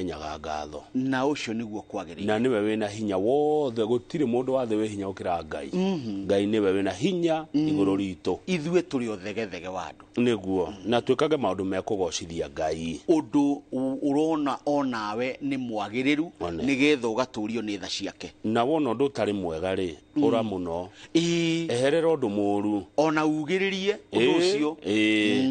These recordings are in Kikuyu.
Nyaga ngatho. Na ũcio nĩguo kwagĩrĩire. Na nĩwe wĩna hinya wothe, gũtirĩ mũndũ wa thĩ wĩ hinya gũkĩra Ngai. Ngai nĩwe wĩna hinya igũrũ ritũ. Ithuĩ tũrĩ ũthegethege wa andũ. Nĩguo, na twĩkage maũndũ mekũgocithia Ngai. Ũndũ ũrona onawe nĩ mwagĩrĩru One. nĩgetha ũgatũrio nĩ tha ciake. Na wona ũndũ ũtarĩ mwega rĩ, ũra mũno. Ĩĩ. Eherera ũndũ mũru. Ona ugĩrĩrie ũndũ ũcio.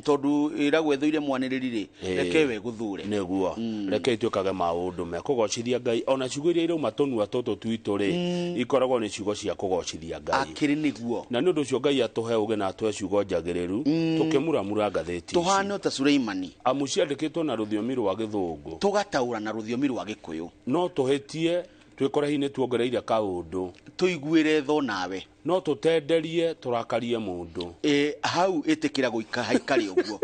Tondũ ĩragwo ĩthũire mwanĩrĩri rĩ, reke we gũthure. Nĩguo, reke twĩkage maũndũ mekũgocithia Ngai. Ona ciugo iria irauma tũnua tũtũ twitũ rĩ, ikoragwo nĩ ciugo cia kũgocithia Ngai. Akĩrĩ nĩguo. Na nĩ ũndũ ũcio Ngai atũhe ũgĩ na atũhe ciugo njagĩrĩru, tũkĩmuramura ngathĩti ici. Tũhane o ta Suleimani. Amu ciandĩkĩtwo na rũthiomi rwa Gĩthũngũ. Tũgataũra na rũthiomi rwa Gĩkũyũ. No tũhĩtie twĩkore hihi nĩ tuongereire kaũndũ. Tũiguĩre tho nawe. No tũtenderie tũrakarie mũndũ. Hau ĩtĩkĩra gũika haikare ũguo.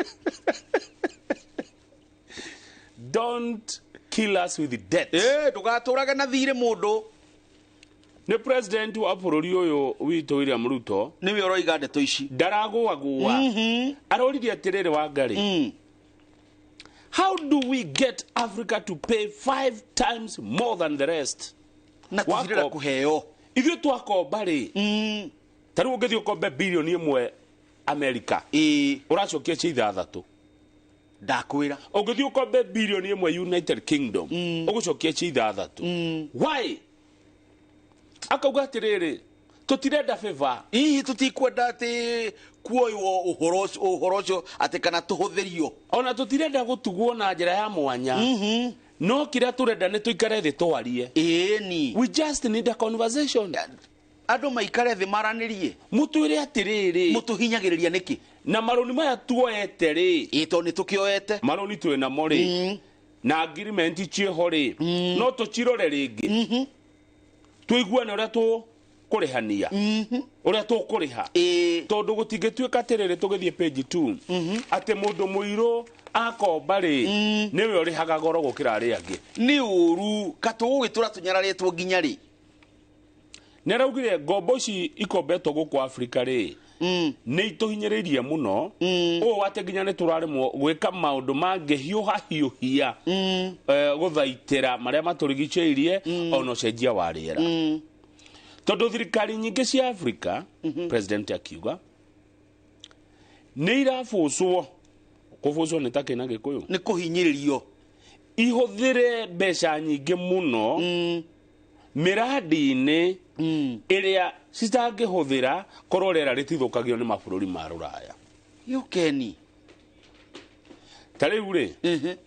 Don't kill us with debt. Ndũgatũrage na thirĩ mũndũ. Nĩ president wa bũrũri ũyũ witũ William Ruto. Nĩwe ũroiga ndeto ici. Ndaragũagũa. Aroririe atĩrĩrĩ Wangari. How do we get Africa to pay 5 times more than the rest? Na tũthirĩra kũheo. Ithuĩ twakomba rĩ. Ta rĩu ũngĩthiĩ ũkombe bilioni 1 America. Ũracokia cia 6. Ndakwĩra. Ũngĩthiĩ ũkombe bilioni 1 United Kingdom, ũgũcokia cia 6. Why? Akauga atĩrĩrĩ, tũtirenda favor. Hihi tũtikwenda atĩ kuoywo ũhoro ũcio atĩ kana tũhũthĩrio. Ona tũtirenda gũtugwo na njĩra ya mwanya. No kĩrĩa tũrenda nĩ tũikare thĩ twarie. Ĩni. We just need a conversation. Andũ maikare thĩ maranĩrie. Mũtwĩre atĩrĩrĩ. Mũtũhinyagĩrĩria nĩkĩ? Na marũni maya tuoete rĩ. Ĩ, tondũ nĩ tũkĩoete. Marũni twĩ namo rĩ. Na agreement ciĩho rĩ. No tũcirore rĩngĩ. Tũiguane ũrĩa tũkũrĩhania. Ũrĩa tũkũrĩha. Tondũ gũtingĩtuĩka atĩrĩrĩ tũgĩthiĩ page 2. Atĩ mũndũ mũirũ akomba rĩ, nĩwe ũrĩhaga goro gũkĩra arĩa angĩ. Nĩ ũru, ka tũgũgĩtũra tũnyararĩtwo nginya rĩ? Nĩ araugire ngombo ici ikombetwo gũkũ Afrika rĩ, nĩ itũhinyĩrĩirie mũno. Ũũ atĩ nginya nĩ tũraremwo gwĩka maũndũ mangĩhiũha hiũhia, gũthaitĩra marĩa matũrigicĩirie, ona ũcenjia wa rĩera. Tondũ thirikari nyingĩ cia Afrika, president akiuga, nĩ irabucwo. Kũbucwo nĩ ta kĩna Gĩkũyũ? Nĩ kũhinyĩrĩrio. Ihũthĩre mbeca nyingĩ mũno mĩrandi-inĩ ĩrĩa citangĩhũthĩra korwo rĩera rĩtithũkagio nĩ mabũrũri ma rũraya. Yũkeni. Ta rĩu rĩ,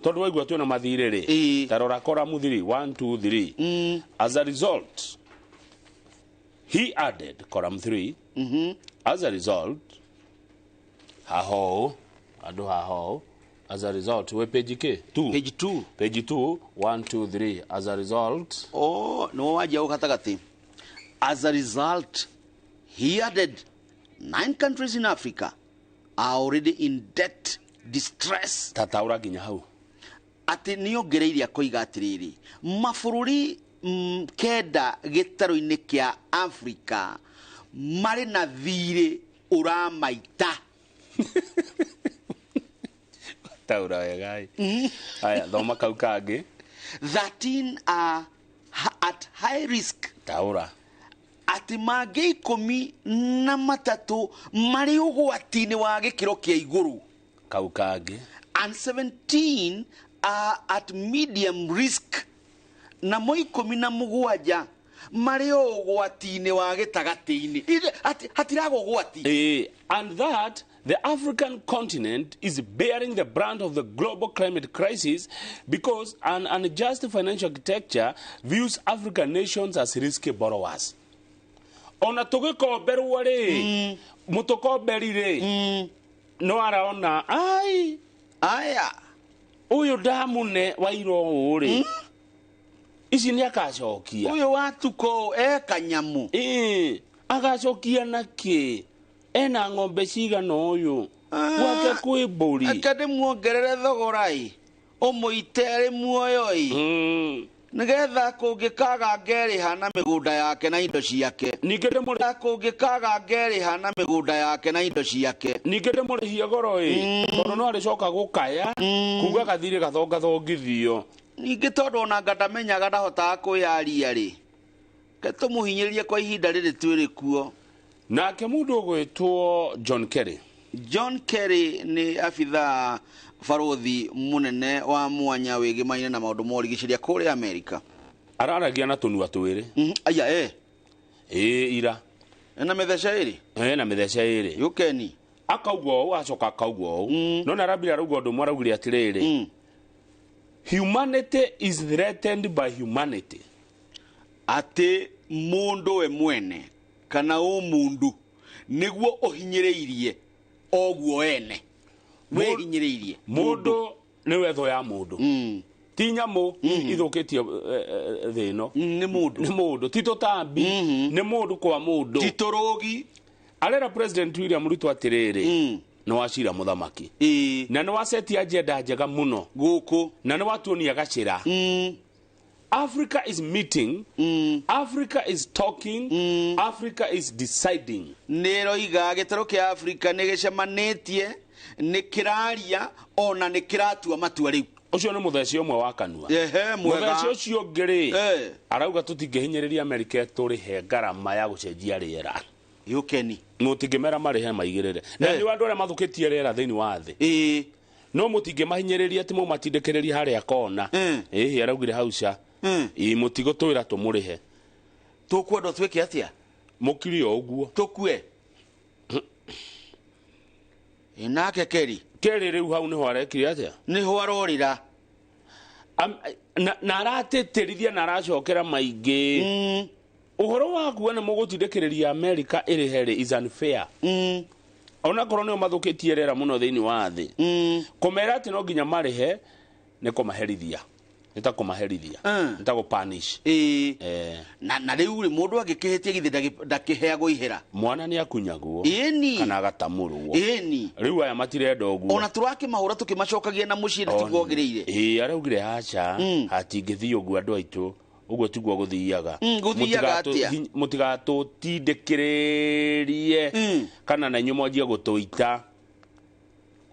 tondũ waigua twĩna mathirĩ rĩ, ta rora column 3, 1, 2, 3. As a result, he added column 3. As a result, haho, andũ haho, as a result, we page K? 2. Page 2. Page 2, 1, 2, 3. As a result. Oh, no wanjia gatagatĩ. As a result, he added, 9 countries in Africa are already in debt distress. Tataura nginya hau. Atĩ nĩ ongereire akoiga atĩrĩrĩ, mabũrũri 9 gĩtarũ-inĩ kĩa Africa marĩ na thirĩ ũramaita. Taura wega ĩ. Aya, thoma kau kangĩ. 13 are at high risk. Taura. Atĩ mangĩ 13 marĩ ũgwati-inĩ wa gĩkĩro kĩa igũrũ. Kau kangĩ. And 17 are at medium risk. Namo 17 marĩ o ũgwati-inĩ wa gĩtagatĩ-inĩ. Hatiraga ũgwati. And that the African continent is bearing the brunt of the global climate crisis because an unjust financial architecture views African nations as risky borrowers. Ona tũgĩkomberwo rĩ, mũtũkomberi rĩ, no araona, ai, aya, ũyũ ndamũne wa iro ũũ rĩ, ici nĩ akacokia. Ũyũ wa tuko e kanyamu. Agacokia na kĩ? Ena ng'ombe cigana ũyũ? Gwake kwĩ mbũri. Reke ndĩmuongerere thogora ĩ, ũmũite arĩ muoyo ĩ. Nĩgetha kũngĩkaga ngerĩha na mĩgũnda yake na indo ciake. Ningĩ ndĩmũrĩ- Kũngĩkaga ngerĩha na mĩgũnda yake na indo ciake. Ningĩ ndĩmũrĩhie goro ĩ, tondũ no arĩcoka gũkaya, kuga gathirĩ gathongathongithio. Ningĩ tondũ ona anga ndamenyaga ndahotaga kwĩyaria rĩ, ke tũmũhinyĩrĩrie kwa ihinda rĩrĩ twĩrĩ kuo. Nake mũndũ ũgwĩtwo John Kerry. John Kerry nĩ abithaa barothi mũnene wa mwanya wĩgĩmaine na maũndũ ma ũrigicĩria kũrĩa Amerika. Araragia na tũnua twĩrĩ. Aya eh. Ĩĩ ira. Ena mĩtheca ĩrĩ? Ena mĩtheca ĩrĩ. Yũkeni. Akauga ũũ acoka akauga ũũ. No narambire arauga ũndũ ũmwe araugire atĩrĩrĩ. Humanity is threatened by humanity. Atĩ mũndũ we mwene kana ũmũndũ nĩguo ũhinyĩrĩirie oguo ene. Wĩhinyĩrĩirie. Mũndũ nĩwe thũ ya mũndũ. Ti nyamũ ithũkĩtie thĩ ĩno. Nĩ mũndũ. Nĩ mũndũ. Ti tũtambi. Nĩ mũndũ kwa mũndũ. Ti tũrũgi. Arera President William Ruto atĩrĩrĩ. Nĩ wacira mũthamaki. Na nĩ wacetia agenda njega mũno. Gũkũ. Na nĩ watuonia gacĩra. Africa is meeting. Africa is talking. Africa is deciding. Nĩ ĩroiga gĩtarũ kĩa Africa nĩ gĩcemanĩtie, nĩ kĩraria, ona nĩ kĩratua matua rĩu. Ũcio nĩ mũtheci ũmwe wa kanua. Ehe, mwega. Mũtheci ũcio ũngĩ rĩ, arauga tũtingĩhinyĩrĩria Amerika tũrĩhe ngarama ya gũcenjia rĩera. Yũkeni. Mũtingĩmera marĩhe maigĩrĩre. Na nĩ andũ arĩa mathũkĩtie rĩera thĩinĩ wa thĩ. No mũtingĩmahinyĩrĩria atĩ mũmatindĩkĩrĩrie harĩa kona. Ĩhĩ araugire hau ca. Ĩ mũtigũtwĩra tũmũrĩhe. Tũkwendwo twĩke atĩa? Mũkiri o ũguo. Tũkue. Ĩ nake Kerry. Kerry rĩu hau nĩho arekire atĩa? Nĩho arorĩra. Na aratĩtĩrithia na aracokera maingĩ. Ũhoro wa kuga nĩ mũgũtindĩkĩrĩria Amerika ĩrĩhe rĩ is unfair. Onakorwo nĩo mathũkĩtie rĩera mũno thĩinĩ wa thĩ. Kũmera atĩ no nginya marĩhe nĩ kũmaherithia. Nĩ ta kũmaherithia. Nĩ ta gũpunish. Na rĩu rĩ mũndũ angĩkĩhĩtia githĩ ndakĩheagwo ihera. Mwana nĩ akunyagwo. Ĩni. Kana agatamũrwo. Ĩni. Rĩu aya matirenda ũguo. Ona tũrakĩmahũra tũkĩmacokagia na mũciĩ na tiguo kwagĩrĩire. Ĩĩ araugire aca hatingĩthiĩ ũguo andũ aitũ. Ũguo tiguo gũthiaga. Gũthiaga atĩa? Mũtigatũtindĩkĩrĩrie kana na inyuĩ mwanjie gũtũita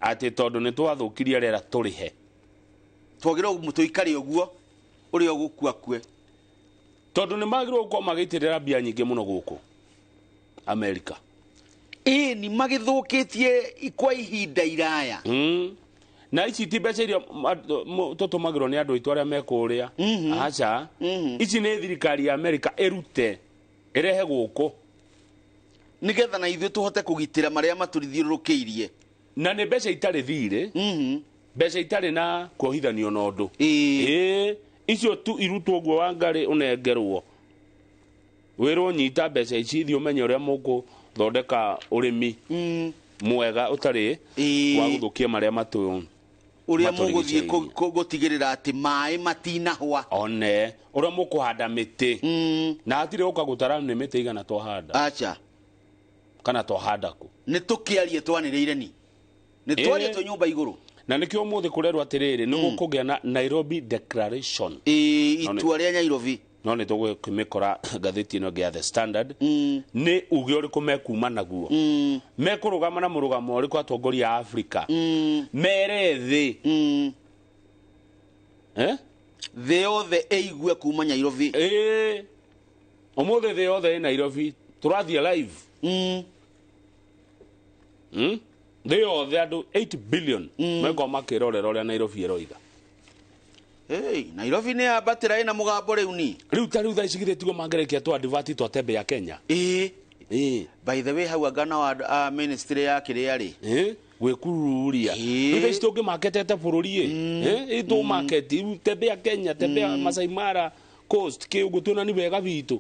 atĩ tondũ nĩ twathũkirie rĩera tũrĩhe. Twagĩrĩirwo tũikare ũguo ũrĩa ũgũkua kue. Tondũ nĩ magĩrĩirwo gũkorwo magĩitĩrĩra mbia nyingĩ mũno gũkũ Amerika. Ĩĩ nĩ magĩthũkĩtie kwa ihinda iraya. Na ici ti mbeca iria tũtũmagĩrwo nĩ andũ aitũ arĩa me kũrĩa. Aca. Ici nĩ thirikari ya Amerika ĩrute ĩrehe gũkũ nĩgetha na ithuĩ tũhote kũgitĩra marĩa matũthiũrũrũkĩirie. Na nĩ mbeca itarĩ thirĩ. Mbeca itarĩ na kuohithanio na ũndũ. Ĩĩ icio tu irutwo ũguo Wangarĩ ũnengerwo. Wĩrwo nyita mbeca ici thiĩ ũmenye ũrĩa mũgũthondeka ũrĩmi mwega ũtarĩ wa gũthũkia marĩa matũ ũrĩa mũgũthiĩ gũtigĩrĩra atĩ maĩ matinahwa. One ũrĩa mũkũhanda mĩtĩ. Na hatirĩ ũka gũtara nĩ mĩtĩ igana twahanda. Acha. Kana twahanda kũ. Nĩ tũkĩarie twanĩrĩire ni. Nĩ twarie twĩ nyũmba igũrũ. Na nĩkĩo ũmũthĩ kũrerwo atĩrĩrĩ nĩ gũkũgĩa na Nairobi Declaration. Itua rĩa Nairobi. No nĩ tũgũkĩmĩkora ngathĩti ĩno ĩngĩ ya The Standard. Nĩ uge ũrĩkũ mekuma naguo. Mekũrũgama na mũrũgamo ũrĩkũ atongoria a Afrika. Mere thĩ. Thĩ yothe ĩigue kuma Nairobi. Ũmũthĩ thĩ yothe ĩ Nairobi. Tũrathiĩ live. Thĩ yothe andũ 8 billion mekorwo makĩrorera ũrĩa Nairobi ĩroiga. Hey, Nairobi nĩ yambatĩra ĩna mũgambo rĩu ni. Rĩu ta rĩu thaa ici githĩ tiguo mangĩrekia tũ advert twa tembe ya Kenya. Ĩĩ. By the way hau anga na wa ministry ya kĩrĩa rĩ. Gwĩkururia. Rĩu thaa ici tũngĩmaketete bũrũri ĩ. Tũmaketi rĩu tembe ya Kenya, tembe ya Masai Mara Coast kĩ ũguo tuonani wega witũ.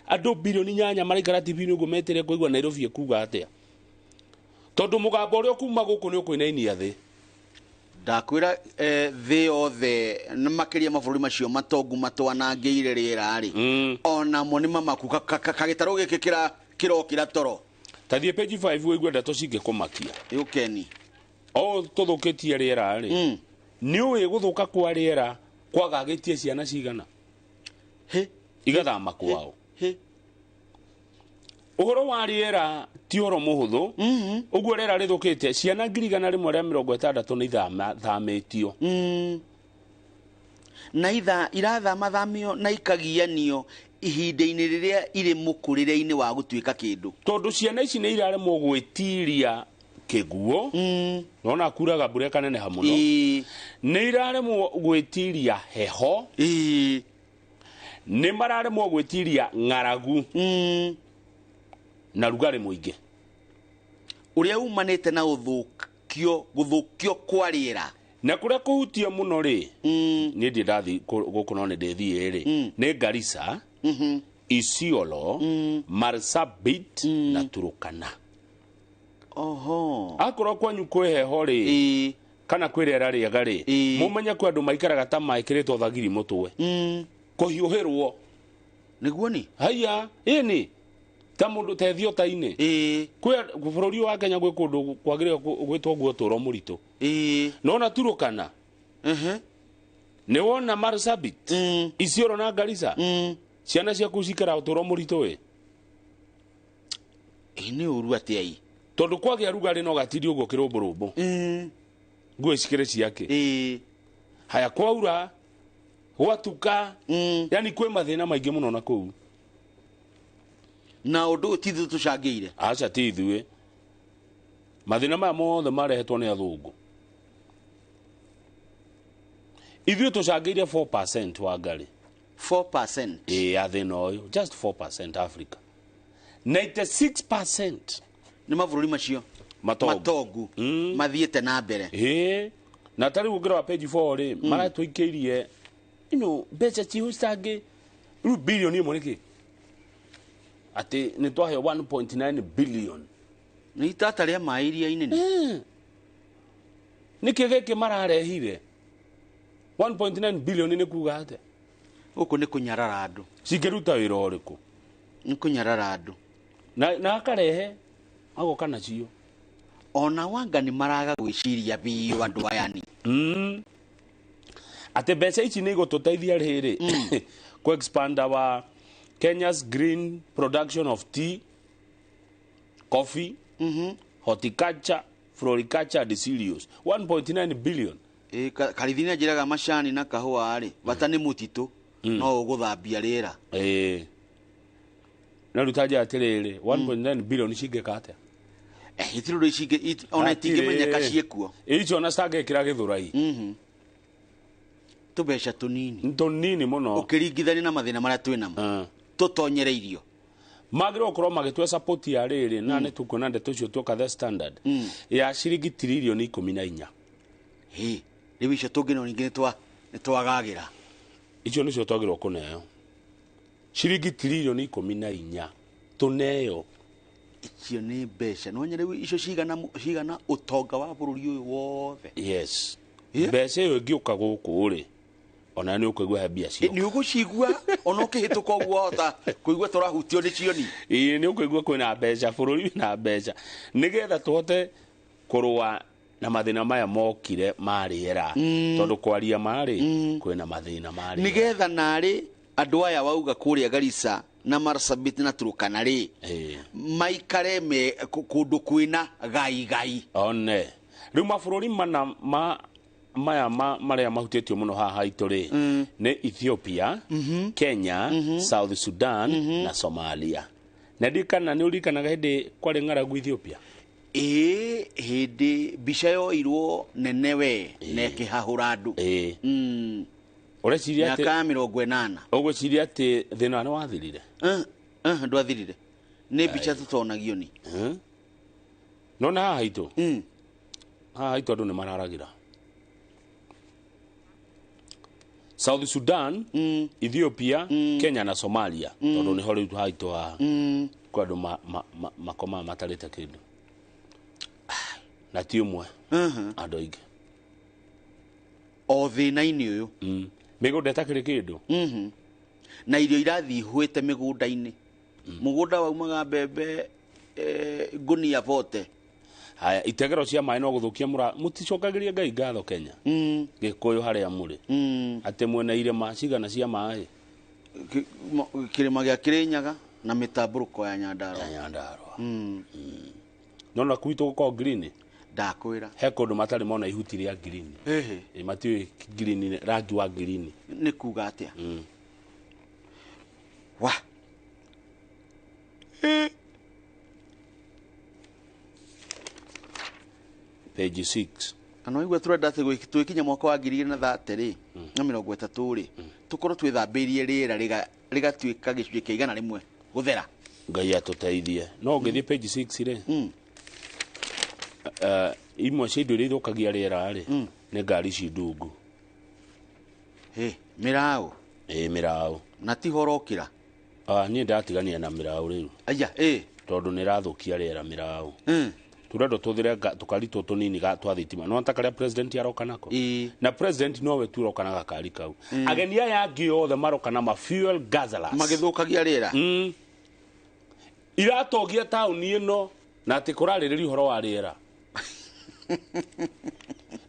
Andũ bilioni 8 maraikara TV-inĩ ũguo metere kũigua Nairobi ĩkuga atĩa. Tondũ mũgambo ũrĩa ũkuma gũkũ nĩ ũkũinainia thĩ. Ndakwĩra thĩ yothe na makĩria mabũrũri macio matongu matwanangĩire rĩera rĩ. Onamo nĩ mamaku kagĩtarũ gĩkĩ kĩrokĩra toro. Ta thiĩ page 5 ũigue ndeto cingĩkũmakia. Yũkeni. O tũthũkĩtie rĩera rĩ. Nĩ ũĩ gũthũka kwa rĩera kwagagĩtie ciana cigana? Igathama kwao. Ũhoro wa rĩera ti ũhoro mũhũthũ. Ũguo rĩera rĩthũkĩte ciana 160 nĩ ithamĩtio. Na itha irathamathamio na ikagianio ihinda-inĩ rĩrĩa irĩ mũkũrĩre-inĩ wa gũtuĩka kĩndũ. Tondũ ciana ici nĩ iraremwo gwĩtiria kĩguo, nona kuraga mbura ĩkaneneha mũno, nĩ iraremwo gwĩtiria heho, nĩ mararemwo gwĩtiria ng'aragu na rugarĩ mũingĩ ũrĩa umanĩte na gũthũkio kwa rĩera. Na kũrĩa kũhutie mũno rĩ, niĩ ndirĩ ndathiĩ gũkũ no nĩ ndĩthiĩ rĩ, nĩ Garissa, Isiolo, Marsabit na Turukana. Oho. Akorwo kwanyu kwĩ heho rĩ, kana kwĩ rĩera rĩega rĩ, mũmenye kwĩ andũ maikaraga ta maĩkĩrĩtwo thagiri mũtwe, kũhiũhĩrwo. Nĩguo ni? Haiya, ĩni ta mũndũ ta thiota-inĩ. Kwĩ bũrũri wa Kenya gwĩ kũndũ kwagĩrĩire gwĩtwo guo ũtũũro mũritũ. Nona Turukana, nĩ wona Marsabit, Isiolo na Garissa, ciana ciaku cikaraga ũtũũro mũritũ ĩ. Nĩ ũru atĩa ĩ? Tondũ kwagĩa rugarĩ no gatindi ũguo kĩrũmbũrũmbũ. Nguo cikĩrĩ ciake. Haya kwaura, gwatuka, yani kwĩ mathĩna maingĩ mũno na kũu. Na ũndũ ũyũ ti ithuĩ tũcangĩire. Aca ti ithuĩ. Mathĩna maya mothe marehetwo nĩ athũngũ. Ithuĩ tũcangĩire 4% wa ngari. 4%? Ya thĩna ũyũ, just 4% Africa. 96% nĩ mabũrũri macio matongu mathiĩte na mbere. Na tarĩu ũngĩrora page 4 rĩ, maratũikĩirie mbeca ciho citangĩ rĩu bilioni ĩmwe nĩkĩ? Atĩ nĩ twaheo 1.9 billion. Nĩ itata rĩa maĩ iria-inĩ nĩ? Nĩkĩ gĩkĩ mararehire? 1.9 billion nĩ kuga atĩa? Gũkũ nĩ kũnyarara andũ. Cingĩruta wĩra ũrĩkũ? Nĩ kũnyarara andũ. Na akarehe agoka nacio. Ona wanga nĩ maraga gwĩciria biũ andũ aya ni. Atĩ mbeca ici nĩ igũtũteithia rĩrĩ ku expand our Kenya's green production of tea, coffee, horticulture, floriculture and cereals. 1.9 billion. Karithi nĩ anjĩraga macani na kahũa rĩ, bata nĩ mũtitũ, no ũgũthambia rĩera. Na rĩu ta njĩra atĩrĩrĩ, 1.9 billion cingĩka atĩa? Itirĩ ũndũ ona itingĩmenyeka ciĩkuo. Icio ona citangĩkĩra gĩthũrai. Tũbeca tũnini. Tũnini mũno. Ũkĩringithania na mathĩna marĩa twĩ namo. Tũtonyereirio. Magĩrĩirwo gũkorwo magĩtue support ya rĩrĩ, na nĩ tũkuona ndeto icio tuoka The Standard, ya ciringi tiririoni 14. Rĩu icio tũngĩona ningĩ nĩ twagagĩra. Icio nĩcio twagĩrĩirwo kũneo. Ciringi tiririoni 14 tũneo. Icio nĩ mbeca. No nyone rĩu icio cigana ũtonga wa bũrũri ũyũ wothe. Yes. Mbeca ĩyo ĩngĩũka gũkũ rĩ, ona nĩ ũkũigua he mbia cioka. Nĩ ũgũcigua ona ũkĩhĩtũka ũguo wahota kũigua tũrahutio nĩ cioni. Nĩ ũkũigua kwĩna mbeca, bũrũri wĩna mbeca. Nĩgetha tũhote kũrũa na mathĩna maya mokire ma rĩera. Tondũ kwaria marĩ, kwĩna mathĩna ma rĩera. Nĩgetha narĩ andũ aya wauga kũrĩa Garissa na Marsabit na Turkana rĩ, maikare me kũndũ kwĩna gai gai. One. Rĩu mabũrũri mana maya marĩa mahutĩtio mũno haha haitũ rĩ, nĩ Ethiopia, Kenya, South Sudan na Somalia. Na ndikana nĩ ũririkanaga hĩndĩ kwarĩ ng'aragu Ethiopia? Hĩndĩ mbica yoirwo nene we, na ĩkĩhahũra andũ. Ũreciria atĩ Mĩaka ya 80. Ũgwĩciria atĩ thĩna nĩ wathirire? Ndwathirire. Nĩ mbica tũtonagio ni. Nona haha haitũ? Haha haitũ andũ nĩ mararagĩra. South Sudan, Ethiopia, Kenya na Somalia. Tondũ nĩho rĩu haitũ haha. Kwĩ andũ makomaga matarĩte kĩndũ. Na ti ũmwe. Andũ aingĩ. O thĩna-inĩ ũyũ. Mĩgũnda ĩtakĩrĩ kĩndũ. Na irio irathiĩ ihũĩte mĩgũnda-inĩ. Mũgũnda waumaga mbembe, ngũnia bote. Haya, itegero cia maĩ no gũthũkia mũticokagĩria Ngai ngatho Kenya. Gĩkũyũ harĩa mũrĩ. Atĩ mwena irĩma cigana cia maĩ. Kĩrĩma gĩa Kĩrĩnyaga na mĩtambũrũko ya Nyandarũa. Ya Nyandarũa. Nona gwitũ gũkoragwo green. Ndakwĩra. He kũndũ matarĩ mona ihuti rĩa green. Ĩhĩ. Ĩ, matiũĩ green, rangi wa green. Nĩ kuga atĩa? Wa. Page 6. Na no igua tũrenda atĩ twĩkinya mwaka wa 2030 rĩ, na 30 rĩ, tũkorwo twĩthambĩirie rĩera rĩgatuĩka gĩcunjĩ kĩa 100 gũthera. Ngai atũteithie. No ũngĩthiĩ page 6 rĩ, imwe cia indo iria ithũkagia rĩera rĩ, nĩ ngari ici ndungu. Hĩ, mĩraũ. Ĩ, mĩraũ. Na ti horokĩra. Ah, niĩ ndatigania na mĩraũ rĩu. Aya, ĩ. Tondũ nĩ ĩrathũkia rĩera mĩraũ. Tũrendwo tũthire tũkari tũtũ tũnini twa thitima. No ta karĩa president aroka nako. Ĩ. Na president nowe tu ũroka na gakari kau. Ageni aya angĩ othe maroka na ma fuel guzzlers. Magĩthũkagia rĩera. Iratongia taũni ĩno na atĩ kũrarĩrĩria ũhoro wa rĩera.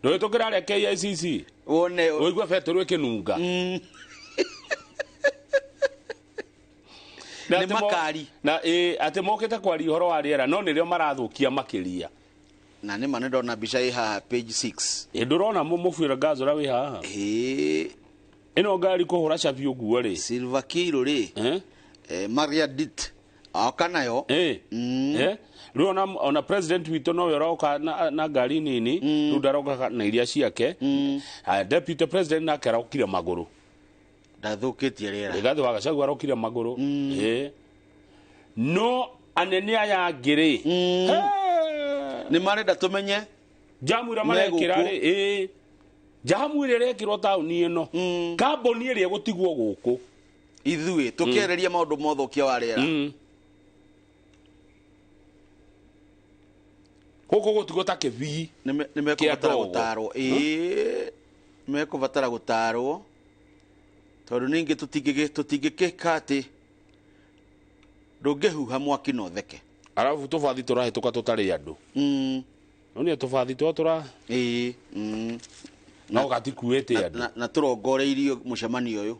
Ndũhĩtũkĩra arĩa KICC. Wone. Ũigue betũrũ ĩkĩnunga. Na Nĩ atĩ makari. Na ĩ, atĩ mokĩte kwaria ũhoro wa rĩera no nĩrĩo marathũkia makĩria. Na nĩ ma nĩ ndona mbica ĩ haha page 6. Ĩ, ndũrona mũbuĩra gas ũrĩa wĩ haha? Ĩ. Ĩno ngari kũhũra cabi ũguo rĩ. Silver Kiro rĩ. Eh? Maria Dit. Oka nayo. Ĩ. Eh? Rĩu ona president witũ nowe ũroka na ngari nini, rĩu ndaroka na iria ciake. Haya, deputy president nake arokire magũrũ. Ndathũkĩtie rĩera. Rigathĩ wa Gachagua arokire magũrũ. Ĩ. No anene aya angĩ rĩ. Nĩ marenda tũmenye Jamu ĩrĩa marekĩra Megũkũ. rĩ, ĩ. Jamu ĩrĩa ĩrekĩrwo taũni ĩno. Kambuni ĩrĩa ĩgũtigwo gũkũ. Ithuĩ tũkĩereria maũndũ ma ũthũkia wa rĩera. Gũkũ gũtigwo ta kĩbii. Nĩ mekũbatara Kĩa ndogo. gũtarwo. Ĩ, mekũbatara gũtarwo. Tondũ ningĩ tũtingĩkĩka atĩ ndũngĩhuha mwaki na ũtheke. Arabu tũbathi tũrahĩtũka tũtarĩ andũ. No nĩ tũbathi twa tũra Ĩ, no gatikuĩte andũ. Na tũrongoreirio mũcemanio ũyũ.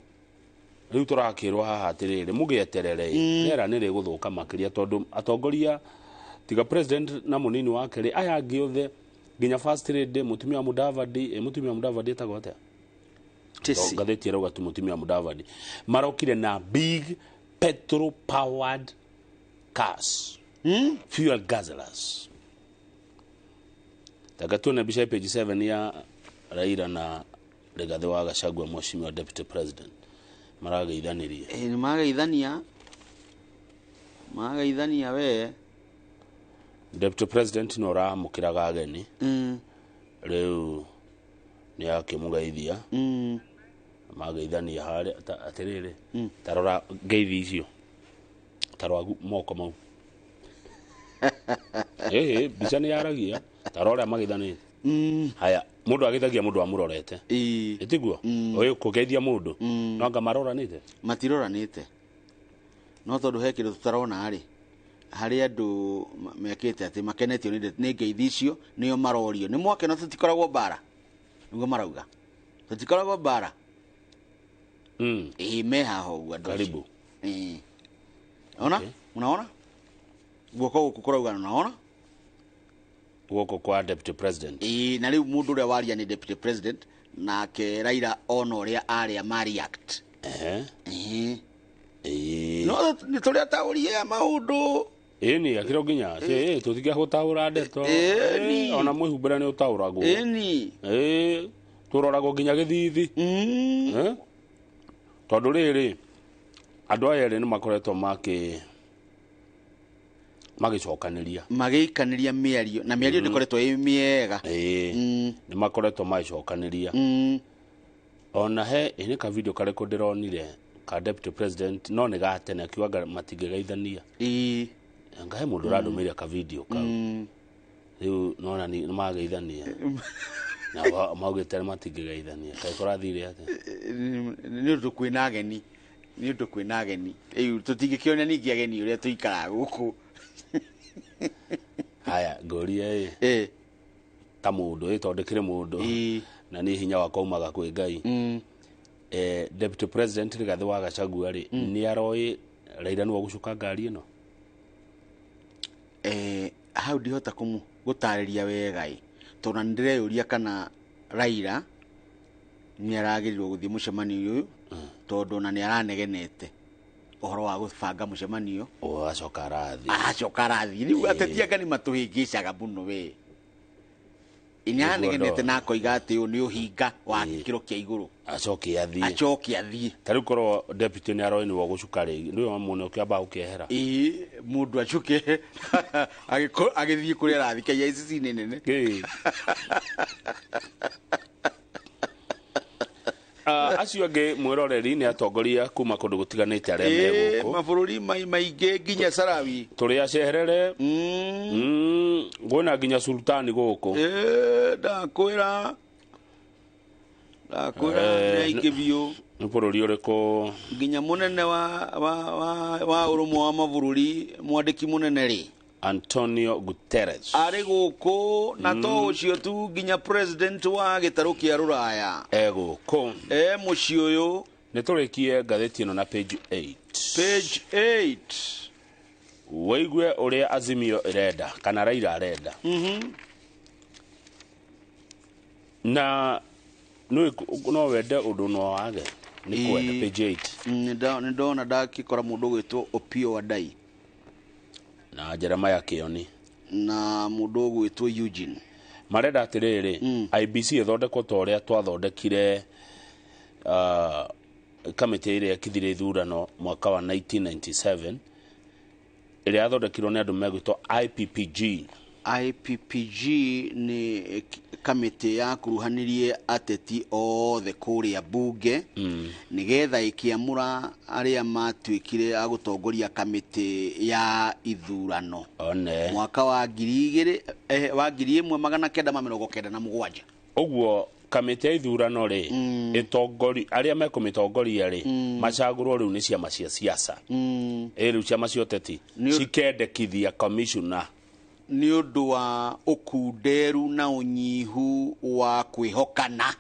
Rĩu tũrakĩrwo haha atĩrĩrĩ, mũgĩeterere, rĩera nĩ rĩgũthũka makĩria tondũ atongoria tiga president na mũnini wake rĩ, aya angĩ othe nginya first lady mũtumia wa Mudavadi, mũtumia wa Mudavadi etagwo atĩa? Tesi. Ngathĩti ĩrauga tu mũtumia wa Mudavadi. Marokire na big petrol powered cars. Fuel guzzlers. Taka tuone mbica ya page 7 ya Raila na Rigathĩ wa Gachagua mheshimiwa deputy president. Marageithanirie. Nĩ mageithania. Mageithania we. Deputy president no ũramũkĩraga ageni. Rĩu nĩ akĩmũgeithia. Mageithania harĩa atĩrĩrĩ. Ta rora ngeithi icio. Ta rora moko mau. Ĩhĩ, mbica nĩ yaragia. Ta rora ũrĩa mageithanĩtie. Haya, mũndũ ageithagia mũndũ amũrorete. Ĩ. Ĩtiguo? Ũyũ kũgeithia mũndũ. No anga maroranĩte? Matiroranĩte. No tondũ he kĩndũ tũtarona rĩ, harĩ andũ mekĩte atĩ makenetio nĩ ngeithi icio, nĩo marorio. Nĩ mwakena tũtikoragwo mbara. Nĩguo marauga. Tũtikoragwo mbara. Ĩ, me haha ũguo andũ acio. Karibu. Ĩ. Ona? Okay. Unaona? Guoko gũkũ kũrauga, unaona? Guoko kwa deputy president. Ĩ, na rĩu mũndũ ũrĩa waria nĩ deputy president, nake Raila ona ũrĩa arĩa ma react. Ehe. Ĩ. Ĩ. No nĩ tũrĩa taũria maũndũ. Ĩ, nĩ akĩro nginya. Ĩ, tũtingĩa gũtaũra ndeto. Ĩ, ni. Ĩ, ona mwĩhumbĩre nĩ ũtaũragwo. Ĩ, ni. Ĩ, tũroragwo nginya gĩthithi. Ĩ? Tondũ rĩrĩ, andũ aya erĩ nĩ makoretwo magĩcokanĩria. Magĩikanĩria mĩario, na mĩario ndĩkoretwo ĩ mĩega. Ĩ, nĩ makoretwo magĩcokanĩria. Ona he, ĩ, nĩ ka video karĩkũ ndĩronire ka deputy president, no nĩ ga tene, akiuga anga matingĩgeithania. Ĩ. Anga he mũndũ ũrandũmĩire ka video kau. Rĩu nona nĩ mageithania. Na maugĩte matingĩgeithania. Kaĩ kũrathire atĩa? Nĩ ũndũ kwĩna ageni. Nĩ ũndũ kwĩna ageni. Rĩu tũtingĩkĩona ningĩ ageni ũrĩa tũikaraga gũkũ. Haya, ngũrie ĩ. Ta mũndũ, ĩ, tondũ ndĩkĩrĩ mũndũ. Na niĩ hinya wakwa umaga kwĩ Ngai. Deputy President Rigathĩ wa Gachagua rĩ, nĩ aroĩ Raila nĩwe ũgũcuka ngari ĩno? Hau ndihota Gũtarĩria wega ĩ, tondũ na nĩndĩreyũria kana Raila nĩ aragĩrĩirwo gũthiĩ mũcemanio ũyũ, tondũ ona nĩ aranegenete ũhoro wa gũbanga mũcemanio. Ũgacoka arathiĩ. Aracoka arathiĩ. Rĩu ateti anga nĩ matũhĩngĩcaga mũno we. Nĩ aranegenete na akoiga atĩ ũyũ nĩ ũhinga wa gĩkĩro kĩa igũrũ. Acoke athiĩ. Acoke athiĩ. Ta rĩu korwo deputy nĩ aroinirwo gũcuka rĩngĩ, nĩwe muone ũkĩamba gũkĩehera. Ĩĩ, mũndũ acuke agĩthiĩ kũrĩa arathiĩ KICC nĩ nene. Kĩ? Acio angĩ mwĩroreri nĩ atongoria kuma kũndũ gũtiganĩte arĩa me gũkũ. Mabũrũri maingĩ nginya Sarawi. Tũrĩ aceherere. Kwĩna nginya sultani gũkũ. Ndakwĩra. Ndakwĩra nĩ aingĩ biũ. Nĩ bũrũri ũrĩkũ? Nginya mũnene wa ũrũmwe wa mabũrũri, mwandĩki mũnene rĩ. Antonio Guterres. Arĩ gũkũ na to ũcio tu, nginya president wa gĩtarũ kĩa Rũraya. E gũkũ. E mũciĩ ũyũ. Nĩ tũrĩkie ngathĩti ĩno na page 8. Page 8. Wĩigue ũrĩa Azimio ĩrenda kana Raila arenda. Na no wende ũndũ no wage. Nĩ kwenda page 8. Nĩ ndona ndakĩkora mũndũ ũgwĩtwo Opiyo Wandayi. Na Jeremiah Kioni. Na mũndũ ũgwĩtwo Eugene. Marenda atĩrĩrĩ, IBC ĩthondekwo ta ũrĩa twathondekire, kamĩtĩ ĩrĩa ĩkithire ithurano mwaka wa 1997, ĩrĩa yathondekirwo nĩ andũ megwĩtwo IPPG. IPPG nĩ kamĩtĩ yakuruhanirie ateti othe kũrĩa bunge, nĩgetha ĩkĩamũra arĩa matuĩkire a gũtongoria kamĩtĩ ya ithurano. One. Mwaka wa ngiri igĩrĩ, wa ngiri ĩmwe magana kenda ma mĩrongo kenda na mũgwanja. Ũguo kamĩtĩ ya ithurano rĩ, arĩa mekũmĩtongoria rĩ, macagũrwo rĩu nĩ ciama cia siasa. Rĩu ciama cia ũteti cikendekithia commissioner. Nĩ ũndũ wa ũkunderu na ũnyihu wa kwĩhokana.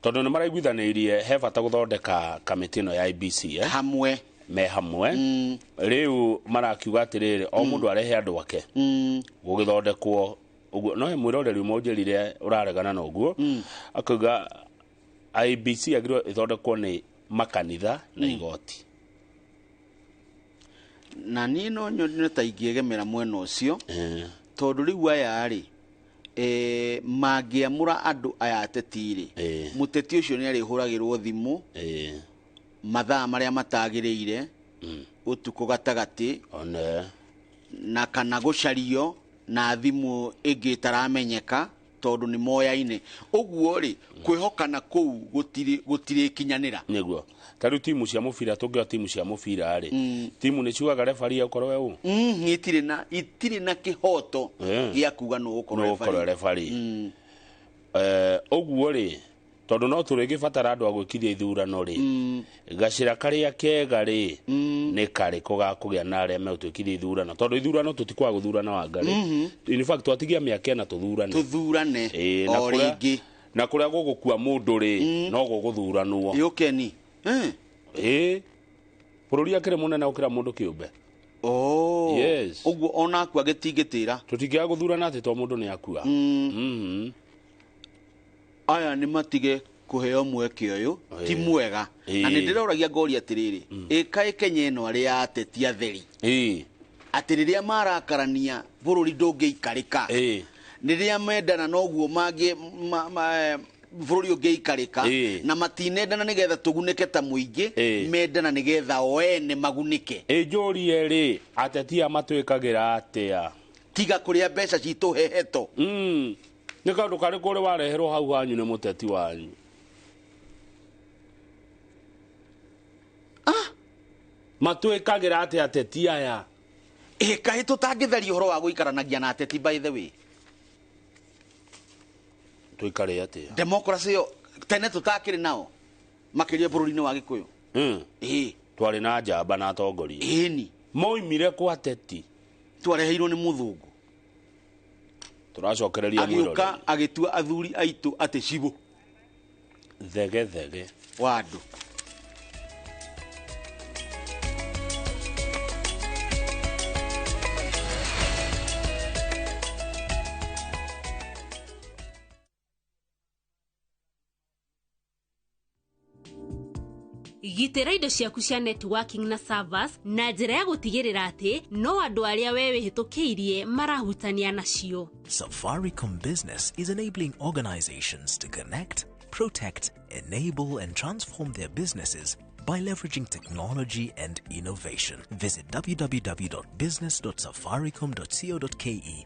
Tondũ nĩ maraiguithanĩirie he bata gũthondeka kamĩtĩ ĩno ya IBC, Hamwe. Me hamwe. Rĩu marakiuga atĩrĩrĩ, o mũndũ arehe andũ ake. Gũgĩthondekwo ũguo. No he mwĩroreri ũmwe ũnjĩrire ũraregana na ũguo. Akauga IBC yagĩrĩirwo ĩthondekwo nĩ makanitha na igoti. Na niĩ no nyone ta ingĩegemera mwena ũcio. Tondũ rĩu aya rĩ, mangĩamũra andũ aya ateti rĩ, mũteti ũcio nĩ arĩhũragĩrwo thimũ mathaa marĩa matagĩrĩire, ũtukũ gatagatĩ, na kana gũcario na thimũ ĩngĩ ĩtaramenyeka tondũ nĩ moyaine. Ũguo rĩ, kwĩhokana kũu gũtirĩkinyanĩra. Nĩguo. Ta rĩu timu cia mũbira, tũngĩoya timu cia mũbira rĩ, timu nĩ ciugaga referee akorwo e ũ? Itirĩ na kĩhoto gĩa kuga nũ ũgũkorwo Nũ ũgũkorwo referee. referee. Ũguo rĩ, tondũ no tũrĩgĩbatara andũ a gwĩkithia ithurano rĩ, gacĩra karĩa kega rĩ, nĩ karĩkũ ga kũgĩa na arĩa megũtwĩkithia ithurano? Tondũ ithurano tũtikwaga gũthurana Wangari. In fact, twatigia mĩaka ĩna tũthurane. Tũthurane o rĩngĩ. Na kũrĩa gũgũkua mũndũ rĩ, no gũgũthuranwo. Yũkeni. Bũrũri akĩrĩ mũnene gũkĩra mũndũ kĩũmbe. Yes. Ũguo ona akua gĩtingĩtĩra. Tũtingĩaga gũthurana atĩ to mũndũ nĩ akua. Aya nĩ matige kũheo mweke ũyũ, ti mwega. Na nĩ ndĩroragia ngoria atĩrĩrĩ, ĩkaĩ Kenya ĩno arĩa ateti atheri. Atĩ rĩrĩa marakarania bũrũri ndũngĩikarĩka. Rĩrĩa mendana noguo mangĩ, bũrũri ũngĩikarĩka. Na matinendana nĩgetha tũgunĩke ta mũingĩ, mendana nĩgetha o ene magunĩke. Njũrie rĩ, ateti aya matwĩkagĩra atĩa? Tiga kũrĩa mbeca citũ heheto. Nĩ kaũndũ karĩkũ ũrĩ wareherwo hau hanyu nĩ mũteti wanyu? Matwĩkagĩra atĩa ateti aya? Kaĩ tũtangĩtheria ũhoro wa gũikaranagia na ateti, by the way? Tũikare atĩa? Democracy ĩyo tene tũtakĩrĩ nao makĩria bũrũri-inĩ wa Gĩkũyũ. Twarĩ na njamba na atongoria. Ĩni. Moimire kwa ateti. Twareheirwo nĩ mũthũngũ. Tũracokereria Agĩũka mwĩroreri. agĩtua athuri aitũ atĩ cibũ. Thege thege. Wa andũ. Gitĩra indo ciaku cia networking na servers na njĩra ya gũtigĩrĩra atĩ no andũ arĩa we wĩhĩtũkĩirie marahutania nacio. Safaricom Business is enabling organizations to connect, protect, enable, and transform their businesses by leveraging technology and innovation. Visit www.business.safaricom.co.ke.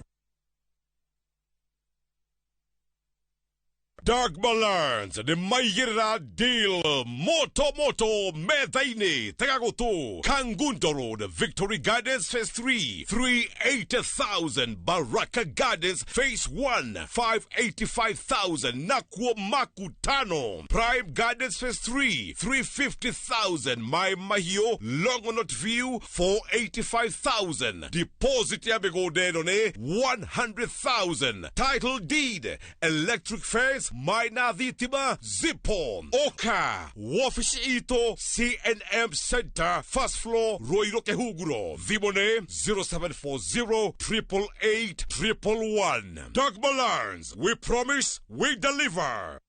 Dark Balance nĩ maigĩrĩra deal moto moto metha-inĩ tega gũtũ Kangundo Road, Victory Gardens Phase 3, 380,000. Baraka Gardens Phase 1, 585,000. Nakuo Makutano Prime Gardens Phase 3, 350,000. Mai Mahiu Longonot View, 485,000. Deposit ya mĩgũnda ĩno nĩ 100,000. Title deed, electric fence, maina thitima zipo. Oka wabici itũ CNM Center, first floor, Ruiru Kihunguro. Thimũ nĩ 0740 888 111. Dogma Learns, we promise, we deliver.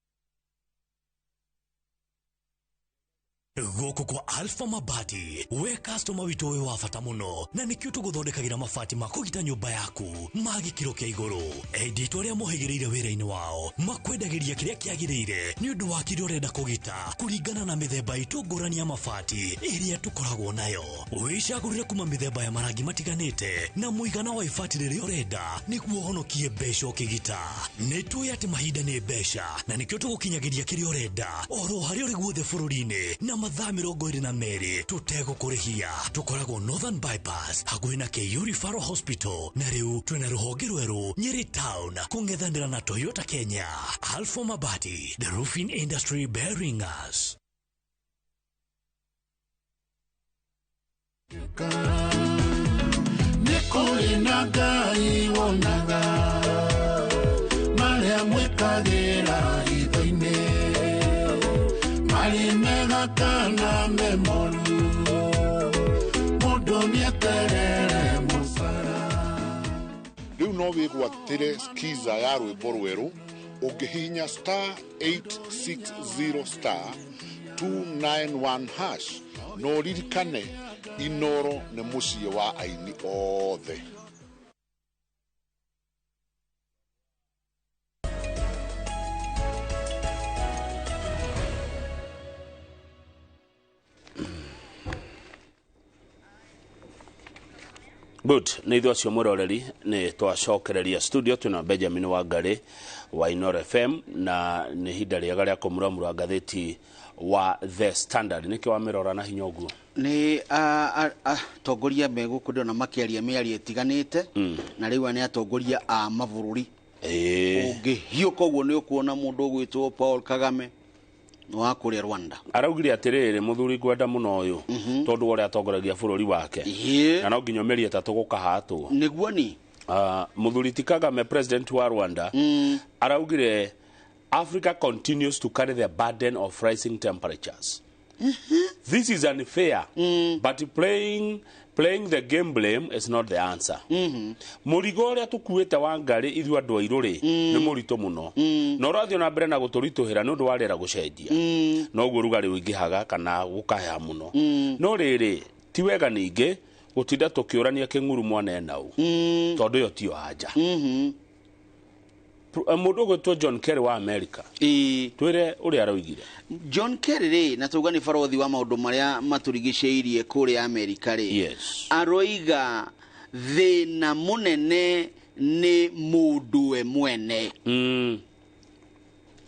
Gũkũ kwa Alpha Mabati, we customer witũ wĩ wa bata mũno, na nĩkĩo tũgũthondekagĩra mabati ma kũgita nyũmba yaku ma gĩkĩro kĩa igũrũ. Endia itũ arĩa mohĩgĩrĩire wĩra-inĩ wao makwendagĩria kĩrĩa kĩagĩrĩire nĩ ũndũ wa kĩrĩa ũrenda kũgita kũringana na mĩthemba itũ ngũrani ya mabati ĩrĩa tũkoragwo nayo. Wĩcagũrĩre kuma mĩthemba ya marangi matiganĩte na mũigana wa ibati rĩrĩa ũrenda nĩguo ũhonokie mbeca ũkĩgita. Nĩ tũĩ atĩ mahinda nĩ mbeca, na nĩkĩo tũgũkinyagĩria kĩrĩa ũrenda oro harĩa ũrĩ guothe bũrũri-inĩ na mathaa 22 tũtegũkũrĩhia. Tũkoragwo Northern Bypass hakuhĩ na KU Referral Hospital, na rĩu twĩna rũhonge rwerũ Nyeri Town kũng'ethanĩra na Toyota Kenya. Alpha Mabati, the roofing industry bearing us. Nĩ kũrĩ na Ngai wonaga marĩa mwĩkagĩra hitho-inĩ, marĩ mega kana me moru, mũndũ nĩeterere mũcara. Rĩu no wĩgwatĩre skiza ya rwĩmbo rwerũ ũngĩhihinya star 860 star 291 hash. No ũririkane Inoro nĩ mũciĩ wa aini othe. Good, nĩ ithuĩ acio mwĩroreri nĩ twacokereria studio twĩna Benjamin Wangari wa Inoro FM, na nĩ ihinda rĩega rĩa kũmuramura ngathĩti wa The Standard. Nĩkĩ wamĩrora na hinya ũguo? Nĩ atongoria me gũkũ ndĩrona makĩaria mĩario ĩtiganĩte, na rĩu aya nĩ atongoria a mabũrũri. Ũngĩhiũka ũguo nĩ ũkuona mũndũ ũgwĩtwo Paul Kagame wa kũrĩa Rwanda. Araugire atĩrĩrĩ, mũthuri ngwenda mũno ũyũ tondũ wa ũrĩa atongoragia bũrũri wake, na no nginya mĩeri 3 gũkahatwo. Nĩguo ni Mũthuri ti Kagame, president wa Rwanda, araugire Africa continues to carry the burden of rising temperatures. This is unfair, but playing the game blame is not the answer. Mũrigo ũrĩa tũkuĩte wa ngarĩ ithuĩ andũ airũ rĩ, nĩ mũritũ mũno, na ũrathiĩ na mbere na gũtũritũhĩra nĩ ũndũ wa rĩera gũcenjia, noguo ũrugarĩ ũingĩhaga kana gũkaheha mũno. No rĩrĩ, ti wega ningĩ gũtinda tũkĩũrania kĩng'uru mwana enau, tondũ ĩyo tiyo anja. Mũndũ ũgwĩtwo John Kerry wa America, twĩre ũrĩa araugire. John Kerry rĩ, na tuga nĩ barothi wa maũndũ marĩa matũrigicĩirie kũrĩa America rĩ, aroiga thĩna mũnene nĩ mũndũ we mwene.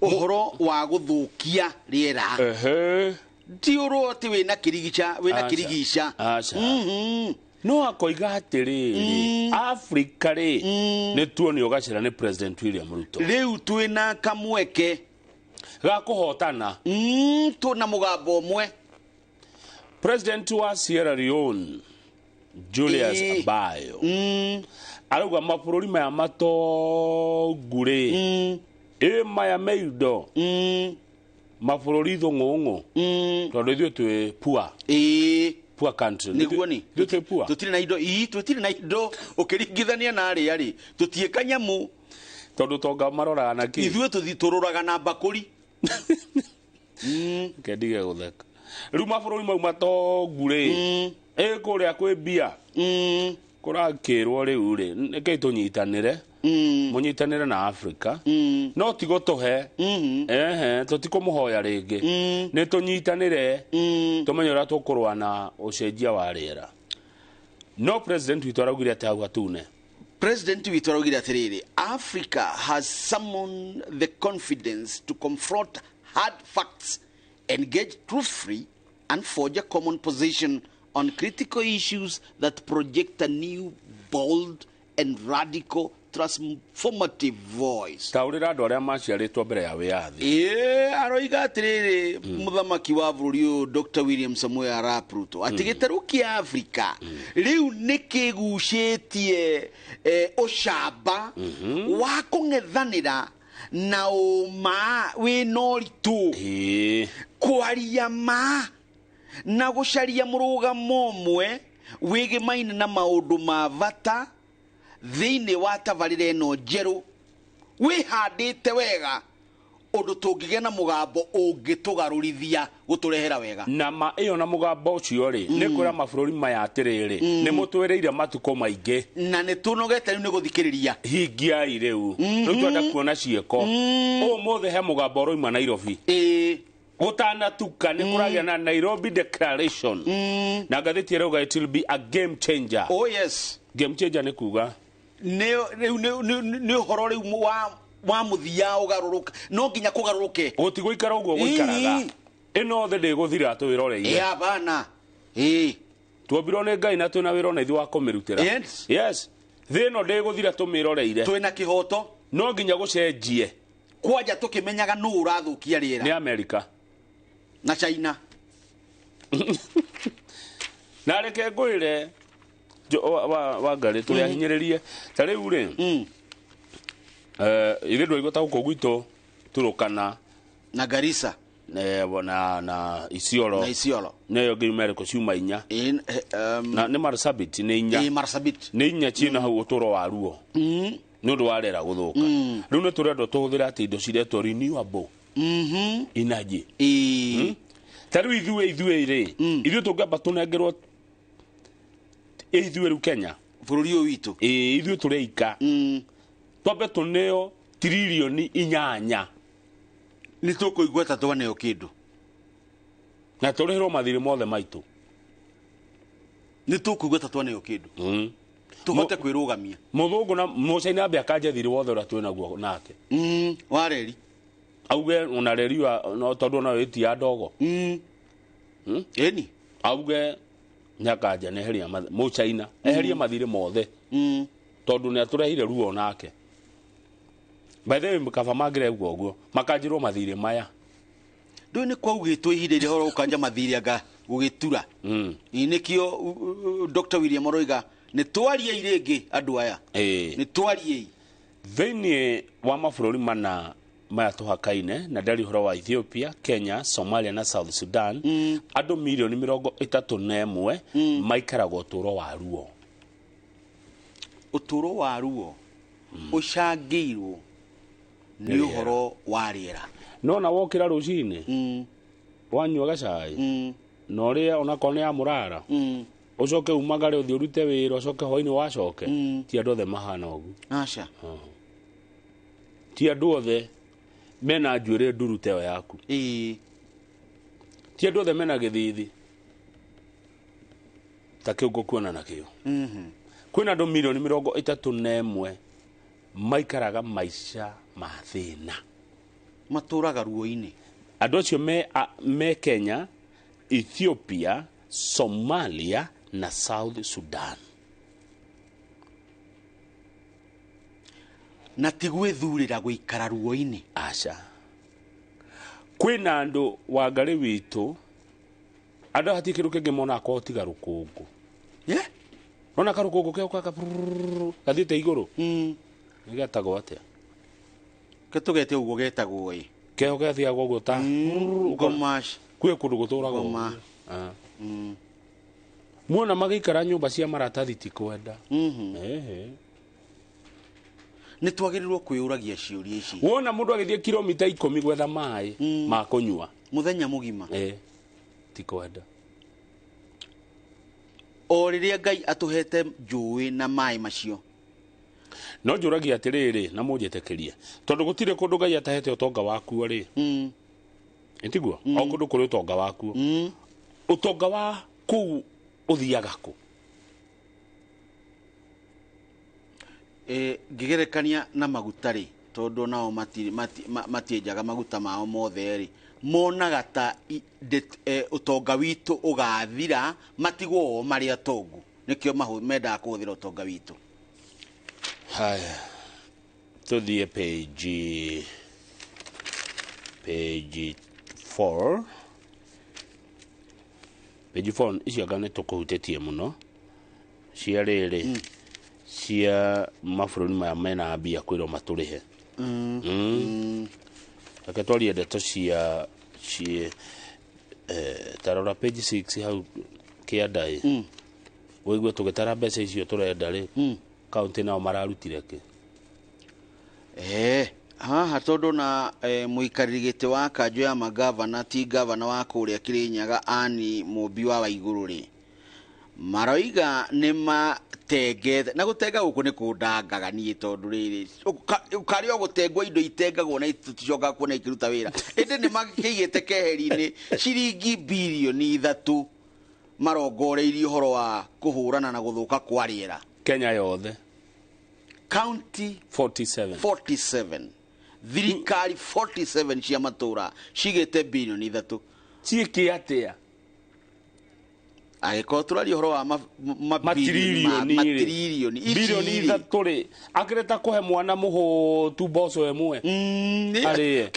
Ũhoro wa gũthũkia rĩera. Ti ũrwo atĩ wĩna kĩrigica, wĩna kĩrigica. No akoiga atĩrĩrĩ, Africa rĩ, nĩ tuonio gacĩra nĩ President William Ruto. Rĩu twĩna kamweke ga kũhotana. Tũna mũgambo ũmwe. President wa Sierra Leone Julius Bayo arauga mabũrũri maya matongu rĩ, ĩ maya me indo, mabũrũri thũng'ũng'ũ, tondũ ithuĩ twĩ poor. Poor country. Nĩguo ni. Ithuĩ twĩ poor. Tũtirĩ na indo, ii, tũtirĩ na indo ũkĩringithania na arĩa rĩ, tũtiĩka nyamũ. Tondũ tonga maroraga na kĩ? Ithuĩ tũroraga na mbakũri. Kendige gũtheka. Rĩu mabũrũri mau matongu rĩ, ĩ kũrĩa kwĩ mbia kũrakĩrwo rĩu rĩ, nĩkĩĩ tũnyitanĩre, mũnyitanĩre na Africa, no ti gũtũhe, ehe, tũtikũmũhoya rĩngĩ, nĩ tũnyitanĩre, tũmenye ũrĩa tũkũrũa na ũcenjia wa rĩera. No president witũ araugire atĩ hau hatune. President witũ araugire atĩrĩrĩ, Africa has summoned the confidence to confront hard facts, engage truthfully and forge a common position on critical issues that project a new, bold and radical transformative voice. Taũrĩra andũ arĩa maciarĩtwo mbere ya wĩyathi. Ĩĩ, aroiga atĩrĩrĩ, mũthamaki wa bũrũri ũyũ Dr William Samoei Arap Ruto atĩ gĩtarũ kĩa Afrika rĩu nĩ kĩgucĩtie ũcamba wa kũng'ethanĩra na ũma wĩna ũritũ, kwaria ma na gũcaria mũrũgamo ũmwe wĩgĩmaine na maũndũ ma bata thĩinĩ wa tabarĩra ĩno njerũ wĩhandĩte wega, ũndũ tũngĩgĩa na mũgambo ũngĩtũgarũrithia gũtũrehera wega. Na ma ĩyo na mũgambo ũcio rĩ, nĩ kwĩra mabũrũri maya atĩrĩrĩ, nĩ mũtwĩrĩire matukũ maingĩ na nĩ tũnogete rĩu nĩ gũthikĩrĩria. Hingiai rĩu, rĩu twenda kuona ciĩko. Ũmũthĩ he mũgambo ũroima Nairobi, gũtanatuka nĩ kũragĩa na Nairobi Declaration, na ngathĩti ĩrauga it will be a game changer. Oh yes. Game changer nĩ kuga nĩ rĩu nĩ ũhoro rĩu wa mũthia ũgarũrũka, no nginya kũgarũrũke. Gũtigũikara ũguo gũikaraga, ĩno thĩ ndĩgũthira twĩroreire. Ĩ abana, ĩ. Tuombirwo nĩ Ngai na twĩna wĩra ona ithuĩ wa kũmĩrutĩra. Yes. Yes, thĩ ĩno ndĩgũthira tũmĩroreire. Twĩna kĩhoto. No nginya gũcenjie. Kwanja tũkĩmenyaga nũ ũrathũkia rĩera. Nĩ Amerika na China. Na reke ngwĩre wa Ngarĩ, tũrĩa hinyĩrĩrie ta rĩu rĩ, ithuĩ ndwaigua ta gũkũ gwitũ Turukana na Garissa na Isiolo. Na Isiolo. Nĩyo ngiuma ĩrĩkũ ciuma 4. Na nĩ Marsabit nĩ 4. Ĩ Marsabit nĩ 4 ciĩna hau ũtũro wa ruo nĩ ũndũ wa rĩera gũthũka. Rĩu nĩ tũrendwo tũhũthĩre atĩ indo ciretwo renewable energy. Ta rĩu ithuĩ rĩ, ithuĩ tũngĩamba tũnengerwo ithuĩ rĩu Kenya, bũrũri ũyũ witũ, ĩ ithuĩ tũreika, twambe tũneo tiririoni 8, nĩ tũkũigua ta twaneo kĩndũ na tũrĩhĩrwo mathirĩ mothe maitũ. Nĩ tũkũigua ta twaneo kĩndũ, tũhote kwĩrũgamia. Mũthũngũ na mũcaina ambe akanje thirĩ wothe ũrĩa twĩnaguo nake wa reri, auge ona reri no tondũ ona wĩtia ndogo. Ĩni auge nĩakanja nĩeheria mũcaina eherie mathirĩ mothe, tondũ nĩatũrehire ruo nake. By the way, kaba mangĩregwo ũguo makanjĩrwo mathirĩ maya. Ndũĩ nĩ kwaugĩtwo ihinda rĩrĩa ũhoro ũkanja mathirĩ anga gũgĩtura. Nĩkĩo Dr William aroiga nĩ twariei rĩngĩ andũ aya, nĩ twariei. Thĩinĩ wa mabũrũri mana maya tũhakaine na ndari ũhoro wa Ethiopia, Kenya, Somalia na South Sudan, andũ mirioni 31 maikaraga ũtũũro wa ruo. Ũtũũro wa ruo ũcangĩirwo nĩ ũhoro wa rĩera. No na wokĩra rũcinĩ, wanyua gacai, na ũrĩe onakorwo nĩ ya mũrara, ũcoke umagare ũthiĩ ũrute wĩra, ũcoke hwainĩ wacoke, ti andũ othe mahana ũguo. Aca. Ti andũ othe mena njuĩrĩ nduru ta ĩyo yaku. Ti andũ othe mena gĩthithi ta kĩu ngũkuona nakĩo. Kwĩna andũ mirioni 31 maikaraga maica ma thĩna, matũraga ruo-inĩ. Andũ acio me Kenya, Ethiopia, Somalia na South Sudan. Na ti gwĩthurĩra gũikara ruo-inĩ. Aca. Kwĩna andũ wa Ngarĩ witũ, andũ hatirĩ kĩndũ kĩngĩ monaga kwao tiga rũkũngũ. Nona karũkũngũ keo gaka gathiĩte igũrũ. Nĩ getagwo atĩa? Ketũgete ũguo getagwo ĩ. Keho gathiaga ũguo ta Ngomash. Kwĩ kũndũ gũtũragwo. Muona magĩikara nyũmba cia maratathi ti kwenda. Nĩ twagĩrĩirwo kwĩyũragia ciũria ici. Wona mũndũ agĩthiĩ kilomita 10 gwetha maĩ ma kũnyua mũthenya mũgima. Ti kwenda. O rĩrĩa Ngai atũhete njũĩ na maĩ macio. No njũragia atĩrĩrĩ, na mũnjĩtĩkĩrie, tondũ gũtirĩ kũndũ Ngai atahete ũtonga wakuo rĩ, ĩtiguo? O kũndũ kũrĩ ũtonga wakuo. Ũtonga wa kũu ũthiaga kũ? Ngĩgerekania na maguta rĩ, tondũ nao matienjaga maguta mao mothe rĩ, monaga ta ũtonga witũ ũgathira, matigwo o marĩ atongu, nĩkĩo mendaga kũhũthĩra ũtonga witũ. Haya, tuthiĩ page 4. Page 4 icio anga nĩ tũkũhutĩtie mũno, cia rĩrĩ, cia mabũrũri maya mena mbia kwĩrwo matũrĩhe. Reke twarie ndeto cia tarora page 6 hau kĩanda ĩ. Ũigue tũgĩtara mbeca icio tũrenda rĩ, kaunti nao mararutire kĩ? Haha tondũ na mũikarĩri gĩtĩ wa kanjũ ya magavana, ti gavana wa kũrĩa Kĩrĩnyaga Anne Mũmbi wa Waigũrũ rĩ, maroiga nĩ matengete, na gũtenga gũkũ nĩ kũndangaga niĩ, tondũ rĩrĩ karĩ o gũtengwo indo itengagwo na tũticokaga kuona ikĩruta wĩra, ĩndĩ nĩ makĩigĩte keheri-inĩ ciringi birioni 3 marongoreirie ũhoro wa kũhũrana na gũthũka kwa rĩera Kenya yothe. County 47. 47. Thirikari 47 cia matũra cigĩte birioni 3. Ciĩke atĩa? Angĩkorwo tũraria ũhoro wa matiririoni, matiririoni, birioni 3 rĩ, akĩreta kũhe mwana mũhũtu mboco ĩmwe arĩe,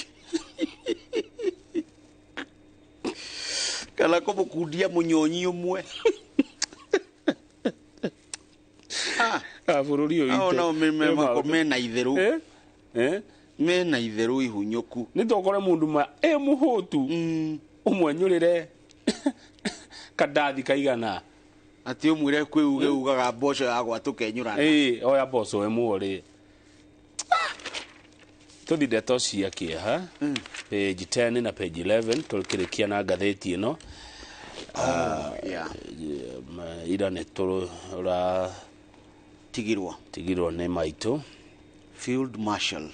kana kũmũkundia mũnyonyi ũmwe. Bũrũri ũyũ witũ. Nao mena itherũ. Mena itherũ ihunyũku. Nĩ tokore mũndũ ma ĩ mũhũtu ũmwenyũrĩre kandathi kaigana, atĩ ũmwĩre kwĩ uge ugaga mboco ya gwatũka ĩnyũrana. Oya mboco ĩmwe rĩ. Tũthi ndeto cia kĩeha, page 10 na page 11 tũkĩrĩkia na ngathĩti ĩno. Ira nĩ tũratigirwo tigirwo nĩ maitũ Field Marshal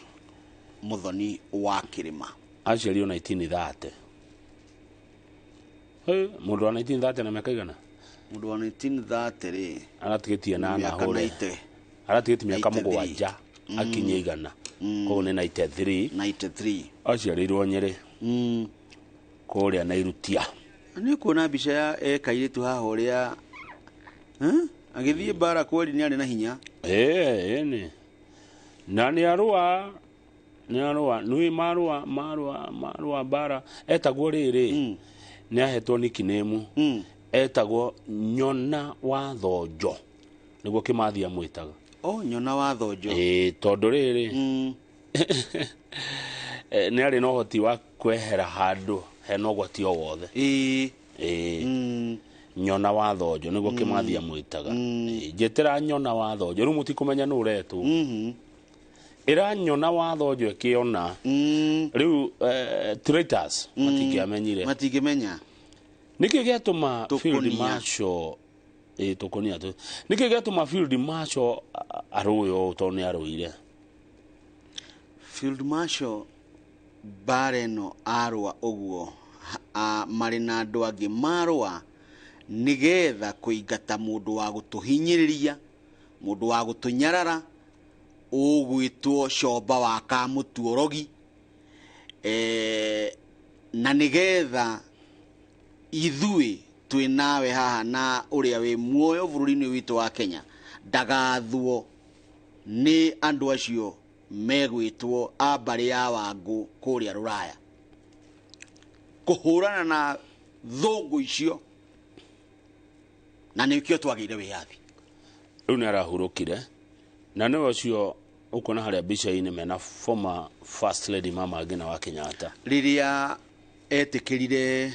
Muthoni wa Kĩrĩma. Aciarirwo 1930. Mũndũ wa 1930 na mĩaka igana? Mũndũ wa 1930 rĩ, aratigĩtie na hũre. Aratigĩtie mĩaka 7 akinye igana. Koguo nĩ 93. 93. Aciarĩirwo Nyĩrĩ. Kũrĩa Nairutia. Nĩ kuona mbica ya kairĩtu haha ũrĩa agĩthiĩ mbara kweli nĩ arĩ na hinya. Nĩ. Na nĩ arũa, nĩ marũa mbara etagwo rĩrĩ. Nĩ ahetwo nickname. Etagwo Nyona wa Thonjo. Nĩguo Kĩmathi amwĩtaga. Nyona wa Thonjo. Tondũ rĩrĩ nĩ arĩ na ũhoti wa kwehera handũ hena ũgwati o wothe. Nyona wa Thonjo nĩguo Kĩmathi amwĩtaga. Njĩtĩra Nyona wa Thonjo, rĩu mũtikũmenya nũ ũretwo. Ĩra Nyona wa Thonjo ĩkĩona. Rĩu traitors matingĩamenyire. Matingĩmenya. Nĩkĩ gĩatũma Field Marshal tũkũnia tu. Nĩkĩ gĩatũma Field Marshal arũe ũũ tondũ nĩ arũire? Field Marshal mbara ĩno arũa ũguo marĩ na andũ angĩ marũa nĩgetha kũingata mũndũ wa gũtũhinyĩrĩria, mũndũ wa gũtũnyarara, ũgwĩtwo Comba wa Kamũtuorogi, na nĩgetha ithuĩ twĩ nawe haha na ũrĩa wĩ muoyo bũrũri-inĩ witũ wa Kenya ndagathwo nĩ andũ acio megwĩtwo a mbarĩ ya Wangũ kũrĩa Rũraya kũhũrana na thũngũ icio, na nĩkĩo twagĩire wĩyathi. Rĩu nĩ arahurũkire, na nĩwe ũcio ũkuona harĩa mbica-inĩ mena former first lady Mama Ngina wa Kenyatta. Rĩrĩa etĩkĩrire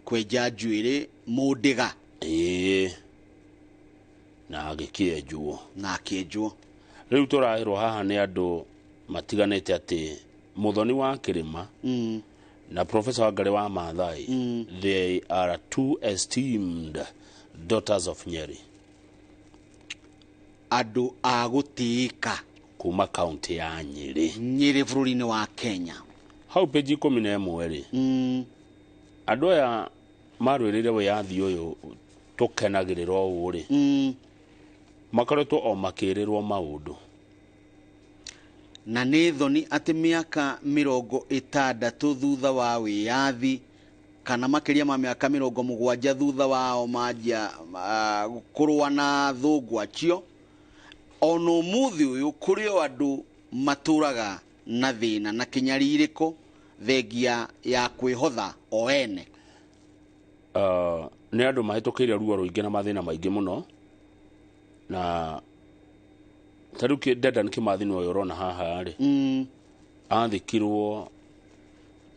kwenja njuĩrĩ mũndĩga. Na agĩkĩenjwo. Na akĩenjwo. Rĩu tũraĩrwo haha nĩ andũ matiganĩte atĩ Muthoni wa Kĩrĩma Na Professor Wangari wa Maathai. They are two esteemed daughters of Nyeri. Andũ a gũtĩĩka kuma kaunti ya Nyeri. Nyeri bũrũri-inĩ wa Kenya. Hau page 11 rĩ, andũ aya marũĩrĩire wĩyathi ũyũ tũkenagĩrĩra ũũ rĩ, makoretwo o makĩrĩrwo maũndũ. Na nĩ thoni atĩ mĩaka 60 thutha wa wĩyathi, kana makĩria ma mĩaka 70 thutha wao manjia kũrũa na thũngũ acio, ona ũmũthĩ ũyũ kũrĩ o andũ matũraga na thĩna na kĩnyarirĩko thengia ya kwĩhotha o ene. Nĩ andũ mahĩtũkĩire ruo rũingĩ na mathĩna maingĩ mũno, na ta rĩu Dedan Kimathi nĩwe ũrona haha rĩ, athikirwo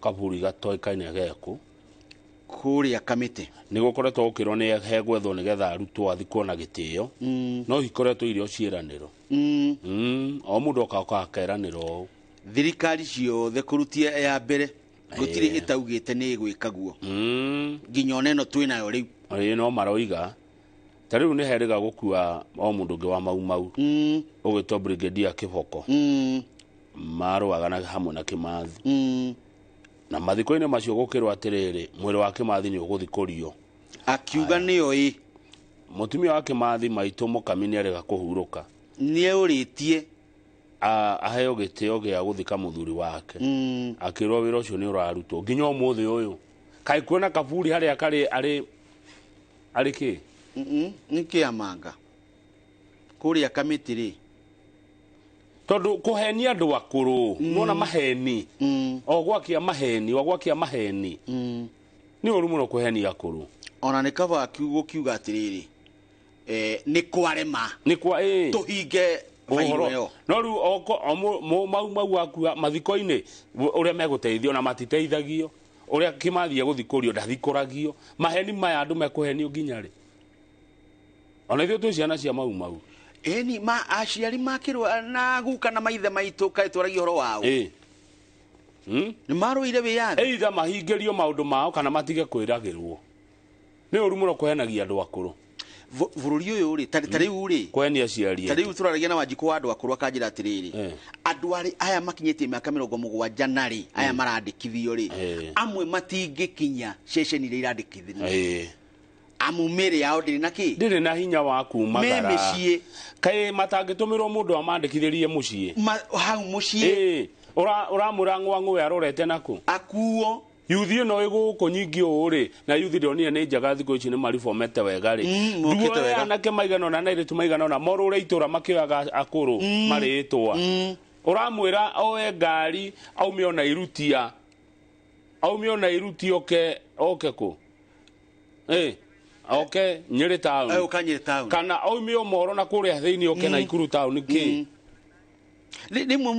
kaburi gatoĩkaine geku kũrĩa Kamĩtĩ. Nĩ gũkoretwo gũkĩrwo nĩ hegwethwo nĩgetha arutwo athikwo na gĩtĩo, no ikoretwo irio ciĩranĩro. O mũndũ oka akeranĩrwo ũũ. Thirikari ciothe kũrutia ya mbere gũtirĩ ĩtaugĩte nĩ ĩgwĩka guo, nginya ona ĩno twĩnayo rĩu. Ĩĩ, no maroiga ta rĩu nĩ herĩga gũkua o mũndũ ũngĩ wa Mau Mau ũgĩtwo Brigadier Kĩboko, marũaga na hamwe na Kĩmathi, na mathiko-inĩ macio gũkĩrwo atĩrĩrĩ, mwĩrĩ wa Kĩmathi nĩ ũgũthikũrio. Akiuga nĩyo ĩ. Mũtumia wa Kĩmathi maitũ Mũkami nĩ arega kũhurũka, nĩeũrĩtie aheo gĩtĩo gĩa gũthika mũthuri wake. Akĩrwo wĩra ũcio nĩ ũrarutwo nginya ũmũthĩ ũyũ. Kaĩ kuona kaburi harĩa karĩ arĩ arĩ kĩ? Nĩ kĩamanga kũrĩa Kamĩtĩ rĩ, tondũ kũhenia andũ akũrũ, nĩwona maheni, o gwakia maheni, o gwakia maheni, nĩ ũru mũno kũhenia akũrũ. Ona nĩ kaba gũkiuga atĩrĩrĩ, nĩ kwarema, nĩ kwa ĩ tũhinge ũhoro. No rĩu oko Mau Mau akua mathiko-inĩ ũrĩa megũteithio na matiteithagio, ũrĩa Kĩmathi egũthikũrio ndathikũragio. Maheni maya andũ mekũhenio nginya rĩ? Ona ithuĩ twĩ ciana cia Mau Mau. Ĩni ma aciari makĩrwo na guka na maithe maitũ kaĩ twaragia ũhoro wao. Nĩ marũire wĩyathi. Either mahingĩrio maũndũ mao kana matige kwĩragĩrwo. Nĩ ũru mũno kũhenagia andũ akũrũ. Bũrũri ũyũ rĩ, ta rĩu rĩ, kũhenia aciari. Ta rĩu tũraragia na Wanjikũ wa andũ akũrũ akanjĩra atĩrĩrĩ, andũ arĩ aya makinyĩtie mĩaka 70 na rĩ, aya marandĩkithio rĩ, amwe matingĩkinya ceceni iria irandĩkithio. Amu mĩĩrĩ yao ndĩrĩ na kĩ? Ndĩrĩ na hinya wa kumagara. Me mĩciĩ. Kaĩ matangĩtũmĩrwo mũndũ amandĩkithĩrie mũciĩ? Hau mũciĩ. Ũramwĩra ng'wang'ũwe arorete nakũ? Akuo. Yuthi ĩno ĩgũkũ nyingĩ ũũ rĩ, na yuthi ndĩronire nĩ njega thikũ ici nĩ maribomete wega rĩ. Nduoe anake maigana ũna na airĩtu maigana ũna morũre itũra makĩoyaga akũrũ marĩtwa. Ũramwĩra oe ngari aume ona irutia. Aume ona irutia oke oke kũ? Oke Nyeri town. Oka Nyeri town. Kana aume Omoro na kũrĩa thĩinĩ oke Naikuru town kĩ? Rĩmwe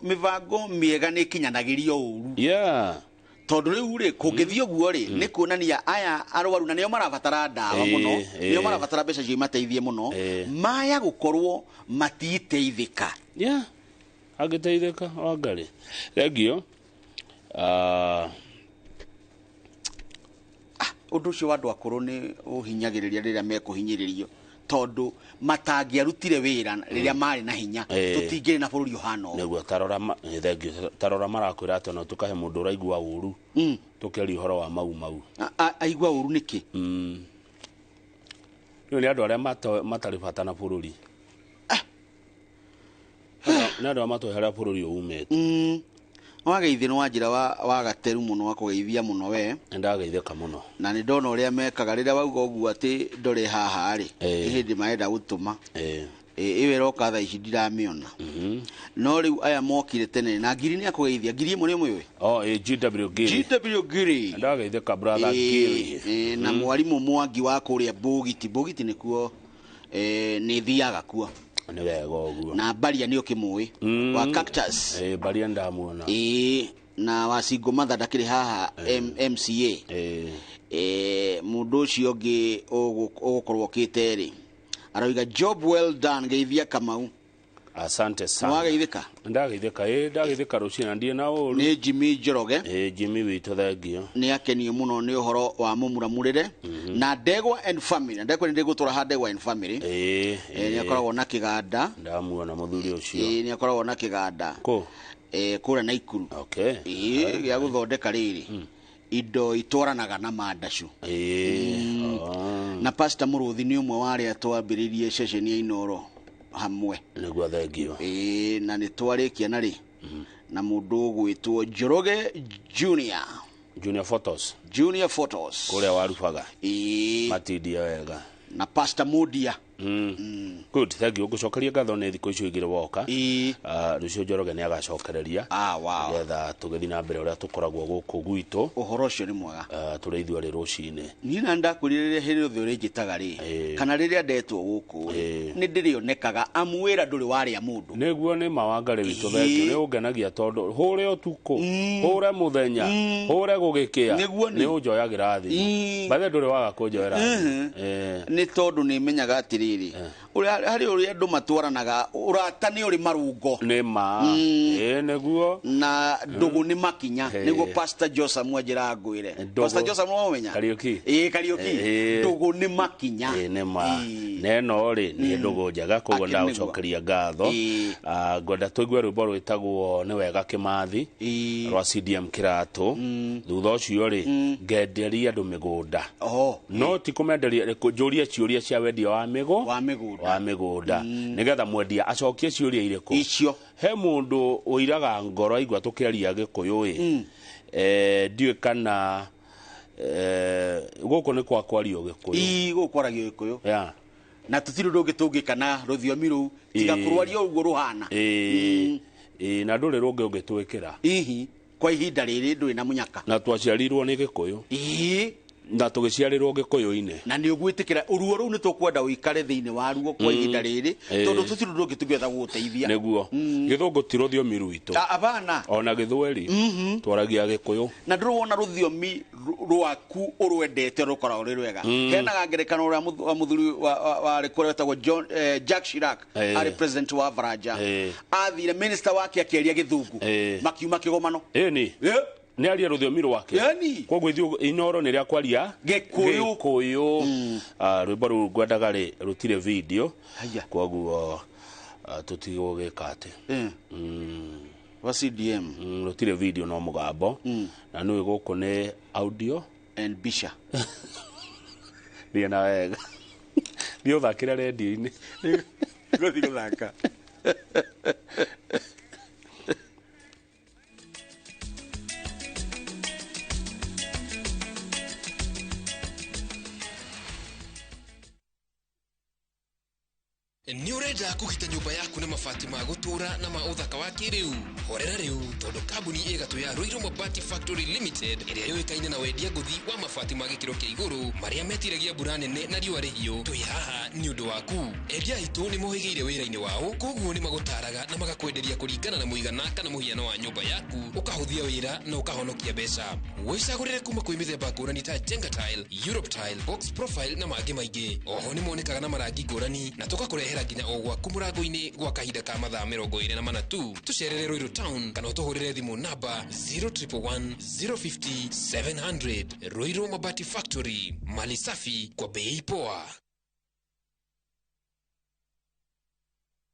mĩbango mĩega nĩ ĩkinyanagĩrio ũru. Yeah. Tondũ rĩu rĩ kũngĩthiĩ ũguo rĩ, nĩ kuonania aya arwaru na nĩo marabatara ndawa mũno, nĩo marabatara mbeca cio imateithie mũno, maya gũkorwo matiteithĩka. Yeah. Angĩteithĩka Wangari. Thengio. Ũndũ ũcio wa andũ akũrũ nĩ ũhinyagĩrĩria rĩrĩa mekũhinyĩrĩrio, tondũ matangĩarutire wĩra rĩrĩa marĩ na hinya, tũtingĩrĩ na bũrũri ũhana ũũ. Nĩguo tarora thengio, tarora marakwĩra atĩ ona tũkahe mũndũ ũraigua ũru, tũkĩaria ũhoro wa Mau Mau. Aigua ũru nĩkĩ? Rĩu nĩ andũ arĩa matarĩ bata na bũrũri. Nĩ andũ arĩa matoĩ harĩa bũrũri ũyũ umĩte. Wageithio nĩ wanjĩra wa gateru mũno wa kũgeithia mũno we. Nĩndageithĩka mũno. Na nĩ ndona ũrĩa mekaga rĩrĩa wauga ũguo atĩ ndore haha rĩ, nĩ hĩndĩ marenda gũtũma. Ĩyo ĩroka thaa ici ndiramĩona. No rĩu aya mokire tene na Ngiri nĩ akũgeithia. Ngiri ĩmwe nĩ ũmĩũĩ? Oh, GW Ngiri. GW Ngiri. Ndageithĩka brother Ngiri. Na mwarimũ Mwangi wa kũrĩa Bũgiti. Bũgiti nĩkuo nĩ thiaga kuo. Nĩ wega ũguo. Na Baria nĩ ũkĩmũĩ wa Cactus. Baria ndamuona. Na wa Single Mother ndakĩrĩ haha MCA. Mũndũ ũcio ũngĩ ũgũkorwo okĩte rĩ, aroiga job well done, geithia Kamau. Asante sana. Nĩwageithĩka? Ndageithĩka, ĩ, ndageithĩka rũcinĩ na ndirĩ na ũru. Nĩ Jimmy Njoroge. Ĩ, Jimmy witũ, thengio. Nĩ akenio mũno nĩ ũhoro wa mũmuramũrĩre na Ndegwa and Family, na Ndegwa nĩ ndĩgũtũra ha Ndegwa and Family. Nĩ akoragwo na kĩganda. Ndamuona mũthuri ũcio. Nĩ akoragwo na kĩganda kũ? Kũrĩa Naikuru. Okay. Gĩa gũthondeka rĩrĩ indo itwaranaga na mandacu. Na Pastor Mũrũthi nĩ ũmwe wa arĩa twambĩrĩirie ceceni ya Inoro hamwe. Nĩguo, thengio. Na nĩ twarĩkia na rĩ na mũndũ ũgwĩtwo Njoroge Junior. Junior Photos. Junior Photos. Kũrĩa warubaga. Matindie wega. Na Pastor Mudia. Good, thank you. Ngũcokeria ngatho nĩ thikũ icio igĩrĩ woka. Rũciũ Njoroge nĩ agacokereria. Wow. Nĩgetha tũgĩthiĩ na mbere ũrĩa tũkoragwo gũkũ gwitũ. Ũhoro ũcio nĩ mwega. Tũrĩ ithuerĩ rũcinĩ. Niĩ na ndakwĩrire rĩrĩa hĩndĩ yothe ũrĩnjĩtaga rĩ, kana rĩrĩa ndetwo gũkũ rĩ, nĩ ndĩrĩonekaga, amu wĩra ndũrĩ warĩa mũndũ. Nĩguo, nĩ mawangarĩ witũ, thengio. Nĩ ũngenagia tondũ hũre ũtukũ, hũre mũthenya, hũre gũgĩkĩa, nĩ ũnjoyagĩra thimũ. Bathe ndũrĩ waga kũnjoera thimũ. Nĩ tondũ nĩ menyaga atĩrĩrĩ, harĩ ũrĩa andũ matwaranaga, ũrata nĩ ũrĩ marũngo. Nĩ ma. Ĩ, nĩguo. Na ndũgũ nĩ makinya. Nĩguo Pastor Joseph anjĩraga ngwĩre. Pastor Joseph nĩwamũmenya? Kariũki. Ĩ, Kariũki. Ndũgũ nĩ makinya. Ĩ, nĩ ma. Neno rĩ nĩ ndũgũ njega, koguo ndagũcokeria ngatho. Ngwenda tũigue rwĩmbo rwĩtagwo Nĩ Wega Kĩmathi rwa CDM Kĩratũ. Thutha ũcio rĩ, ngenderia andũ mĩgũnda. No ti kũmenderia, njũrie ciũria cia wendia wa mĩgũ wa mĩgũnda wa mĩgũnda, nĩgetha mwendia acokie ciũria irĩkũ icio. He mũndũ ũiraga ngoro aigua tũkĩaria Gĩkũyũ. Ĩ, ndiũĩ kana gũkũ nĩ kwa kwario Gĩkũyũ. Ii, gũkũ kwaragio Gĩkũyũ. Na tũtirĩ ũndũ ũngĩ tũngĩka na rũthiomi rũu tiga kũrwaria ũguo rũhana. Ĩ, na ndũrĩ rũngĩ ũngĩtwĩkĩra. Ihi, kwa ihinda rĩrĩ ndũrĩ na mũnyaka. Na twaciarirwo nĩ Gĩkũyũ. Na tũgĩciarĩrwo Gĩkũyũ-inĩ. Na nĩ ũgwĩtĩkĩra ũruo rũu, nĩ tũkwenda ũikare thĩinĩ wa ruo kwa ihinda rĩrĩ, tondũ tũtirĩ ũndũ ũngĩ tũngĩhota gũgũteithia. Nĩguo, gĩthũngũ ti rũthiomi rwitũ. Abana. Ona gĩthweri, twaragia Gĩkũyũ. Na ndũrĩ wona rũthiomi rwaku ũrwendete rũkoragwo rwĩ rwega. Heanaga ngerekano ũrĩa wa mũthuri warĩ kũrĩa wetagwo John Jacques Chirac, arĩ president wa Faranja, athire minister wake akĩaria gĩthungu, makiuma kĩgomano. Ĩni nĩ aria rũthiomi rwake. Koguo ithuĩ Inoro nĩ rĩa kwaria Gĩkũyũ. Gĩkũyũ. Rwĩmbo rũu ngwendaga rĩ rũtirĩ video, koguo tũtigũgĩka atĩ wa CDM. Rũtirĩ video, no mũgambo, na nĩũĩ gũkũ nĩ audio and bisha. Thiĩ na wega, thiĩ ũthakĩre rendio-inĩ. Gũthiĩ gũthaka. Nĩ ũrenda kũgita nyũmba yaku na mabati ma gũtũũra na ma ũthaka wa kĩrĩu? Horera rĩu, tondũ kambuni ĩgatũ ya Ruiru Mabati Factory Limited, ĩrĩa yũĩkaine na wendia ngũthi wa mabati ma gĩkĩro kĩa igũrũ marĩa metiragia mbura nene na riũa rĩhiũ, twĩ haha nĩ ũndũ waku. Endia aitũ nĩ mohĩgĩire wĩra-inĩ wao, koguo nĩ magũtaraga na magakwenderia kũringana na mũigana kana mũhiano wa nyũmba yaku, ũkahũthia wĩra na ũkahonokia mbeca. Wĩcagũrĩre kuma kwĩ mĩthemba ngũrani ta Jenga Tile, Europe Tile, Box Profile na mangĩ maingĩ. Oho nĩ monekaga na marangi ngũrani na tũgakũrehera nginya o gwaku mũrango-inĩ gwa kahinda ka mathaa 24 tu. Tũcerere Ruiru Town kana ũtũhũrĩre thimũ namba 0111 050 700. Ruiru Mabati Factory, mali safi kwa bei poa.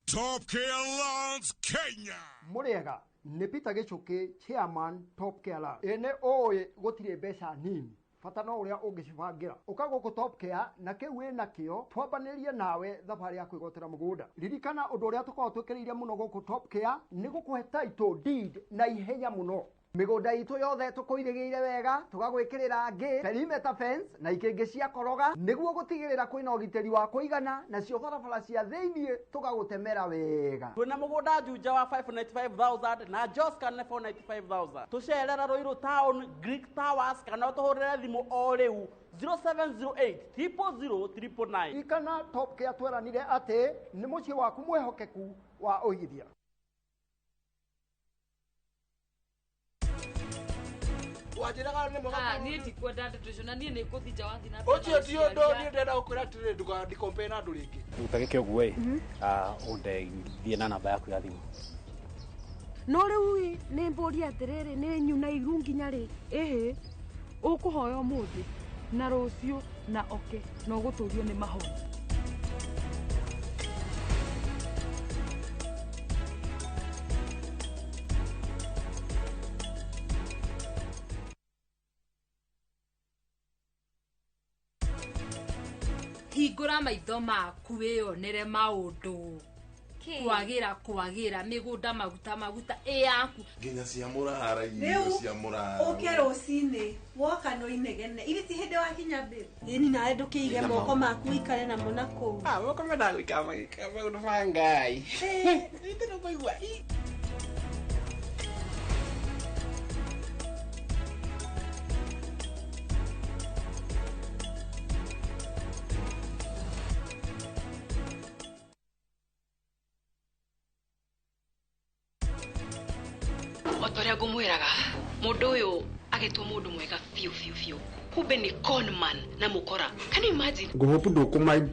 Top Care Lawns Kenya. Mũrĩega, nĩ Peter Gĩchũkĩ, chairman Top Care Lab. Ĩ, nĩ ũĩ gũtirĩ mbeca nini, bata no ũrĩa ũngĩcibangĩra. Ũka gũkũ Top Care na kĩu wĩ nakĩo, twambanĩrie nawe thabarĩ ya kwĩgwatĩra mũgũnda. Ririkana ũndũ ũrĩa tũkoragwo twĩkĩrĩire mũno gũkũ Top Care nĩ gũkũhe title deed na ihenya mũno. Mĩgũnda itũ yothe tũkũirĩgĩire wega, tũgagwĩkĩrĩra ngĩ perimeter fence na ikĩngĩ cia koroga nĩguo gũtigĩrĩra kwĩna ũgitĩri wa kũigana, nacio barabara cia thĩiniĩ tũgagũtemera wega. Twĩna mũgũnda Juja wa 595,000 na Joska nĩ 495,000. Tũcerera Ruiru Town, Greek Towers, kana ũtũhũrĩre thimũ o rĩu 0708 000 999. Ririkana Top Care tweranire atĩ nĩ mũciĩ waku mwĩhokeku wa ũigithia. Wanjĩraga nĩ mwega. Ah, niĩ ndikwenda ndeto icio na niĩ nĩ ngũthiĩ nja wathiĩ na mbere. Ũcio ti ũndũ niĩ ndĩrenda gũkwĩra atĩrĩrĩ ndũkandikompe na andũ rĩngĩ. Utagĩke ũguo ĩ, ũndeithie na namba yaku ya thimũ. No rĩu nĩ mbũrie atĩrĩrĩ nĩ nyuna iru nginya rĩ ĩhĩ ũkũhoya ũmũthĩ na rũciũ na oke na ũgũtũrio nĩ mahoya. Hingũra maitho maku wĩyonere maũndũ. Kwagĩra kwagĩra mĩgũnda maguta maguta ĩ yaku. Nginya cia mũrara irio cia mũrara. Ũke rũcinĩ woka no inegene iri ti hĩndĩ wakinya mbĩ. Ĩni nawe ndũkĩige moko maku ũikare namo na kũu. Ah, moko mendaga gũikara magĩka maũndũ ma Ngai. Ndĩrũkũigua. Otoria ngũmwĩraga mũndũ ũyũ agĩtwo mũndũ mwega biũ biũ biũ kumbe nĩ conman na mũkora. Can you imagine? Ngũhopu ndũkũmind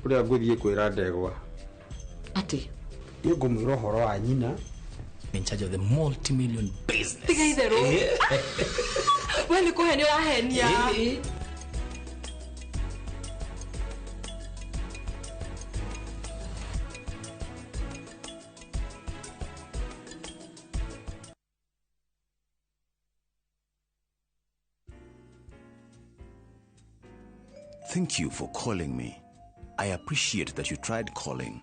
ũrĩa ngũthiĩ kwĩra ndegwa atĩ nĩ ngũmwĩra ũhoro wa nyina. In charge of the multi-million business. Tiga itherũ. We nĩ kũhenia ũrahenia. Thank you for calling me. I appreciate that you tried calling.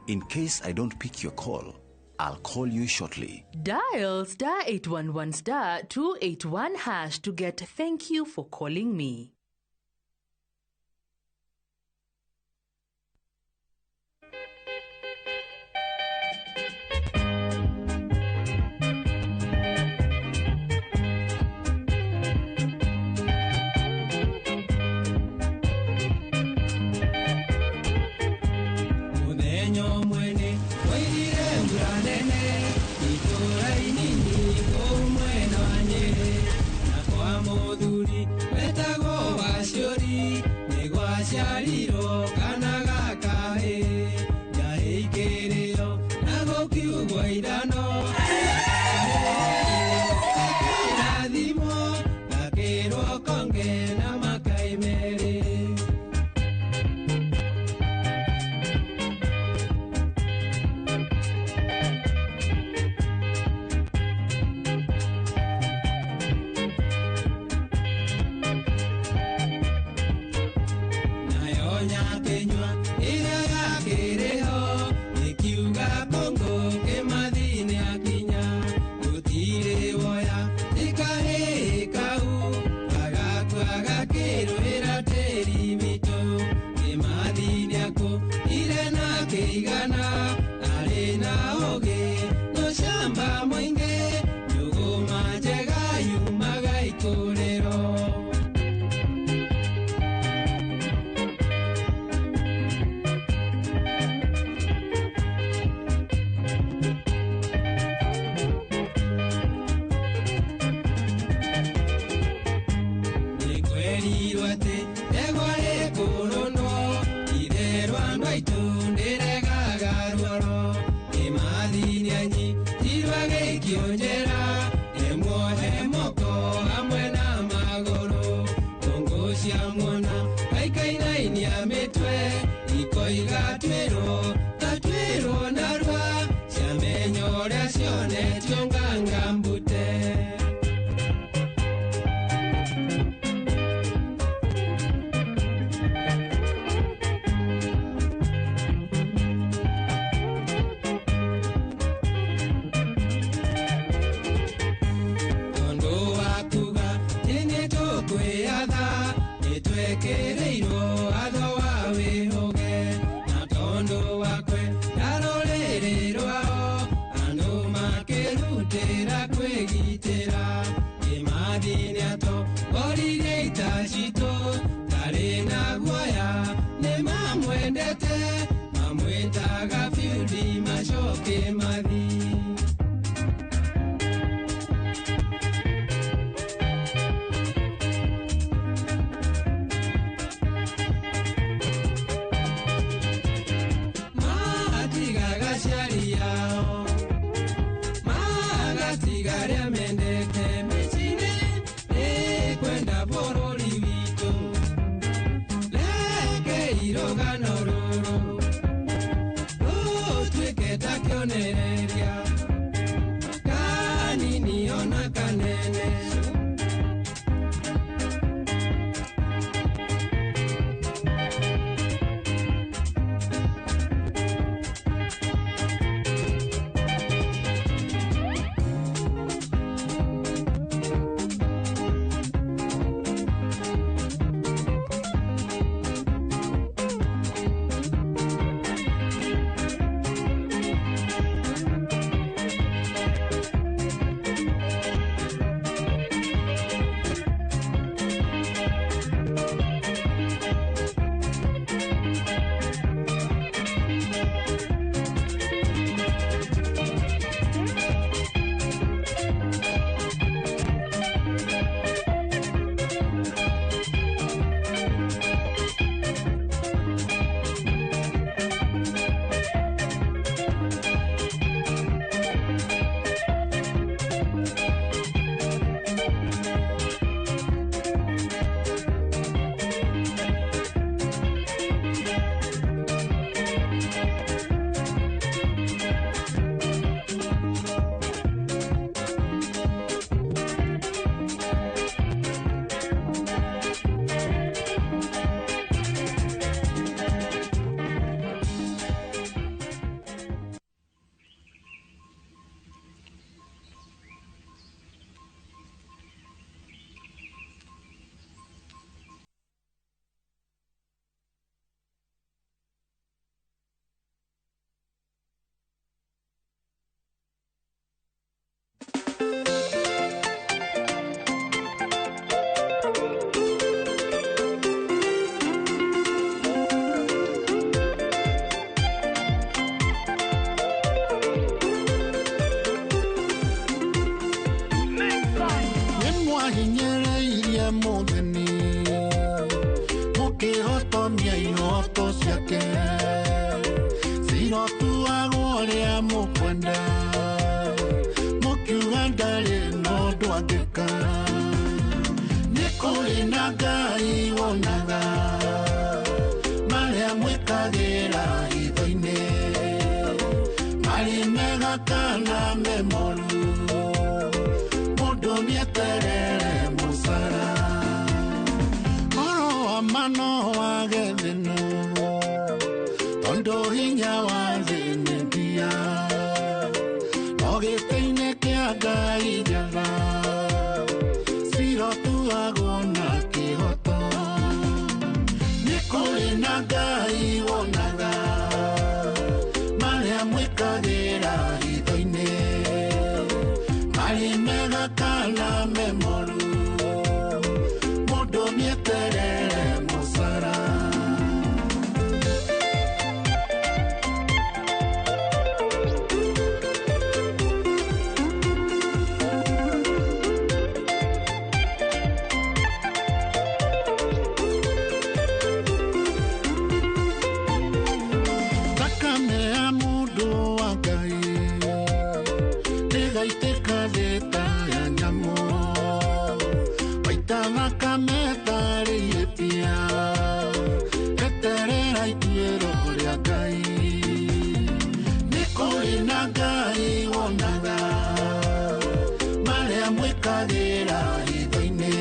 In case I don't pick your call, I'll call you shortly. Dial star 811 star 281 hash to get thank you for calling me. Twĩkĩrĩirwo watho wa wĩra. Mũngĩkaria ihoto ciake cirotuagwo ũrĩa mũkwenda mũkiuga ndarĩ na ũndũ angĩka nĩ kũrĩ na Ngai wonaga marĩa mwĩkagĩra hitho-inĩ marĩ mega kana me moru mũndũ nĩeterere mũcara ũhoro wa ma no wage thĩna tondũ hinya wa thĩ nĩ mbia no gĩtĩ-inĩ kĩa Ngai njatha cirotuagwo na kĩhoto nĩ kũrĩ na Ngai wonaga marĩa mwĩkagĩra hitho-inĩ marĩ mega kana me moru mũndũ nĩeterere mũcara. Thakame ya mũndũ wa Ngai ndĩgaitĩka thĩ ta ya nyamũ waita thakame tarĩ ihĩtia eterera ituĩro rĩa Ngai nĩ kũrĩ na Ngai wonaga marĩa mwĩkagĩra hitho-inĩ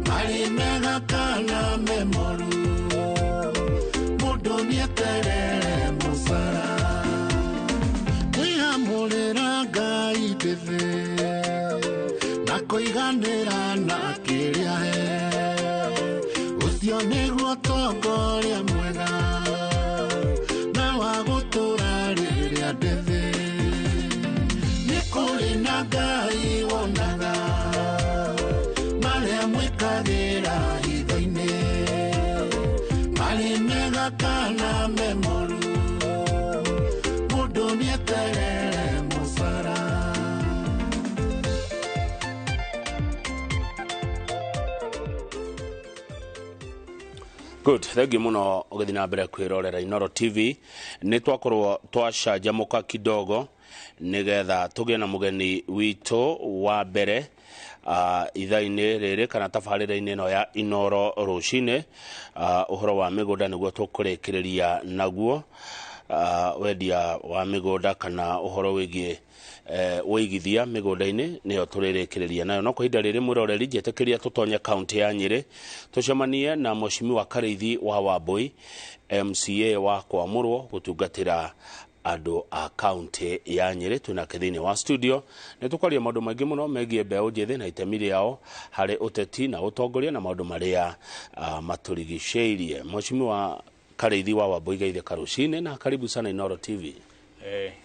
marĩ mega kana me moru mũndũ nĩeterere mũcara kwĩamũrĩra Ngai ndĩthĩ na kũiganĩra na kĩrĩa he ũcio nĩguo ũtongoria mwega na wa gũtũra rĩrĩa ndĩthĩ nĩ kũrĩ na Ngai wonaga marĩa mwĩkagĩra hitho-inĩ marĩ mega kana me moru mũndũ nĩeterere mũcara. Good, thank you muno ũgĩthiĩ na mbere kwĩrorera Inooro TV. Nĩ twakorwo twacanjamũka kidogo nĩgetha tũgĩe na mũgeni witũ wa mbere ithaa-inĩ rĩrĩ kana tabarĩra-inĩ ĩno ya Inooro rũcinĩ. Ũhoro wa mĩgũnda nĩguo tũkũrĩkĩrĩria naguo, wendia wa mĩgũnda kana ũhoro wĩgiĩ wĩigithia mĩgũnda-inĩ nĩyo tũrĩrĩkĩrĩria nayo. No kwa ihinda rĩrĩ mwĩroreri, njĩtĩkĩria tũtonye kaunti ya Nyĩrĩ tũcemanie na Mheshimiwa Karĩithi wa Wambui, MCA wa kwamũrwo gũtungatĩra andũ a kaunti ya Nyĩrĩ. Twĩnake thĩinĩ wa studio nĩ tũkwaria maũndũ maingĩ mũno megiĩ mbeũ njĩthĩ na itemi rĩao harĩ ũteti na ũtongoria na maũndũ marĩa matũrigicĩirie. Mheshimiwa Karĩithi wa Wambui, geithia karũcinĩ na karibu sana Inooro TV.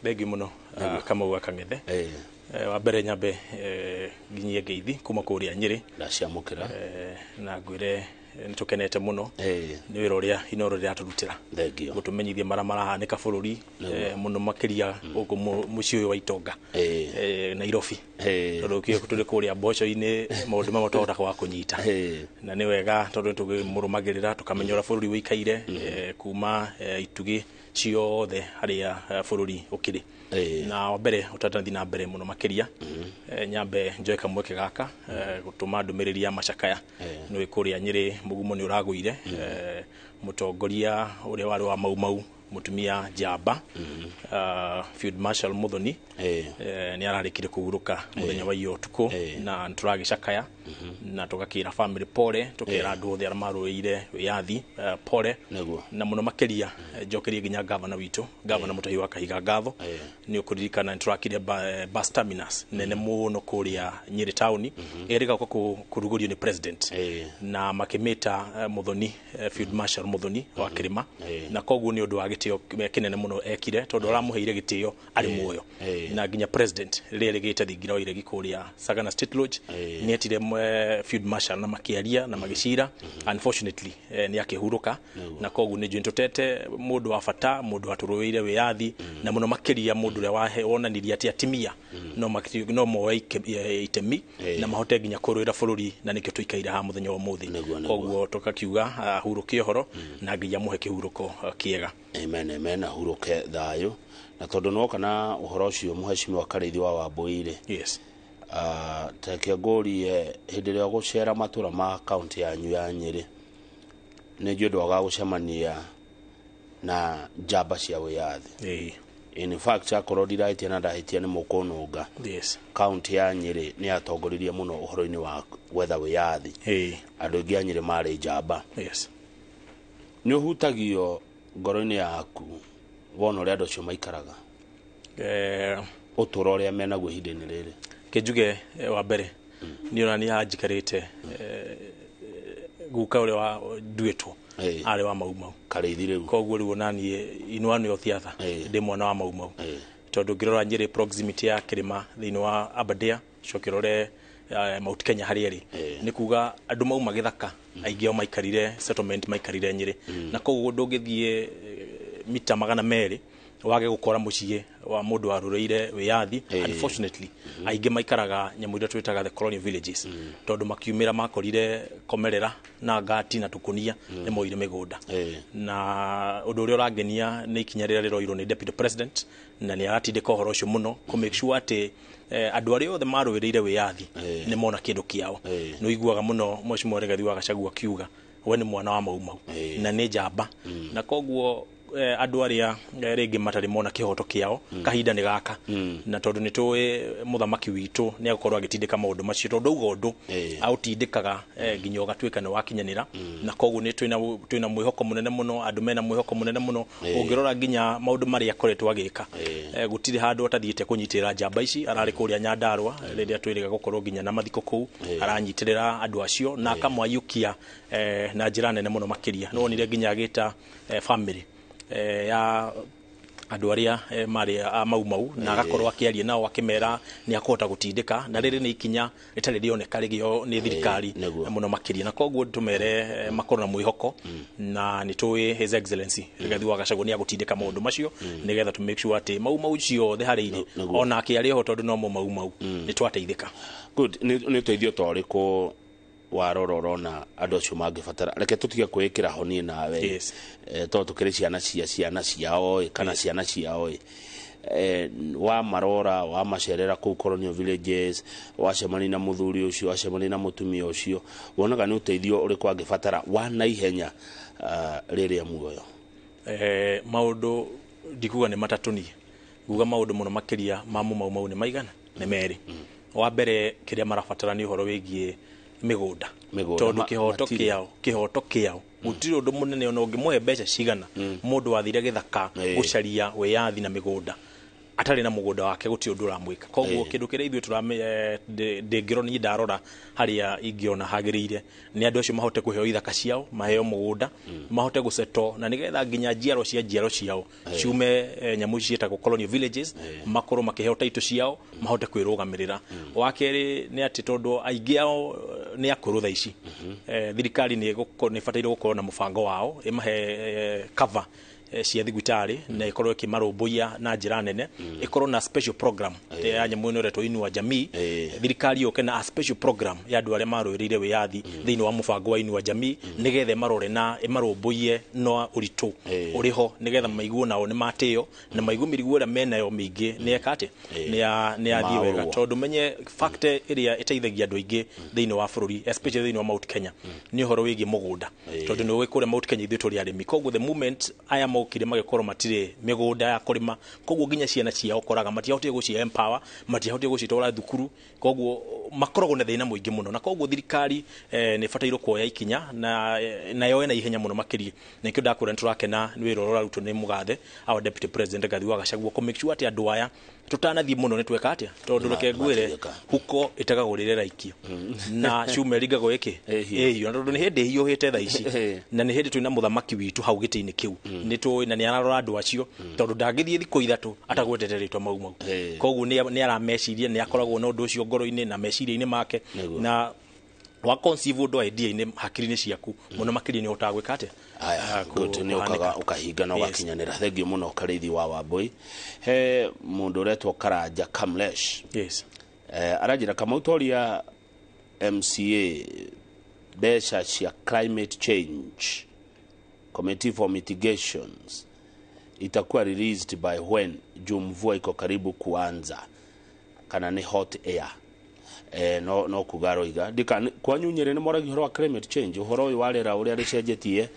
Thengi muno Kamau wa Kang'ethe. Wa mbere nyambe nginyie ngeithi kuma kũrĩa Nyĩrĩ ndaciamũkĩra na ngwĩre nĩ tũkenete mũno nĩ wĩra ũrĩa Inooro rĩratũrutĩra gũtũmenyithia marĩa marahanĩka bũrũri mũno makĩria gũkũ mũciĩ ũyũ wa Itonga Nairobi, tondũ tũrĩ kũrĩa mboco-inĩ maũndũ mamwe twahotaga wa kũnyita na nĩ wega tondũ tũkĩmũrũmagĩrĩra tũkamenya ũrĩa bũrũri ũikaire kuma itugĩ ciothe harĩa bũrũri ũkĩrĩ. Na wa mbere ũtarathiĩ na mbere mũno makĩria nyambe njoe kamweke gaka gũtũma ndũmĩrĩri ya macakaya nĩ kũrĩa Nyĩrĩ mũgumo nĩ ũragũire mũtongoria ũrĩa warĩ wa Mau Mau mũtumia njamba Field Marshal Muthoni nĩ ararĩkire kũhurũka mũthenya wa iyo ũtukũ na tũragĩcakaya na tũgakĩra family pole, tũkĩra andũ othe arĩa marũĩire wĩyathi pole, na mũno makĩria njokerie nginya gavana witũ, gavana Mutahi wa Kahiga ngatho nĩ ũkũririkana nĩ tũrakire bus terminus nene mũno kũrĩa Nyĩrĩ taũni ĩrĩga kũrugũrio nĩ president na makĩmĩta Muthoni, Field Marshal Muthoni wa Kĩrĩma, na koguo nĩ ũndũ wa gĩtĩo kĩnene mũno ekire tondũ aramũheire gĩtĩo arĩ muoyo, na nginya president rĩrĩa rĩgĩte thingira wa iregi kũrĩa Sagana State Lodge nĩ etire Field Marshal na makiaria na magicira. Unfortunately ni akihuruka na koguo ni njũĩ tũtete mũndũ wa bata, mũndũ watũrũĩire wĩyathi na mũno makĩria mũndũ ũrĩa wonanirie atĩ atimia no moe itemi na mahote nginya kũrũĩra bũrũri, na nĩkĩo tũikaire haha mũthenya wa ũmũthĩ. Koguo tũkakiuga ahurũke ũhoro na Ngai amũhe kĩhurũko kĩega. Amen, amen, ahurũke thayũ. Na tondũ nĩwoka na ũhoro ũcio mũhecimiwa Karĩithi wa Wambũi-rĩ, yes, tareke ngũrie, hĩndĩ ĩrĩa ũgũcera matũra ma kaunti yanyu ya Nyĩrĩ, nĩ njũĩ ndwagaga gũcemania na njamba cia wĩyathi. In fact, akorwo ndirahĩtia na ndahĩtia nĩ mũkũnũnga, yes, kaunti ya Nyĩrĩ nĩ yatongoririe mũno ũhoro-inĩ wa gwetha wĩyathi. Andũ aingĩ a Nyĩrĩ marĩ njamba. Yes. Nĩ ũhutagio ngoro-inĩ yaku wona ũrĩa andũ acio maikaraga, ũtũũro ũrĩa menaguo ihinda-inĩ rĩrĩ? Kĩnjuge wa mbere niĩ ona niĩ haha njikarĩte, guka ũrĩa wa nduĩtwo arĩ wa Mau Mau Karĩithi rĩu, koguo rĩu ona niĩ in one way or the other ndĩ mwana wa Mau Mau, tondũ ngĩrora Nyĩrĩ proximity ya kĩrĩma thĩinĩ wa Aberdare, coke ũrore Mount Kenya harĩa ĩrĩ, nĩ kuga andũ mauma gĩthaka aingĩ ao maikarire settlement, maikarire Nyĩrĩ, na koguo ndũngĩthiĩ mita 200 wage gũkora mũciĩ wa mũndũ warũrĩire wĩyathi. Unfortunately, aingĩ maikaraga nyamũ iria twĩtaga the colonial villages, tondũ makiumĩra makorire komerera na ngati na tũkũnia, nĩ moire mĩgũnda. Na ũndũ ũrĩa ũrangenia nĩ ikinya rĩrĩa rĩroirwo nĩ deputy president, na nĩ aratindĩka ũhoro ũcio mũno kũ make sure atĩ andũ arĩa othe marũĩrĩire wĩyathi nĩ mona kĩndũ kĩao. Nĩ ũiguaga mũno Mheshimiwa Rigathi wa Gachagua akiuga we nĩ mwana wa Mau Mau na nĩ njamba, na koguo andũ arĩa rĩngĩ matarĩ mona kĩhoto kĩao kahinda nĩ gaka, na tondũ nĩ tũĩ mũthamaki witũ nĩ agũkorwo agĩtindĩka maũndũ macio, tondũ auga ũndũ aũtindĩkaga nginya ũgatuĩka nĩ wakinyanĩra. Na koguo nĩ twĩna mwĩhoko mũnene mũno, andũ mena mwĩhoko mũnene mũno. Ũngĩrora nginya maũndũ marĩa akoretwo agĩka, gũtirĩ handũ atathiĩte kũnyitĩrĩra njamba ici. Ararĩ kũrĩa Nyandarũa rĩrĩa twĩrĩga gũkorwo nginya na mathiko kũu, aranyitĩrĩra andũ acio na akamwayũkia na njĩra nene mũno makĩria. Nĩ wonire nginya agĩta family ya andũ arĩa marĩ a Mau Mau, na agakorwo akĩaria nao akĩmera nĩ akũhota gũtindĩka, na rĩrĩ nĩ ikinya rĩtarĩ rĩoneka rĩgĩo nĩ thirikari mũno makĩria. Na koguo tũmere makorwo na mwĩhoko, na nĩ tũĩ His Excellency Rigathi wa Gachagua nĩ agũtindĩka maũndũ macio nĩgetha to make sure atĩ Mau Mau ciothe harĩ irĩ onake arĩ ho, tondũ no mo Mau Mau nĩ twateithĩka. Good. Nĩ ũteithio ta ũrĩkũ warora ũrona andũ acio mangĩbatara? Reke tũtige kwĩĩkĩra ho niĩ nawe, tondũ tũkĩrĩ ciana cia ciana ciao ĩ, kana ciana ciao ĩ. Wa marora wamacerera kũu colonial villages, wacemania na mũthuri ũcio, wacemania na mũtumia ũcio, wonaga nĩ ũteithio ũrĩkũ angĩbatara wa naihenya rĩrĩa muoyo? Maũndũ ndikuga nĩ matatũ, niĩ nguga maũndũ mũno makĩria ma Mau Mau nĩ maigana nĩ merĩ. Wa mbere kĩrĩa marabatara nĩ ũhoro wĩgiĩ mĩgũnda, tondũ kĩhoto kĩao, kĩhoto kĩao gũtirĩ ũndũ mũnene ona ũngĩmũhe mbeca cigana. Mũndũ wathire gĩthaka gũcaria wĩyathi na mĩgũnda atarĩ na mũgũnda wake, gũtirĩ ũndũ ũramwĩka. Koguo kĩndũ kĩrĩa ithuĩ ndĩngĩrora niĩ ndarora harĩa ingĩona hagĩrĩire nĩ andũ acio mahote kũheo ithaka ciao, maheo mũgũnda, mahote gũceto, na nĩgetha nginya njiaro cia njiaro ciao ciume nyamũ ici ciĩtagwo colonial villages, makorwo makĩheo taito ciao, mahote kwĩrũgamĩrĩra. Wa kerĩ nĩ atĩ tondũ aingĩ ao nĩ akũrũ thaa ici, thirikari nĩ ĩbataire gũkorwo na mũbango wao ĩmahe cover cia thibitarĩ na ĩkorwo ĩkĩmarũmbũiya na njĩra nene, ĩkorwo na special program ya nyamũ ĩno ĩretwo Inua Jamii. Thirikari yũke na a special program ya andũ arĩa marũĩrĩire wĩyathi thĩinĩ wa mũbango wa Inua Jamii, nĩgetha ĩmarore na ĩmarũmbũiye na ũritũ ũrĩ ho, nĩgetha maigue nao nĩ matĩo na maigue mĩrigo ĩrĩa menayo mĩingĩ nĩ eka atĩ nĩ yathiĩ wega. Tondũ menye fact ĩrĩa ĩteithagia andũ aingĩ thĩinĩ wa bũrũri, especially thĩinĩ wa Mount Kenya, nĩ ũhoro wĩgiĩ mũgũnda, tondũ nĩ ũĩ kũrĩa Mount Kenya ithuĩ tũrĩ arĩmi. Koguo the moment aya mokire magĩkorwo matirĩ mĩgũnda ya kũrĩma, koguo nginya ciana ciao koraga matiahotire gũcie empower, matiahotire gũcitwara thukuru, koguo makoragwo na thĩna mũingĩ mũno. Na koguo thirikari nĩ ĩbatairwo kuoya ikinya na yoe na ihenya mũno makĩria. Na nĩkĩo ndakwĩra nĩ tũrakena nĩ wĩra ũrĩa ũrarutwo nĩ mũgathe our deputy president Rigathi wa Gachagua kũ make sure atĩ andũ aya tũtanathiĩ mũno nĩ tweka atĩa, tondũ reke ngwĩre huko ĩtegagwo rĩrĩa ĩraikio na cuma ĩringagwo ĩkĩ ĩhiũ, na tondũ nĩ hĩndĩ ĩhiũhĩte thaa ici na nĩ hĩndĩ twĩna mũthamaki witũ hau gĩtĩ-inĩ kĩu, nĩ tũĩ na nĩ ararora andũ acio, tondũ ndangĩthiĩ thikũ 3 atagwetete rĩtwa Mau Mau. Koguo nĩ arameciria, nĩ akoragwo na ũndũ ũcio ngoro-inĩ na meciria-inĩ make. Na Wa conceive ũndũ idea-inĩ hakiri-inĩ ciaku mũno makĩria nĩ ũhotaga gwĩka atĩa? Aya, good, nĩ ũkaga ũkahinga na ũgakinyanĩra. Thengiũ mũno Karĩithi wa Wambui. He mũndũ ũretwo Karanja Kamlesh. Yes. Aranjĩra Kamau toria MCA mbeca cia climate change committee for mitigations itakuwa released by when, juu mvua iko karibu kuanza, kana nĩ hot air. No kuga roiga ndika kwanyu Nyĩrĩ nĩ moragia ũhoro wa climate change, ũhoro ũyũ wa rĩera ũrĩa rĩcenjetie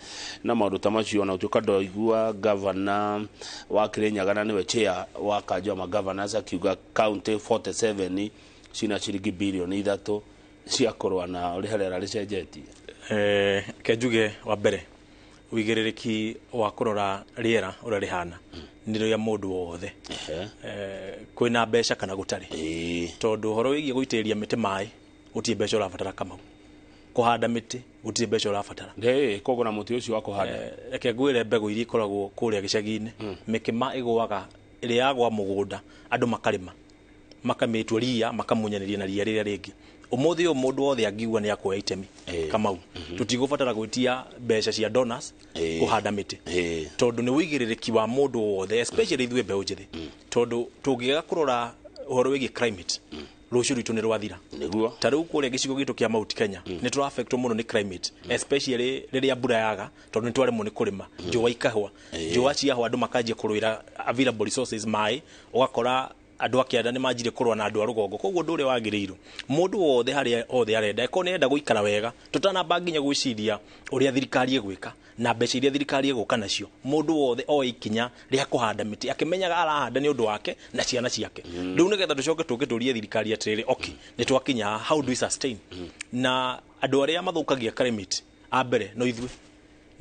na maũndũ ta macio, na ũtuĩka ndoigua governor wa Kirinyaga na nĩwe chair wa kanjo ya magovernors akiuga county 47 cina ciringi bilioni 3 cia kũrũa na ũrĩa rĩera rĩcenjetie. Ke njuge wa mbere ũigĩrĩrĩki wa kũrora rĩera ũrĩa rĩhana nĩ rĩa mũndũ wothe, kwĩna mbeca kana gũtarĩ, tondũ ũhoro wĩgiĩ gũitĩrĩria mĩtĩ maĩ gũtirĩ mbeca ũrabatara Kamau, kũhanda mĩtĩ gũtirĩ mbeca ũrabatara, kũgũra mũtĩ ũcio wa kũhanda. Reke ngwĩre mbegũ iria ikoragwo kũrĩa gĩcagi-inĩ, mĩkĩma ĩgũaga ĩrĩa yagwa mũgũnda andũ makarĩma makamĩtua ria makamunyanĩria na ria rĩrĩa rĩngĩ. Ũmũthĩ ũyũ mũndũ wothe angiuga nĩ akuoya itemi Kamau, tũtigũbatara gwĩtia mbeca cia donors kũhanda mĩtĩ, tondũ nĩ ũigĩrĩrĩki wa mũndũ wothe, especially ithuĩ mbeũ njĩthĩ, tondũ tũngĩaga kũrora ũhoro wĩgiĩ climate rũciũ rwitũ nĩ rwathira. Nĩguo. Ta rĩu kũrĩa gĩcigo gitũ kĩa Mount Kenya nĩ tũra-affectwo mũno nĩ climate, especially rĩrĩa mbura yaga, tondũ nĩ twaremwo nĩ kũrĩma, njũa ikahwa, njũa ciahwa andũ makanjia kũrũĩra available resources maĩ, ũgakora andũ a kĩanda nĩ manjire kũrũa na andũ a rũgongo. Koguo ũndũ ũrĩa wagĩrĩirwo mũndũ wothe harĩa hothe arenda, ĩkorwo nĩ arenda gũikara wega, tũtanamba nginya gwĩciria ũrĩa thirikari ĩgwĩka na mbeca iria thirikari ĩgũka nacio, mũndũ wothe oe ikinya rĩa kũhanda mĩtĩ akĩmenyaga arahanda nĩ ũndũ wake na ciana ciake. Rĩu nĩgetha tũcoke tũke tũrie thirikari atĩrĩrĩ, okay, nĩ twakinya haha, how do we sustain? Na andũ arĩa mathũkagia climate a mbere no ithuĩ.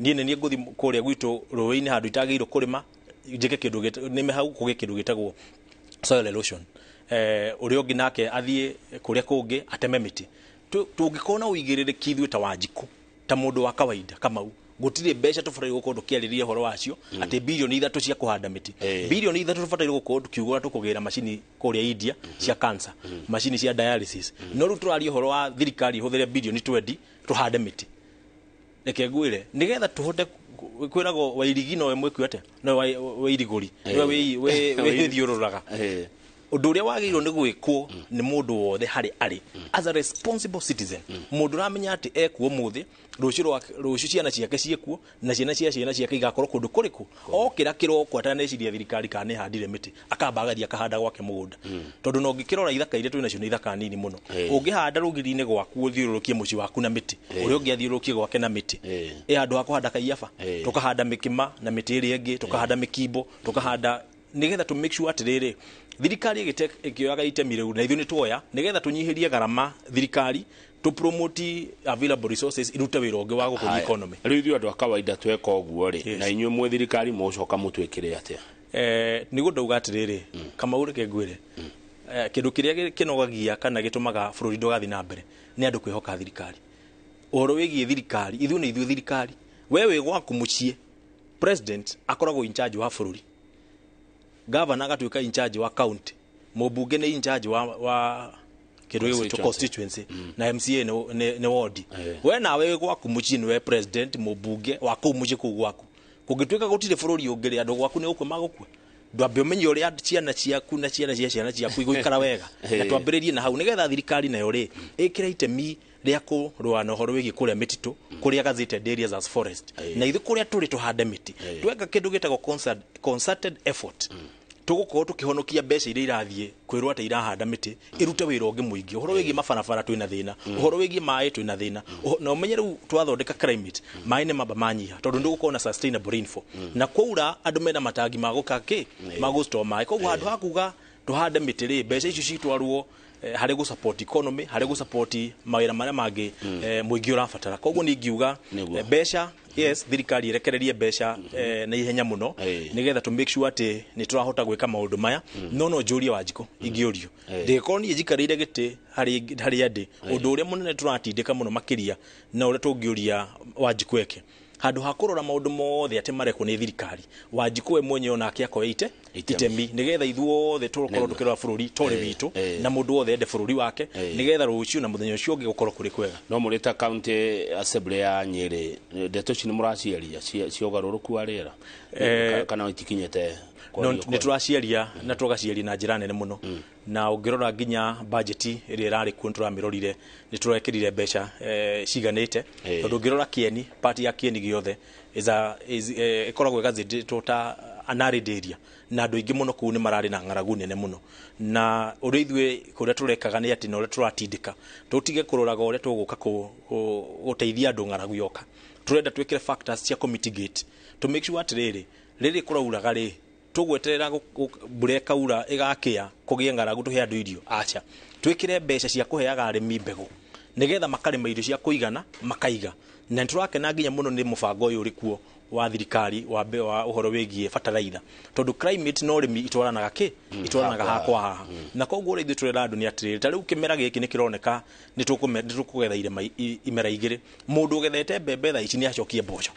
Niĩ nĩ niĩ ngũthiĩ kũrĩa gwitũ rũĩ-inĩ handũ itagĩrĩirwo kũrĩma, njĩke kĩndũ nĩme hau kũgĩe kĩndũ gĩtagwo soil erosion. Ũrĩa ũngĩ nake athiĩ kũrĩa kũngĩ ateme mĩtĩ. Tũngĩkorwo na ũigĩrĩrĩki ithuĩ ta Wanjikũ, ta mũndũ wa kawaida Kamau, gũtirĩ mbeca tũbataire gũkorwo tũkĩarĩria ũhoro wacio atĩ bilioni 3 cia kũhanda mĩtĩ. Bilioni 3 tũbataire gũkorwo tũkiugũra tũkũgĩra macini kũrĩa India cia cancer, macini cia dialysis. No rĩu tũraria ũhoro wa thirikari ĩhũthĩre bilioni 20 tũhande mĩtĩ. Reke ngwĩre nĩgetha tũhote kwĩragwo wairigi nowe mwĩku atĩa, nowe wairigũri, nowe wĩthiũrũraga. Ũndũ ũrĩa wagĩrĩirwo nĩ gwĩkwo nĩ mũndũ wothe harĩ arĩ as a responsible citizen, mũndũ ũramenya atĩ ekuo ũmũthĩ, rũciũ ciana ciake ciĩkuo na ciana cia ciana ciake igakorwo kũndũ kũrĩkũ. Okĩra kĩroko ataneciria thirikari kana nĩhandire mĩtĩ, akamba agathiĩ akahanda gwake mũgũnda, tondũ no ũngĩkĩrora ithaka iria twĩ nacio nĩ ithaka nini mũno. Ũngĩhanda rũgiri-inĩ gwaku ũthiũrũrũkie mũciĩ waku na mĩtĩ, ũrĩa ũngĩ athiũrũrũkie gwake na mĩtĩ, ĩ handũ ha kũhanda kaiyaba, tũkahanda mĩkĩma na mĩtĩ ĩrĩa ĩngĩ, tũkahanda mĩkimbo, tũkahanda nĩgetha tũ make sure atĩrĩrĩ thirikari ĩkĩoyaga itemi rĩu na ithuĩ nĩ tuoya nĩgetha tũnyihĩrie garama thirikari, tũ promote available resources irute wĩra ũngĩ wa gũkũria economy. Rĩu ithuĩ andũ a kawaida tweka ũguo rĩ, na inyuĩ mwĩ thirikari mũgũcoka mũtwĩkĩre atĩa? Nĩguo ndauga atĩrĩrĩ Kamau, reke ngwĩre kĩndũ kĩrĩa kĩnogagia kana gĩtũmaga bũrũri ndũgathiĩ na mbere nĩ andũ kwĩhoka thirikari. Ũhoro wĩgiĩ thirikari, ithuĩ nĩ ithuĩ thirikari. We wĩ gwaku mũciĩ, president akoragwo in charge wa bũrũri, governor agatuĩka in charge wa county, mũmbunge nĩ in charge wa kĩndũ gĩgwĩtwo constituency, na MCA nĩ ward. We nawe wĩ gwaku mũciĩ nĩwe president, mũmbunge wa kũu mũciĩ kũu gwaku. Kũngĩtuĩka gũtirĩ bũrũri ũngĩ rĩ, andũ gwaku nĩ gũkua magũkua. Ndwambe ũmenye ũrĩa ciana ciaku na ciana cia ciana ciaku igũikara wega, na twambĩrĩrie na hau nĩgetha thirikari nayo rĩ ĩkĩre itemi rĩa kũrũa na ũhoro wĩgiĩ kũrĩa mĩtitũ, kũrĩa gazetted areas as forest, na ithuĩ kũrĩa tũrĩ tũhande mĩtĩ. Tweka kĩndũ gĩtagwo concerted effort, tũgũkorwo tũkĩhonokia mbeca iria irathiĩ kwĩrwo atĩ irahanda mĩtĩ ĩrute wĩra ũngĩ mũingĩ. Ũhoro wĩgiĩ mabarabara twĩna thĩna, ũhoro wĩgiĩ maĩ twĩna thĩna, na ũmenye rĩu twathondeka climate maĩ nĩ mamba manyiha, tondũ ndũgũkorwo na sustainable rainfall, na kwaura andũ mena matangi ma gũka kĩ ma gũ-store maĩ. Koguo handũ ha kuga tũhande mĩtĩ rĩ, mbeca icio citwarwo harĩ gũ support economy, harĩ gũ support mawĩra marĩa mangĩ mũingĩ ũrabatara. Koguo niĩ ingiuga mbeca, yes, thirikari ĩrekererie mbeca na ihenya mũno nĩgetha tũ make sure atĩ nĩ tũrahota gwĩka maũndũ maya. No njũrie Wanjikũ, ingĩũrio ndĩgĩkorwo niĩ njikarĩire gĩtĩ harĩa ndĩ, ũndũ ũrĩa mũnene tũratindĩka mũno makĩria na ũrĩa tũngĩũria Wanjikũ eke, handũ ha kũrora maũndũ mothe atĩ marekwo nĩ thirikari, Wanjikũ we mwenyewe onake akoya Itemi nigetha ithuothe tũkorwo tũkĩrora bũrũri torĩ witũ na mũndũ wothe ende bũrũri wake nigetha rũciũ na mũthenya ũcio ũngĩ gũkorwo kũrĩ kwega. No mũrĩ ta county assembly ya Nyĩrĩ, ndeto ici nĩ mũraciaria cia ũgarũrũku wa rĩera kana itikinyĩte? Nĩ tũraciaria na tũgaciaria na njĩra nene mũno, na ũngĩrora nginya budget ĩrĩa ĩrarĩ kuo nĩtũramĩrorire, nĩtũrekĩrire mbeca ciganĩte, tondũ ũngĩrora Kieni, part ya Kieni gĩothe ĩkoragwo ĩgathĩtwo ta an arid area, na andũ aingĩ mũno kũu nĩ mararĩ na ng'aragu nene mũno, na ũrĩa ithuĩ kũrĩa tũrekaga nĩ atĩ na ũrĩa tũratindĩka tũtige kũroraga ũrĩa tũgũka gũteithia andũ ng'aragu yoka, tũrenda twĩkĩre factors cia kũ-mitigate to make sure atĩrĩrĩ rĩrĩ kũrauraga rĩ tũgweterera mbura ĩkaura ĩgakĩa kũgĩe ng'aragu tũhe andũ irio, aca twĩkĩre mbeca cia kũheaga arĩmi mbegũ nĩgetha makarĩma irio cia kũigana makaiga. Na nĩtũrakena nginya mũno nĩ mũbango ũyũ ũrĩ kuo wa thirikari wa ũhoro wĩgiĩ bataraitha, tondũ climate na ũrĩmi itwaranaga kĩ itwaranaga hakwa haha, na koguo ũrĩa ithuĩ tũrera andũ nĩ atĩrĩrĩ, ta rĩu kĩmera gĩkĩ nĩ kĩroneka nĩ tũkũgetha imera igĩrĩ, mũndũ ũgethete mbembe thaa ici nĩ acokie mboco,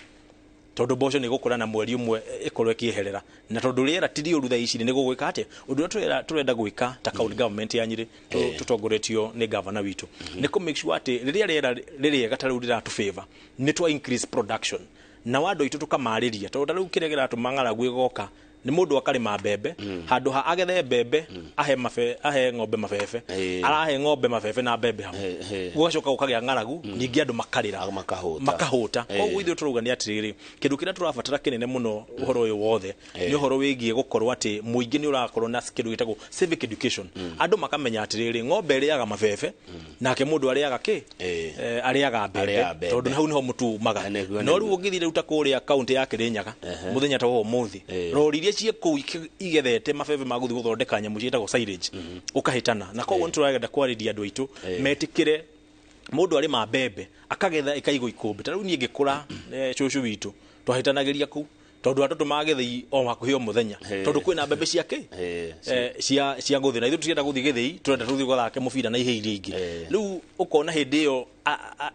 tondũ mboco nĩ gũkũra na mweri ũmwe ĩkorwo ĩkĩeherera, na tondũ rĩera ti rĩũru thaa ici nĩ gũgwĩka atĩa. Ũndũ ũrĩa tũrenda gwĩka ta county government ya Nyĩrĩ tũtongoretio nĩ gavana witũ nĩ kũ make sure atĩ rĩrĩa rĩera rĩrĩega ta rĩu rĩratũ favor nĩ twa increase production, na andũ aitũ tũkamarĩria, tondũ ta rĩu kĩrĩa kĩratũma ng'aragu ĩgoka nĩ mũndũ akarĩma mbembe, handũ ha agethe mbembe ahe ng'ombe mabebe, arahe ng'ombe mabebe na mbembe hamwe, gũgacoka gũkagĩa ng'aragu, ningĩ andũ makarĩra makahũta. Koguo ithuĩ tũrauga nĩ atĩrĩrĩ, kĩndũ kĩrĩa tũrabatara kĩnene mũno ũhoro ũyũ wothe nĩ ũhoro wĩgiĩ gũkorwo atĩ mũingĩ nĩ ũrakorwo na kĩndũ gĩtagwo civic education, andũ makamenya atĩrĩrĩ ng'ombe ĩrĩaga mabebe nake mũndũ arĩaga kĩ arĩaga mbembe, tondũ hau nĩho mũtu umaga. No rĩu ũngĩthiĩ rĩu ta kũrĩa kaũntĩ ya Kĩrĩnyaga mũthenya ta wa ũmũthĩ, rori iria ciĩ kũu igethete mabebe ma gũthiĩ gũthondeka nyamũ ciĩtagwo silage ũkahĩtana. Na koguo nĩtũragenda kwarĩria andũ aitũ metĩkĩre mũndũ arĩma mbembe akagetha ĩkaigwo ikũmbĩ. Ta rĩu niĩ ngĩkũra cũcũ witũ twahĩtanagĩria kũu, tondũ andũ tũmagethei o hakuhĩ o mũthenya, tondũ kwĩna mbembe cia kĩ cia gũthĩ, na ithuĩ tũtienda gũthiĩ gĩthĩi, tũrenda tũthiĩ gũthake mũbira na ihe iria ingĩ. Rĩu ũkona hĩndĩ ĩyo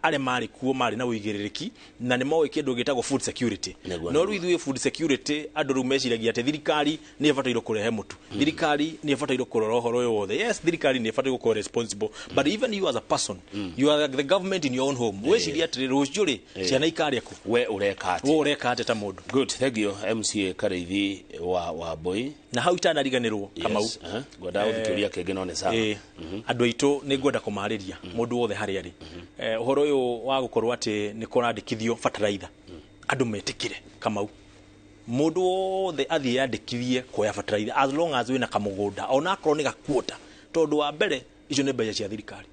arĩa marĩ kuo marĩ na ũigĩrĩrĩki na nĩ moĩ kĩndũ gĩtagwo food security. No rĩu ithuĩ food security andũ rĩu meciragia atĩ thirikari nĩ ĩbatairwo kũrehe mũtu, thirikari nĩ ĩbatairwo kũrora ũhoro ũyũ wothe. Yes, thirikari nĩ ĩbatairwo gũkorwo responsible, but even you as a person, you are the government in your own home. Wĩcirie atĩrĩ rũciũ rĩ ciana ikarĩa kũ, we ũreka atĩa, we ũreka atĩa ta mũndũ. Good, thank you MCA Karĩithi wa Wambui. Na hau itanariganĩrwo Kamau, ngwenda gũthikĩrĩria kĩngĩ no nĩ sawa. Andũ aitũ nĩ ngwenda kũmarĩria mũndũ wothe harĩa arĩ ũhoro ũyũ wa gũkorwo atĩ nĩ kũrandĩkithio bataraitha, andũ metĩkĩre Kamau, mũndũ wothe athiĩ andĩkithie kuoya bataraitha as long as wĩna kamũgũnda ona akorwo nĩ gakuota, tondũ wa mbere icio nĩ mbeca cia thirikari,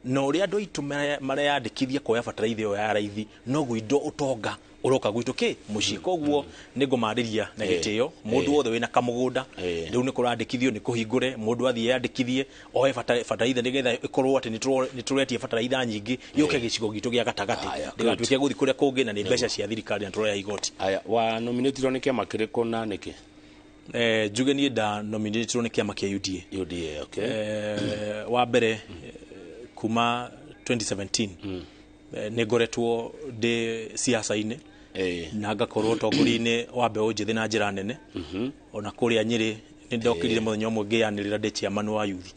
na ũrĩa andũ aitũ mareyandĩkithia kuoya bataraitha ĩyo ya raithi noguo indo ũtonga ũroka gwitũ kĩ mũciĩ. Koguo nĩ ngũmarĩria na gĩtĩo mũndũ wothe wĩna kamũgũnda rĩu nĩ kũrandĩkithio nĩ kũhingũre mũndũ athiĩ andĩkithie oe bataraitha nĩgetha ĩkorwo atĩ nĩ tũretie bataraitha nyingĩ yũke gĩcigo gitũ gĩa gatagatĩ, ndĩgatuĩke gũthiĩ kũrĩa kũngĩ, na nĩ mbeca cia thirikari na tũroya igoti. Aya, wa nominatirwo nĩ kĩama kĩrĩkũ na nĩkĩ? Njuge niĩ nda nominatirwo nĩ kĩama kĩa UDA. UDA, okay. Wa mbere kuma 2017 nĩ ngoretwo ndĩ siasa-inĩ na ngakorwo ũtongoria-inĩ wa mbeũ njĩthĩ na njĩra nene. Ona kũrĩa Nyĩrĩ nĩ ndokĩrire mũthenya ũmwe ngĩanĩrĩra ndĩ chairman wa youth,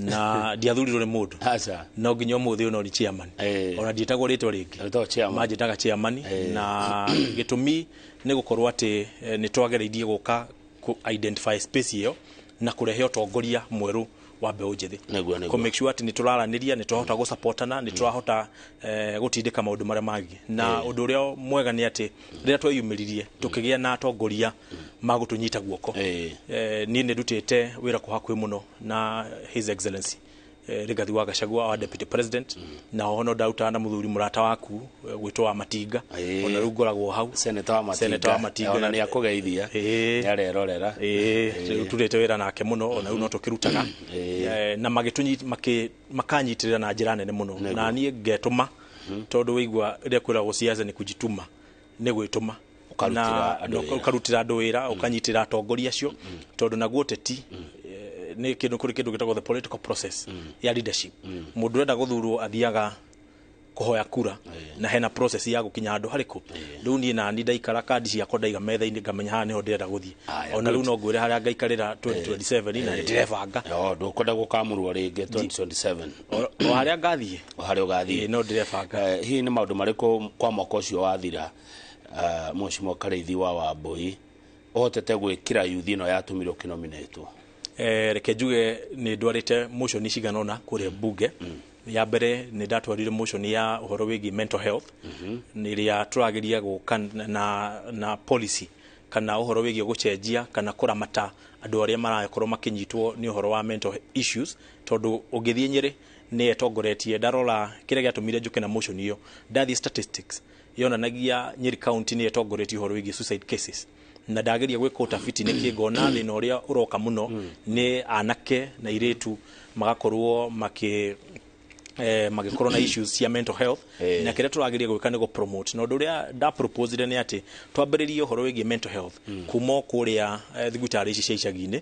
na ndiathurirwo nĩ mũndũ, no nginya ũmũthĩ ũyũ no nĩ chairman, ona ndiĩtagwo rĩtwa rĩngĩ, manjĩtaga chairman. Na gĩtũmi nĩ gũkorwo atĩ nĩ twagereirie gũka kũ identify space ĩyo na kũrehe ũtongoria mwerũ wa mbeũ njĩthĩ, kũ make sure atĩ nĩ tũraranĩria, nĩ twahota gũsupportana, nĩ tũrahota gũtindĩka maũndũ marĩa mangĩ. Na ũndũ ũrĩa mwega nĩ atĩ rĩrĩa tweyumĩririe tũkĩgĩa na atongoria magũtũnyita guoko. Niĩ nĩ ndutĩte wĩra kwa hakuhĩ mũno na His Excellency Rigathi wa Gachagua, our deputy president, na oho no ndarutaga na mũthuri mũrata waku gwĩtwo wa Matinga, ona rĩu ngoragwo hau Senator wa Matinga, ona nĩ akũgeithia, nĩ arerorera. Rĩu turĩte wĩra nake mũno, ona rĩu no tũkĩrutaga, na makanyitĩrĩra na njĩra nene mũno, na niĩ ngetũma, tondũ wĩigua rĩrĩa kwĩragwo siasa nĩ kujituma, nĩ gwĩtũma, ũkarutĩra andũ wĩra, ũkanyitĩrĩra atongoria acio, tondũ naguo ũteti nĩ kĩndũ kũrĩ kĩndũ gĩtagwo the political process ya leadership. Mũndũ ũrenda gũthurwo athiaga Kũhoya kura na hena process ya gũkinya handũ harĩkũ. Rĩu niĩ nani ndaikara, kandi ciakwa ndaiga metha-inĩ, ngamenya haha nĩho ndĩrenda gũthiĩ. Ona rĩu no ngwĩre harĩa ngaikarĩra 2027 na nĩndĩrebanga. Yo, ndũkwenda gũkamũrwo rĩngĩ 2027? O harĩa ngathiĩ. O harĩa ũgathiĩ. Ĩĩ, no ndĩrebanga. Hihi nĩ maũndũ marĩkũ kwa mwaka ũcio wathira, Mheshimiwa Karĩithi wa Wambui, ũhotete gwĩkĩra yuthi ĩno yatũmirwo ũkĩnominĩtwo? Reke njuge nĩ ndwarĩte motion cigana ũna kũrĩa bunge. Ya mbere nĩ ndatwarire motion ya ũhoro wĩgiĩ mental health, nĩ ĩrĩa tũrageria gũka na policy kana ũhoro wĩgiĩ gũcenjia kana kũramata andũ arĩa marakorwo makĩnyitwo nĩ ũhoro wa mental issues, tondũ ũngĩthiĩ Nyĩrĩ nĩ ĩtongoretie. Ndarora kĩrĩa gĩatũmire njũke na motion ĩyo, ndathiĩ statistics yonanagia Nyĩrĩ County nĩ ĩtongoretie ũhoro wĩgiĩ suicide cases, na ndageria gwĩka ũtafiti nĩkĩ, ngona thĩna ũrĩa ũroka mũno nĩ anake na airĩtu magakorwo magĩkorwo na issues cia mental health. Na kĩrĩa tũrageria gwĩka nĩ gũ-promote, na ũndũ ũrĩa ndaproposire nĩ atĩ twambĩrĩrie ũhoro wĩgiĩ mental health kuma o kũrĩa thibitarĩ ici cia icagi-inĩ,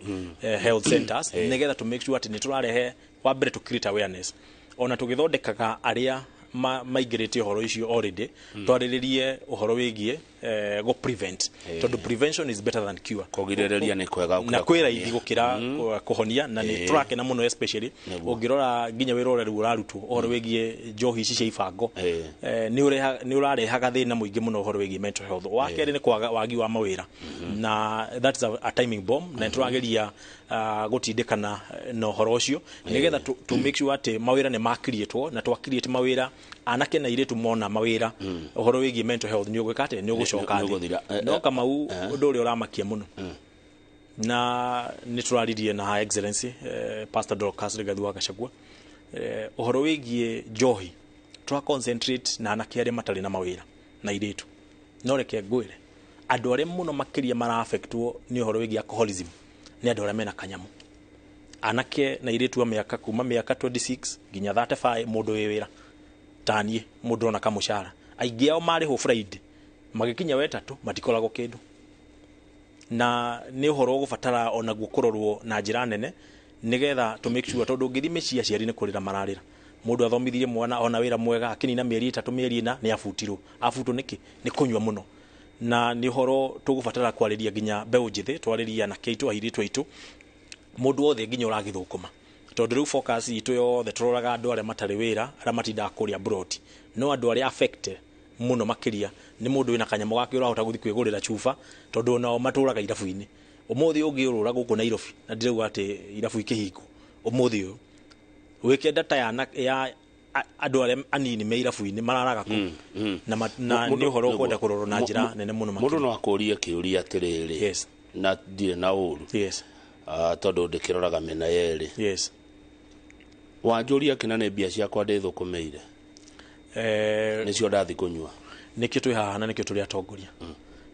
health centers, nĩgetha to make sure atĩ nĩ tũrarehe wa mbere to create awareness, ona tũgĩthondekaga arĩa maingĩrĩte ũhoro icio already, twarĩrĩrie ũhoro wĩgiĩ go prevent, tondũ prevention is better than cure. Kũgirĩrĩria nĩ kwega na gũkĩra kwĩ raithi kũhonia. Gũkĩra kũhonia, na nĩ tũrakena mũno, especially ũngĩrora nginya wĩra ũrĩa rĩu ũrarutwo ũhoro wĩgiĩ njohi ici cia ibango, nĩ ũrarehaga thĩna mũingĩ mũno ũhoro wĩgiĩ mental health. Wa kerĩ nĩ kwaga wagi wa mawĩra, na that is a timing bomb, na nĩ tũrageria gũtindĩkana na ũhoro ũcio nĩgetha to make sure atĩ mawĩra nĩ makiriĩtwo, na twakiriĩte mawĩra, anake na airĩtu mona mawĩra, ũhoro wĩgiĩ mental health nĩ ũgwĩka atĩ nĩ ũgũcoka Nĩ ũgũthira. thĩ. No Kamau, ũndũ ũrĩa ũramakia mũno, na nĩ tũraririe na Her Excellency Pastor Dorcas Rigathi wa Gachagua ũhoro wĩgiĩ njohi, tũra concentrate na anake arĩa matarĩ na mawĩra na airĩtu, no reke ngwĩre andũ arĩa mũno makĩria mara-affectwo nĩ ũhoro wĩgiĩ alcoholism nĩ andũ arĩa mena kanyamũ, anake na airĩtu a mĩaka kuma mĩaka 26 nginya 35, mũndũ wĩ wĩra taniĩ, mũndũ ona kamũcara. Aingĩ ao marĩhwo Friday, magĩkinya wetatũ matikoragwo kĩndũ, na nĩ ũhoro ũgũbatara onaguo kũrorwo na njĩra nene nĩgetha to make sure, tondũ ũngĩthiĩ mĩciĩ aciari nĩ kũrĩra mararĩra. Mũndũ athomithirie mwana ona wĩra mwega, akĩnina mĩeri 3, mĩeri 4, nĩ abutirwo. Abutwo nĩkĩ? Nĩ kũnyua mũno. Na nĩ ũhoro tũgũbatara kwarĩria nginya mbeũ njĩthĩ, twarĩrie anake aitũ, airĩtu aitũ, mũndũ wothe nginya ũragĩthũkũma, tondũ rĩu focus itũ yothe tũroraga andũ arĩa matarĩ wĩra, arĩa matindaga kũrĩa broti, no andũ arĩa affected mũno makĩria nĩ mũndũ wĩna kanyamũ gake ũrahota gũthiĩ kwĩgũrĩra cuba, tondũ onao matũraga irabu-inĩ. Ũmũthĩ ũngĩũrũra gũkũ Nairobi, na ndirauga atĩ irabu ikĩhingwo, ũmũthĩ ũyũ wĩke data ya andũ arĩa anini me irabu-inĩ mararaga kũ, na nĩ ũhoro ũkwenda kũrorwo na njĩra nene mũno Mũndũ makĩria. No akũrie kĩũria atĩrĩrĩ, na ndirĩ na ũru, tondũ ndĩkĩroraga mĩena yerĩ. Wanjũria kĩna nĩ mbia ciakwa ndĩthũkũmĩire, nĩcio ndathi kũnyua. Nĩkĩo twĩ haha na nĩkĩo tũrĩ atongoria,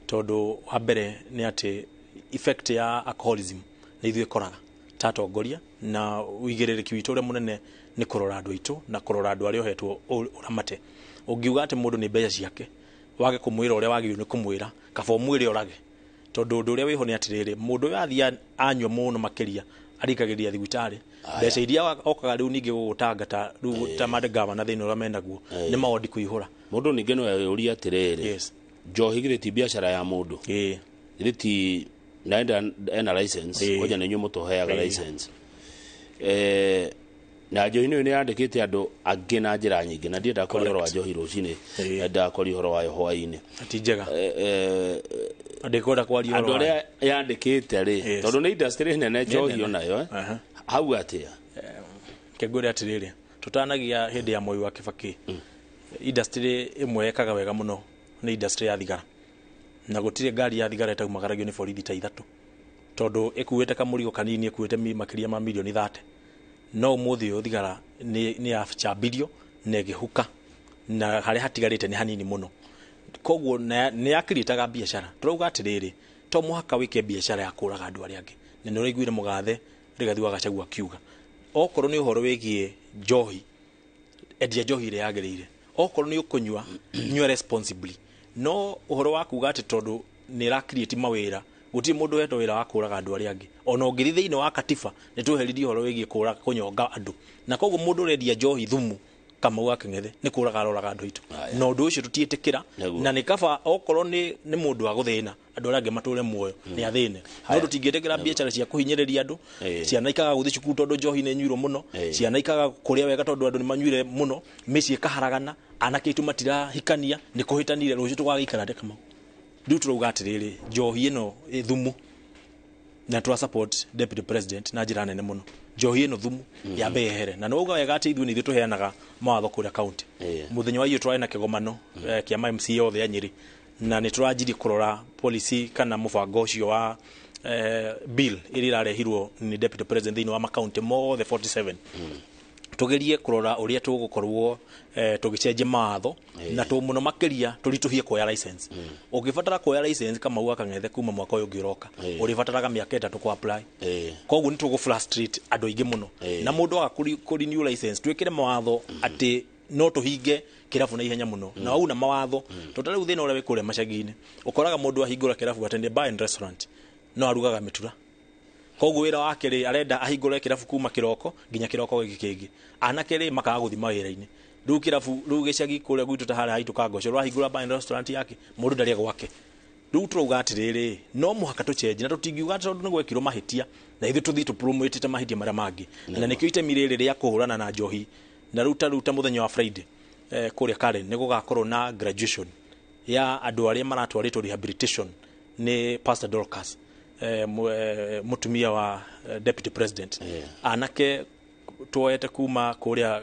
tondũ wa mbere nĩ atĩ effect ya alcoholism nĩ ithuĩ ĩkoraga ta atongoria, na ũigĩrĩrĩki witũ ũrĩa mũnene nĩ kũrora andũ aitũ na kũrora andũ arĩa ũhetwo ũramate. Ũngiuga atĩ mũndũ nĩ mbeca ciake, wage kũmwĩra ũrĩa wagĩrĩirwo nĩ kũmwĩra, kaba ũmwĩre ũrage, tondũ ũndũ ũrĩa wĩho nĩ atĩrĩrĩ, mũndũ ũyũ athiĩ anyua mũno makĩria arikagĩria thibitarĩ, mbeca iria okaga rĩu ningĩ gũgũtanga ta rĩu ta mangavana thĩna ũrĩa menaguo nĩ mawondi kũihũra. Mũndũ ningĩ no eyũrie atĩrĩrĩ, njohi githĩ ti biacara ya mũndũ? Githĩ ti naenda ena license? Ngoja nĩ inyuĩ mũtũheaga license. Na njohi nĩ yandĩkĩte andũ angĩ na njĩra nyingĩ, na ndienda kwaria ũhoro wa njohi rũcinĩ, ndendaga kwaria ũhoro wayo hwaĩ-inĩ. Ti njega. Ndĩkwenda kwaria andũ ũhoro arĩa yandĩkĩte rĩ, tondũ nĩ industry nene Nĩ njohi nene. onayo, eh. Hau atĩa? Kengwĩre atĩrĩrĩ, tũtanagia hĩndĩ ya Moi wa Kibaki, industry ĩmwe yekaga wega mũno nĩ industry ya thigara, na gũtirĩ ngari ya thigara ĩtaumagaragio nĩ borithi ta 3, tondũ ĩkuĩte kamũrigo kanini ĩkuĩte makĩria ma mirioni 30. No ũmũthĩ ũyũ thigara nĩ yacambirio na ĩgĩhuka, na harĩa hatigarĩte nĩ hanini mũno. Koguo nĩ yakirĩtaga biacara. Tũrauga atĩrĩrĩ, to mũhaka wĩke biacara ya kũraga andũ arĩa angĩ, na nĩ ũraiguire mũgathe Rigathi wa Gachagua akiuga okorwo nĩ ũhoro wĩgiĩ njohi, endia njohi ĩrĩa yagĩrĩire, okorwo nĩ ũkũnyua, nyua responsibly. No ũhoro wa kuga atĩ tondũ nĩ ĩra create mawĩra, gũtirĩ mũndũ ũhetwo wĩra wa kũraga andũ arĩa angĩ. Ona ũngĩthiĩ thĩinĩ wa katiba, nĩ tweheririe ũhoro wĩgiĩ kũnyonga andũ, na koguo mũndũ ũrendia njohi thumu Kamau wa Kang'ethe nĩ kũraga aroraga andũ aitũ na ũndũ ũcio tũtiĩtĩkĩra na nĩ kaba okorwo nĩ mũndũ wa gũthĩna andũ arĩa angĩ matũre muoyo nĩ athĩne no tũtingĩtĩkĩra biacara cia kũhinyĩrĩria andũ ciana ikaga gũthiĩ cukuru tondũ njohi nĩ ĩnyuirwo mũno ciana ikaga kũrĩa wega tondũ andũ nĩ manyuire mũno mĩciĩ ĩkaharagana anake aitũ matirahikania nĩ kũhĩtanire rũciũ tũgagĩikara atĩa Kamau rĩu tũrauga atĩrĩrĩ njohi ĩno ĩ thumu na twa support deputy president na njĩra nene mũno njohi ĩno thumu yambe yehere na nĩwauga wega atĩ ithuĩ nĩ ithuĩ tũheanaga mawatho kũrĩa county mũthenya wa iyo tũrarĩ na kĩgomano kĩa ma MCA othe a Nyĩrĩ na nĩ tũranjirie kũrora policy kana mũbango ũcio wa bill ĩrĩa ĩrarehirwo nĩ deputy president thĩinĩ wa makaunti mothe 47 tugerie kurora uria tugukorwo tugicenjia mawatho na tu muno makiria turituhie kuoya license ungibatara kuoya license Kamau wa Kang'ethe kuma mwaka uyu ungi uroka uribataraga miaka 3 ku apply koguo ni tugu frustrate andu aingi muno na mundu aga ku renew license twikire mawatho ati no tuhinge kirabu na ihenya muno na wauna mawatho tondu riu thina uria wi kuria macagi-ini ukoraga mundu ahingura kirabu atende bar and restaurant no arugaga mitura koguo wira wake ri arenda ahingure kirabu kuma kiroko nginya kiroko giki kingi anake ri makaga guthi mawira-ini riu kirabu riu gicagi kuria gwitu ta haria haitu Kangoco rwahingura bar and restaurant yake mundu ndaria gwake riu turauga atiriri no muhaka tucenjie na tutingiuga tondu ni gwekirwo mahitia na ithuĩ tuthii tupromote mahitia maria mangi na nikio itemi riri ria kuhurana na njohi na ruta ruta muthenya wa Friday kuria Karen ni gugakorwo na graduation ya andu aria maratwaritwo rehabilitation ni Pastor Dorcas mutumia wa deputy president anake tuoete kuma kuria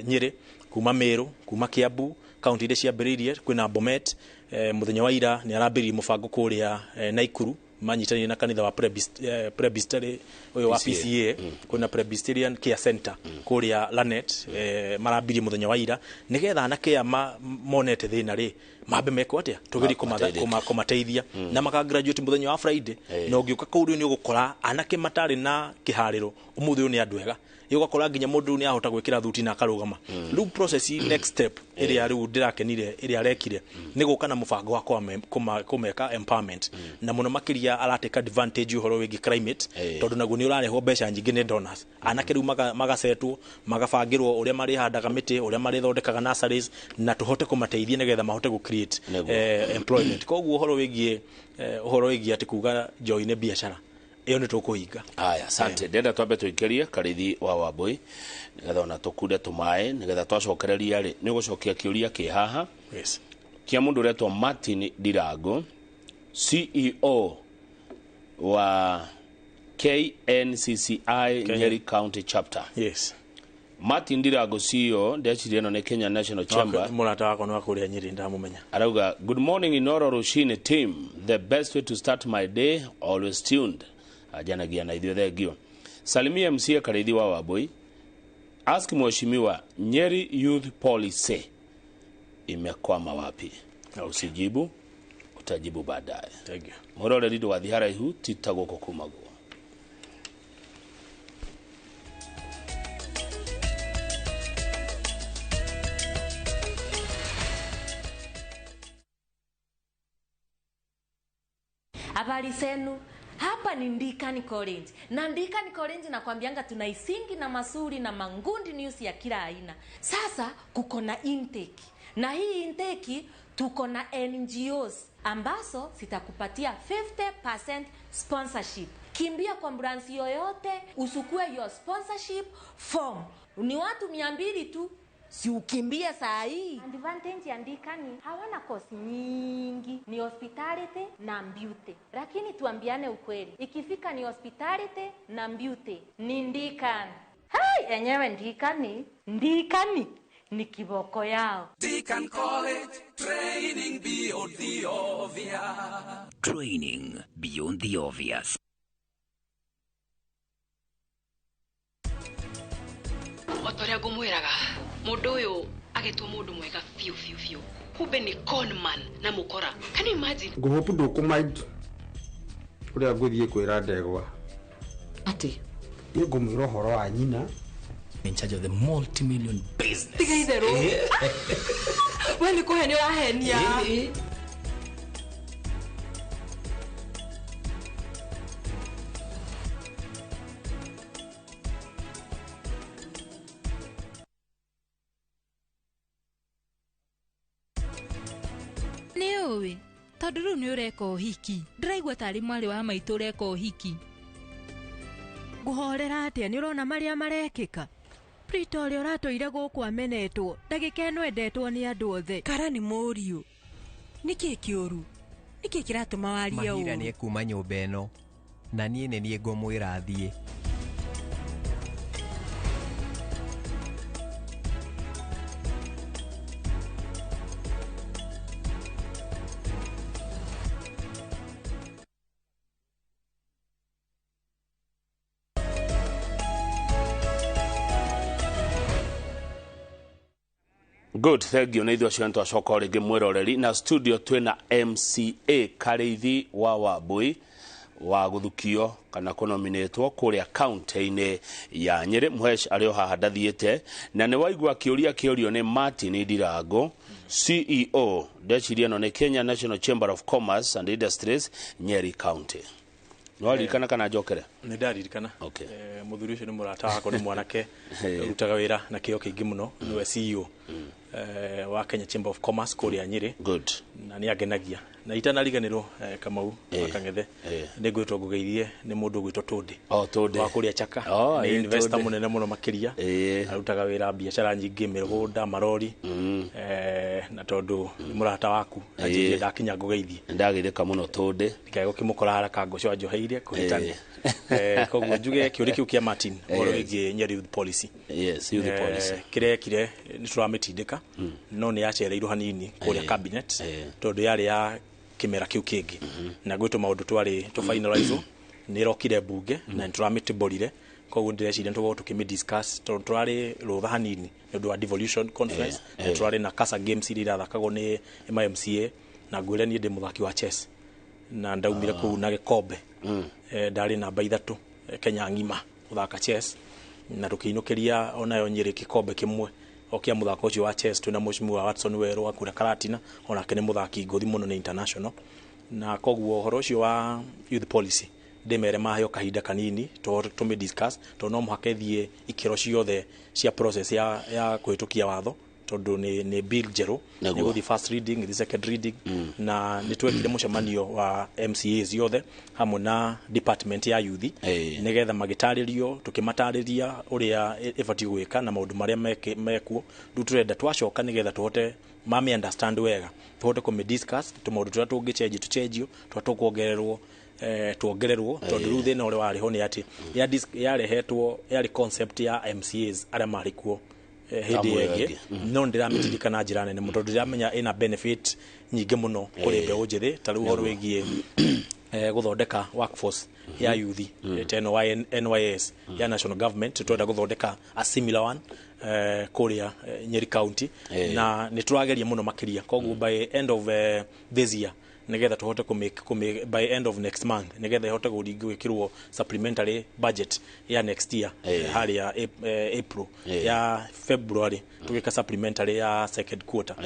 Nyeri kuma Meru kuma Kiambu kaunti iria ciambĩrĩirie kwĩna Bomet muthenya wa ira ni arambĩrĩirie mũbango kuria Naikuru manyitanire na kanitha wa Presbyterian uyu wa PCA kwĩna Presbyterian Care Center kuria Lanet marambĩrĩirie muthenya wa ira nigetha anake aya monete thĩna rĩ mambe mekwo atia tugerie kũmateithia na maka graduate muthenya wa Friday na ũngĩũka kũu rĩu nĩ ũgũkora anake matarĩ na kĩharĩro ũmũthĩ ũyũ nĩ andũ ega ũgakora nginya mũndũ nĩ ahota gwĩkĩra thuti na akarũgama rĩu process next step ĩrĩa rĩu ndĩrakenire ĩrĩa arekire nĩ gũka na mũbango wa kũmeka empowerment na mũno makĩria aratake advantage ũhoro wĩgiĩ climate tondũ naguo nĩ ũrarehwo mbeca nyingĩ nĩ donors anake rĩu magacetwo magabangĩrwo ũrĩa marĩhandaga mĩtĩ ũrĩa marĩthondekaga nurseries na tũhote kũmateithia nĩgetha mahote gũ create employment koguo ũhoro wĩgiĩ atĩ kuga njohi nĩ biacara iyo nĩ tũkũhinga. Aya, asante. Ndenda twambe tũikĩrie Karithi wa Wambui nigetha ona tũkunde tũmaĩ nigetha twacokereria rĩ nĩ ũgũcokia kĩũria kĩ haha yes kĩa mũndũ ũretwo Martin Ndirango CEO wa KNCCI Nyeri County Chapter. Yes. Martin Ndirango CEO ndeciria ĩno nĩ Kenya National Chamber. Mũrata wakwa nĩ wa kũrĩa Nyeri ndamũmenya. Arauga good morning Inoro Rushini team, the best way to start my day, always tuned. Ajanagia na ithuĩ thengio. Salimia MCA Karithi wa Wambui. Ask mheshimiwa Nyeri Youth Policy imekwama wapi? Okay. Usijibu, utajibu baadaye. Thank you. Muroreri ndũgathiĩ haraihu ti ta gũkũ kumagwo. Habari zenu. Hapa ni Ndikani College. Na Ndikani College nakwambianga tuna isingi na masuri na mangundi news ya kila aina. Sasa kuko na intake. Na hii intake tuko na NGOs ambazo zitakupatia 50% sponsorship. Kimbia kwa branch yoyote usukue your sponsorship form. Ni watu 200 tu. Si ukimbie saa hii. Advantage ya Ndikani hawana kosi nyingi, ni hospitality na beauty. Lakini tuambiane ukweli, ikifika ni hospitality na beauty ni Ndikani. Hai, enyewe Ndikani, Ndikani ni kiboko yao. Deacon College, training beyond the obvious. Training beyond the obvious. Otoria ngũmwĩraga mũndũ ũyũ agĩtwo mũndũ mwega biũ biũ biũ kumbe nĩ conman na mũkora. Can you imagine? Ngũhope ndũkũmind ũrĩa ngũthiĩ kwĩra ndegwa atĩ nĩ ngũmwĩra ũhoro wa nyina in charge of the multi-million business. Tiga itherũ. We nĩ kũhenia ũrahenia. Nĩ ũĩ tondũ rĩu nĩ ũreka ũhiki, ndĩraigua tarĩ mwarĩ wa maitũ ũreka ũhiki. Ngũhorera atĩa? Nĩ ũrona marĩa marekĩka. Prita ũrĩa ũratũire gũkũ amenetwo, ndagĩka ĩno endetwo nĩ andũ othe. Kara nĩ mũriũ, nĩkĩ kĩũru? Nĩkĩ kĩratũma warie Mahira ũũ? Nĩ ekuma nyũmba ĩno na niĩ nĩ niĩ ngũmwĩra athiĩ. Good, thank you. Nä ithuä acio twacoka o rĩngĩ mwĩroreri na studio twĩna MCA Karĩithi wa Wambui wa gũthukio kana kũnominĩtwo kũrĩa kaunti-inĩ ya Nyĩrĩ. Mũhesh arĩ o haha ndathiĩte, na nĩ waigua kĩũria kĩũrio nĩ Martin Ndirango, CEO, ndeciria ĩno nĩ Kenya National Chamber of Commerce and Industries, Nyeri County. Nĩ waririkana kana njokere? Nĩ ndaririkana. Okay. Mũthuri ũcio nĩ mũrata wakwa, nĩ mwanake ũrutaga wĩra na kĩo kĩingĩ mũno, nĩwe CEO wa Kenya Chamber of Commerce kũrĩa Nyĩrĩ. Good. Na nĩ angenagia na itanariganĩrwo, Kamau wa Kang'ethe, nĩ ngwĩtwo ngũgeithie nĩ mũndũ ũgwĩtwo Tũndĩ. Oh, Tũndĩ. Wa kũrĩa Chaka. Oh, nĩ investor Tũndĩ. mũnene mũno makĩria, arutaga wĩra biacara nyingĩ, mĩgũnda, marori, na tondũ nĩ mũrata waku, anjĩrire ndakinya ngũgeithie. Ndagĩrĩka mũno Tũndĩ. Ndikae gũkĩmũkora haraka ngũcio anjoheire kũhĩtania. Koguo njuge kĩũria kĩu kĩa Martin ũhoro wĩgiĩ Nyeri youth policy. Yes, youth policy. Kĩrekire nĩ tũramĩtindĩka, no nĩ yacereirwo hanini kũrĩa cabinet tondũ yarĩ ya kĩmera kĩu kĩngĩ, na gwĩtwo maũndũ twarĩ tũ finalize nĩ ĩrokire mbunge na nĩ tũramĩtĩmbũrire. Koguo ndĩreciria nĩ tũgũkorwo tũkĩmĩ discuss tondũ tũrarĩ rũtha hanini nĩ ũndũ wa devolution conference, na tũrarĩ na Casa Games iria irathakagwo nĩ ma MCA, na ngwĩre niĩ ndĩ mũthaki wa chess na ndaumire kũu na gĩkombe. Ndarĩ namba 3 Kenya ng'ima gũthaka chess, na tũkĩinũkĩria onayo Nyĩrĩ gĩkombe kĩmwe o kĩa mũthako ũcio wa chess, twĩna mheshimiwa Watson Werũ wa kũrĩa Karatina, onake nĩ mũthaki ngũthi mũno, nĩ international. Na koguo ũhoro ũcio wa youth policy ndĩmere maheo kahinda kanini tũmĩ discuss, tondũ no mũhaka ĩthiĩ ikĩro ciothe cia process ya kũhĩtũkia watho, tondũ nĩ bill njerũ. Nĩguo. Nĩ gũthiĩ first reading, ĩthiĩ second reading, na nĩ twekire mũcemanio wa MCA ciothe hamwe na department ya youth nĩgetha magĩtarĩrio, tũkĩmatarĩria ũrĩa ĩbatiĩ gwĩka na maũndũ marĩa mekuo. Rĩu tũrenda twacoka nĩgetha tũhote mami understand wega, tũhote kũmĩ discuss, tũmaũndũ tũrĩa tũngĩcenjio tũcenjio, tũrĩa tũkuongererwo tuongererwo, tondũ rĩu thĩna ũrĩa warĩ ho nĩ atĩ yarehetwo yarĩ concept ya MCAs arĩa marĩ kuo hĩndĩ Amu ĩyo ĩyo ĩngĩ. ĩngĩ. No ndĩramĩtirika na njĩra nene mũno tondũ ndĩramenya ĩna benefit nyingĩ mũno kũrĩ mbeũ njĩthĩ, ta rĩu ũhoro wĩgiĩ gũthondeka workforce ya youth, ta ĩno wa NYS ya national government, tũrenda gũthondeka a similar one kũrĩa Nyeri County, na nĩ tũrageria mũno makĩria. Koguo by end of this year, nĩgetha tũhote kũmĩ by end of next month, nĩgetha ĩhote gwĩkĩrwo supplementary budget ya next year, harĩa April, ya February tũgĩka supplementary ya second quarter,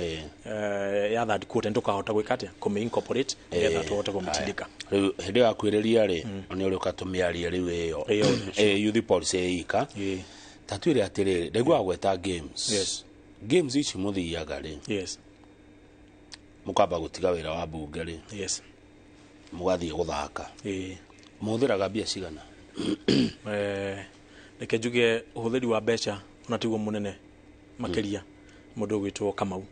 ya third quarter, nĩtũkahota gwĩka atĩa kũmĩ incorporate nĩgetha tũhote kũmĩtindĩka. Rĩu hĩndĩ ĩyo yakwĩrĩria rĩ, nĩ ũrĩ ũkatũmĩaria rĩu ĩyo Ĩyo, youth policy ĩika ta twĩre atĩrĩrĩ, ndaiguaga gweta games. Games ici mũthiaga rĩ, mũkamba gũtiga wĩra wa mbunge rĩ, mũgathiĩ gũthaka, mũhũthĩraga mbia cigana? Reke njuge ũhũthĩri wa mbeca ona tiguo mũnene makĩria, mũndũ ũgwĩtwo Kamau.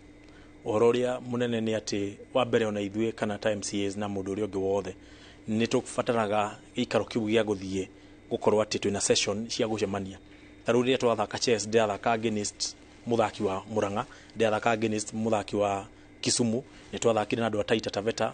Ũhoro ũrĩa mũnene nĩ atĩ wa mbere ona ithuĩ kana ta MCAs na mũndũ ũrĩa ũngĩ wothe nĩ tũbataraga gĩikaro kĩu gĩa gũthiĩ gũkorwo atĩ twĩna session cia gũcemania. Ta rĩu rĩrĩa tũrathaka chess, ndĩrathaka against mũthaki wa Murang'a, ndĩrathaka against mũthaki wa Kisumu, nĩ twathakire na andũ a Taita Taveta,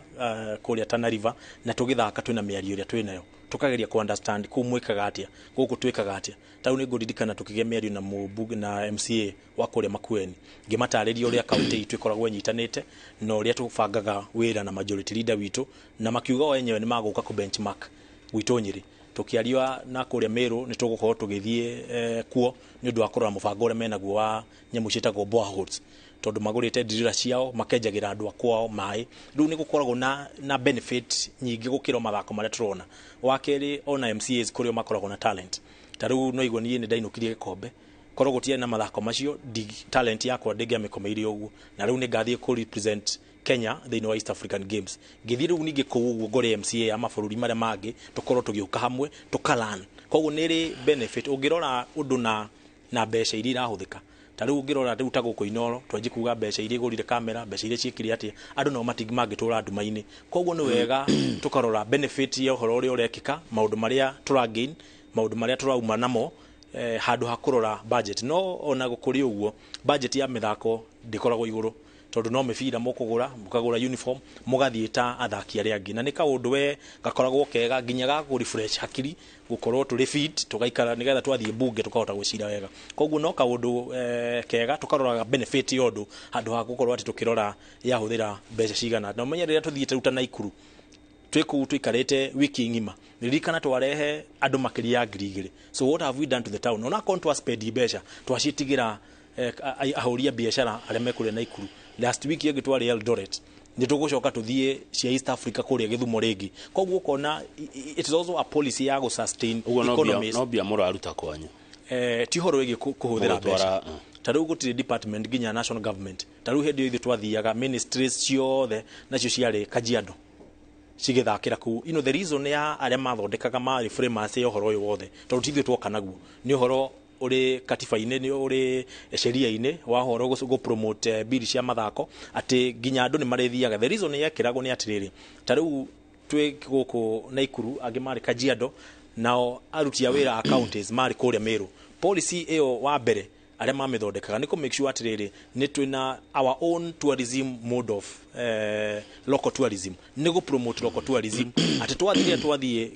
kũrĩa Tana River, na tũgĩthaka twĩna mĩario ĩrĩa twĩnayo, tũkageria ku understand kũu mwĩkaga atĩa, gũkũ twĩkaga atĩa. Ta rĩu nĩ ngũririkana tũkĩgĩa mĩario na mũmbunge na MCA wa kũrĩa Makueni, ngĩmatarĩria ũrĩa kaunti itũ ĩkoragwo ĩnyitanĩte na ũrĩa tũbangaga wĩra na majority leader witũ, na makiuga o enyewe nĩ magũka kũ benchmark gwitũ Nyĩrĩ. Tũkĩaria na kũrĩa Meru, nĩ tũgũkorwo tũgĩthiĩ kuo nĩ ũndũ wa kũrora mũbango ũrĩa menaguo wa nyamũ ciĩtagwo boreholes, tondũ magũrĩte ndirira ciao makenjagĩra andũ a kwao maĩ. Rĩu nĩ gũkoragwo na benefit nyingĩ gũkĩra mathako marĩa tũrona. Wa kerĩ, ona MCAs kũrĩ o makoragwo na talent. Ta rĩu no igua niĩ nĩ ndainũkirie gĩkombe, korwo gũtiarĩ na mathako macio, talent yakwa ndĩngĩamĩkomeire ũguo, na rĩu nĩ ngathiĩ kũ represent Kenya thĩinĩ wa East African Games. Ngĩthiĩ rĩu ningĩ kũu ũguo ngore MCA ya mabũrũri marĩa mangĩ, tũkorwo tũgĩũka hamwe tũkalan. Koguo nĩ ĩrĩ benefit ũngĩrora ũndũ na mbeca iria irahũthĩka. Ta rĩu ũngĩrora rĩu ta gũkũ Inooro, twanji kuga mbeca iria igũrire kamera, mbeca iria ciĩkire atĩa, andũ nao mangĩtũra nduma-inĩ. Koguo nĩ wega tũkarora benefit ya ũhoro ũrĩa ũrekĩka, maũndũ marĩa tũragain, maũndũ marĩa tũrauma namo, handũ ha kũrora budget. No ona gũkũrĩ ũguo, budget ya mĩthako ndĩkoragwo igũrũ, tondũ no mĩbira mũkũgũra, mũkagũra uniform, mũgathiĩ ta athaki arĩa angĩ. Na nĩ kaũndũ we gakoragwo kega nginya ga kũ refresh hakiri, gũkorwo tũrĩ fit, tũgaikara nĩgetha twathiĩ bunge tũkahota gwĩcira wega. Koguo no kaũndũ kega tũkaroraga benefit ya ũndũ handũ ha gũkorwo atĩ tũkĩrora yahũthĩra mbeca cigana. Na ũmenye rĩrĩa tũthiĩte rĩu ta Naikuru, twĩ kũu tũikarĩte wiki ng'ima, ririkana twarehe andũ makĩria ya 2,000. So what have we done to the town? Ona akorwo twaspendi mbeca, twacitigĩra ahũri a biacara arĩa me kũrĩa Naikuru. Last week ĩngĩ twarĩ Eldoret, nĩ tũgũcoka tũthiĩ cia East Africa kũrĩa Gĩthumo rĩngĩ. Koguo ũkona it is also a policy ya gũ sustain economies. No mbia mũraruta kwanyu. Ti ũhoro wĩgiĩ kũhũthĩra mbeca. Ta rĩu gũtirĩ department nginya national government. Ta rĩu hĩndĩ ĩyo ithuĩ twathiaga ministries ciothe nacio ciarĩ Kajiado cigĩthakĩra kũu. You know, the reason ya arĩa mathondekaga marĩ framers ya ũhoro ũyũ wothe, tondũ ti ithuĩ twoka naguo, nĩ ũhoro ũrĩ katiba-inĩ, nĩ ũrĩ sheria-inĩ wa ũhoro gũ promote bill cia mathako, atĩ nginya andũ nĩ marĩthiaga. The reason yekĩragwo nĩ atĩrĩrĩ, ta rĩu twĩ gũkũ Naikuru, angĩ marĩ Kajiado, nao aruti a wĩra a counties marĩ kũrĩa Meru. Policy ĩyo wa mbere arĩa mamĩthondekaga nĩ kũ make sure atĩrĩrĩ, nĩ twĩna our own tourism mode of local tourism, nĩ gũ promote local tourism, atĩ twathire twathiĩ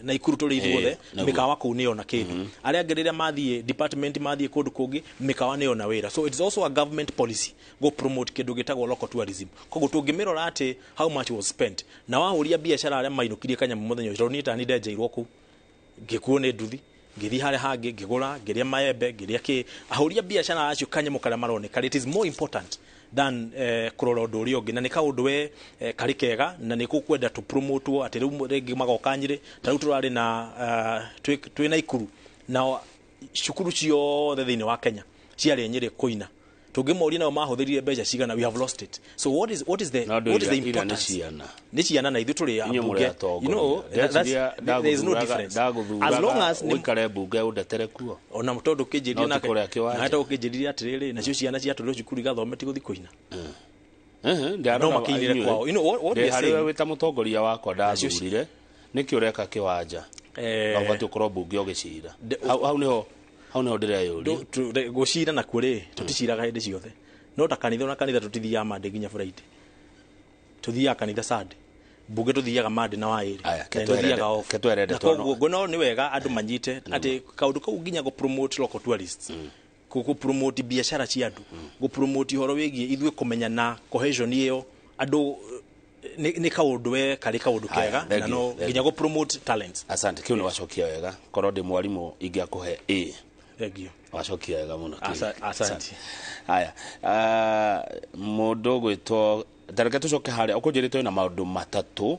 Naikuru tũrĩ ithuothe, mĩkawa kũu nĩ yona kĩndũ. Arĩa angĩ rĩrĩa mathiĩ department, mathiĩ kũndũ kũngĩ, mĩkawa nĩ yona wĩra. So it's also a government policy go promote kĩndũ gĩtagwo local tourism. Koguo tũngĩmĩrora atĩ how much was spent, na wahũria biacara arĩa mainũkirie kanyamũ mũthenya ũcio, tondũ niĩ tani ndenjeirwo kũu, ngĩkuo nĩ nduthi, ngĩthiĩ harĩa hangĩ ngĩgũra, ngĩrĩa maembe, ngĩrĩa kĩ. Ahũria biacara acio kanyamũ karĩa maroneka, it is more important than kũrora ũndũ ũrĩa ũngĩ. Na nĩ kaũndũ we karĩ kega, na nĩ gũkwenda tũ promote atĩ rĩu rĩngĩ magoka Nyĩrĩ. Ta rĩu tũrarĩ na twĩ Naikuru, na cukuru ciothe thĩinĩ wa Kenya ciarĩ Nyĩrĩ kũina. Tũngĩmoria nao mahũthĩrire mbeca cigana, we have lost it. So what is the importance? Nĩ ciana na ithuĩ tũrĩ ambunge. You know, there is no difference. As long as ũikare mbunge ũndetere kuo. Ona tondũ ũkĩnjĩrire nake, na hata ũkĩnjĩrire atĩrĩrĩ, nacio ciana ciatũrĩrwo cukuru igathome ti gũthiĩ kũina. No makĩinĩre kwao. You know what we are saying? Harĩ we ta mũtongoria wakwa ndathurire, nĩkĩ ũreka kĩwanja? Na ũbatiĩ ũkorwo mbunge ũgĩcira. Hau nĩho hau nĩho ndĩreyũria. Gũcira nakuo rĩ, tũticiraga hĩndĩ ciothe. No ta kanitha, ona kanitha tũtithiaga Monday nginya Friday. Tũthiaga kanitha Sunday. Mbunge tũthiaga Monday na waĩrĩ. Tũthiaga off. Na koguo no nĩ wega andũ manyite atĩ kaũndũ kau nginya gũ promote local tourists, gũ promote biacara cia andũ, gũ promote ũhoro wĩgiĩ ithuĩ kũmenya na cohesion ĩyo andũ, nĩ kaũndũ we karĩ kaũndũ kega, na no nginya gũ promote talents. Asante, kĩu nĩ wacokia wega. Korwo ndĩ mwarimũ ingĩakũhe A. Thank you. Wacokia wega mũno. Asante. Haya, mũndũ ũgwĩtwo, tareke tũcoke harĩa ũkũnjĩrĩte wĩna maũndũ matatũ,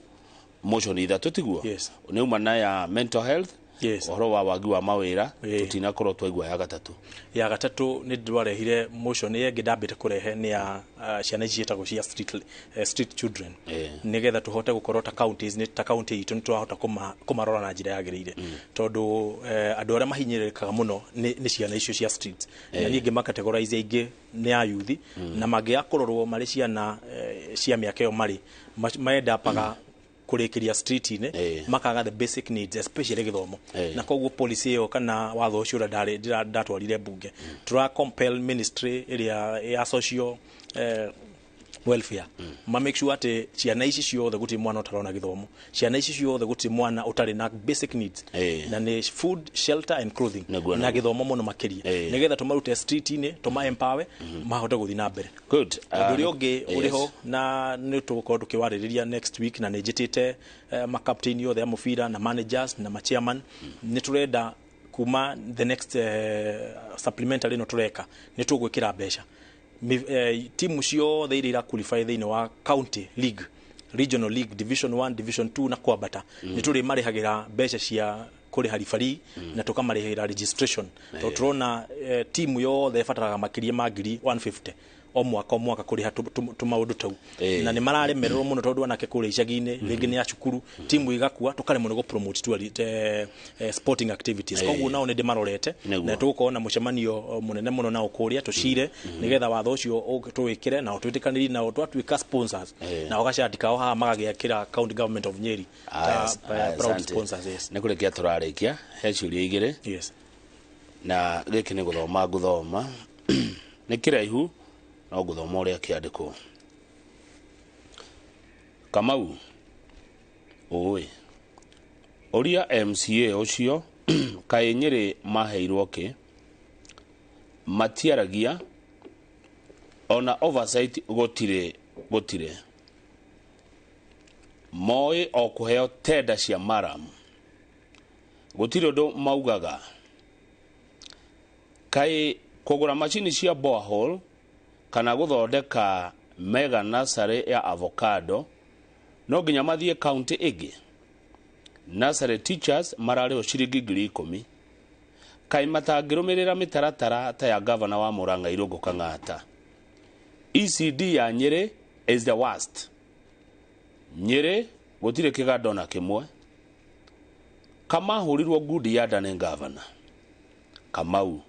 motion ithatũ tiguo? Yes. Nĩ uma na ya mental health, Yes. ũhoro wa wagi wa mawĩra, tũtinakorwo twaigua ya gatatũ. Ya gatatũ nĩ ndwarehire motion ĩngĩ ndambĩte kũrehe nĩ ya ciana ici ciĩtagwo cia street children, nĩgetha tũhote gũkorwo ta counties, nĩ ta county itũ nĩ tũrahota kũmarora na njĩra yagĩrĩire, tondũ andũ arĩa mahinyĩrĩrĩkaga mũno nĩ ciana icio cia street. Na niĩ ngĩmacategorize aingĩ nĩ a youth, na mangĩaga kũrorwo marĩ ciana cia mĩaka ĩyo marĩ maendapaga kũrĩkĩria street-inĩ, makaga the basic needs, especially gĩthomo. Na koguo policy ĩyo kana watho ũcio ũrĩa ndatwarire mbunge, tũra compel ministry ĩrĩa ya social welfare ma make sure atĩ ciana ici ciothe gũtirĩ mwana ũtarona gĩthomo, ciana ici ciothe gũtirĩ mwana ũtarĩ na basic needs, na nĩ food, shelter and clothing, na gĩthomo mũno makĩria, nĩgetha tũmarute street-inĩ, tũma empower mahote gũthiĩ na mbere. Good. Ũndũ ũrĩa ũngĩ ũrĩ ho na nĩ tũgũkorwo tũkĩwarĩrĩria next week, na nĩ njĩtĩte makapteni othe a mũbira na managers na machairman, nĩ tũrenda kuma the next supplementary ĩno tũreka nĩ tũgwĩkĩra mbeca timu ciothe iria ira qualify thĩinĩ wa county league, regional league, division 1, division 2 na kwambata, nĩ tũrĩ marĩhagĩra mbeca cia kũrĩha referee na tũkamarĩhĩra registration, tondũ tũrona timu yothe ĩbataraga makĩria ma 150,000 O mwaka o mwaka kũrĩha tũmaũndũ tau, na nĩ mararemererwo mũno tondũ anake kũrĩa icagi-inĩ rĩngĩ nĩ a cukuru, timu igakua, tũkaremwo nĩ gũ-promote sporting activities. Koguo nao nĩ ndĩmarorete na tũgũkorwo na mũcemanio mũnene mũno nao kũrĩa tũcire, nĩgetha watho ũcio tũwĩkĩre nao, twĩtĩkanĩrie nao, twatuĩka sponsors, nao gacati kao haha magagĩakĩra County Government of Nyeri ta proud sponsors, yes. Nĩ kũrĩkia tũrarĩkia, he ciũria igĩrĩ. Na gĩkĩ nĩ gũthoma ngũthoma, nĩ kĩraihu no ngũthoma ũrĩa kĩandĩkwo. Kamau ũĩ ũria MCA ũcio kaĩ Nyĩrĩ maheirwo kĩ matiaragia, ona oversight gũtirĩ, gũtirĩ, moĩ o kũheo tenda cia maram, gũtirĩ ũndũ maugaga. Kaĩ kũgũra macini cia borehole kana gũthondeka mega nursery ya avocado no nginya mathiĩ county ĩngĩ? Nursery teachers mararĩhwo ciringi 10,000. Kaĩ matangĩrũmĩrĩra mĩtaratara ta ya gavana wa Murang'a Irũngũ Kang'ata? ECD ya Nyĩrĩ is the worst. Nyĩrĩ gũtirĩ kĩganda ona kĩmwe. Kamahũrirwo ngundi ya nda nĩ gavana Kamau.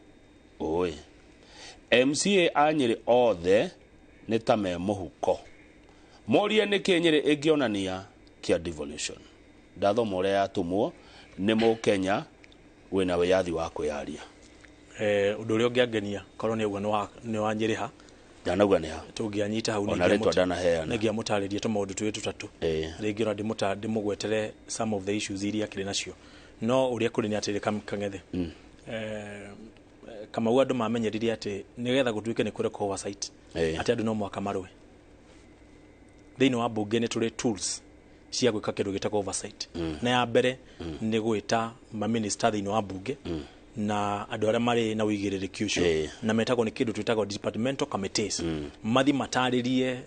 Ũĩ MCA a Nyĩrĩ othe nĩ ta me mũhuko, morie nĩkĩ Nyĩrĩ ĩngĩonania kĩa devolution. Ndathoma ũrĩa yatũmwo nĩ mũkenya wĩna wĩyathi wa kwĩyaria. Ũndũ ũrĩa ũngĩangenia korwo nĩ ũguo nĩ wa Nyĩrĩ ha. Ndanauga nĩ ha. Tũngĩanyita hau. Ona rĩtwa ndanaheana. Nĩngĩamũtarĩria tũmaũndũ twĩrĩ tũtatũ, rĩngĩ ona ndĩmũgwetere some of the issues iria akĩrĩ nacio. No ũrĩa kũrĩ nĩ atĩrĩ, Kang'ethe, Kamau, andũ mamenyerire atĩ nĩgetha gũtuĩke nĩ kũrekwo oversight, atĩ andũ no mũhaka marũe thĩinĩ wa mbunge. Nĩ tũrĩ tools cia gwĩka kĩndũ gĩtagwo oversight, na ya mbere nĩ gwĩta maminista thĩinĩ wa mbunge na andũ arĩa marĩ na ũigĩrĩrĩki ũcio, na metagwo nĩ kĩndũ twĩtagwo departmental committees, mathi matarĩrie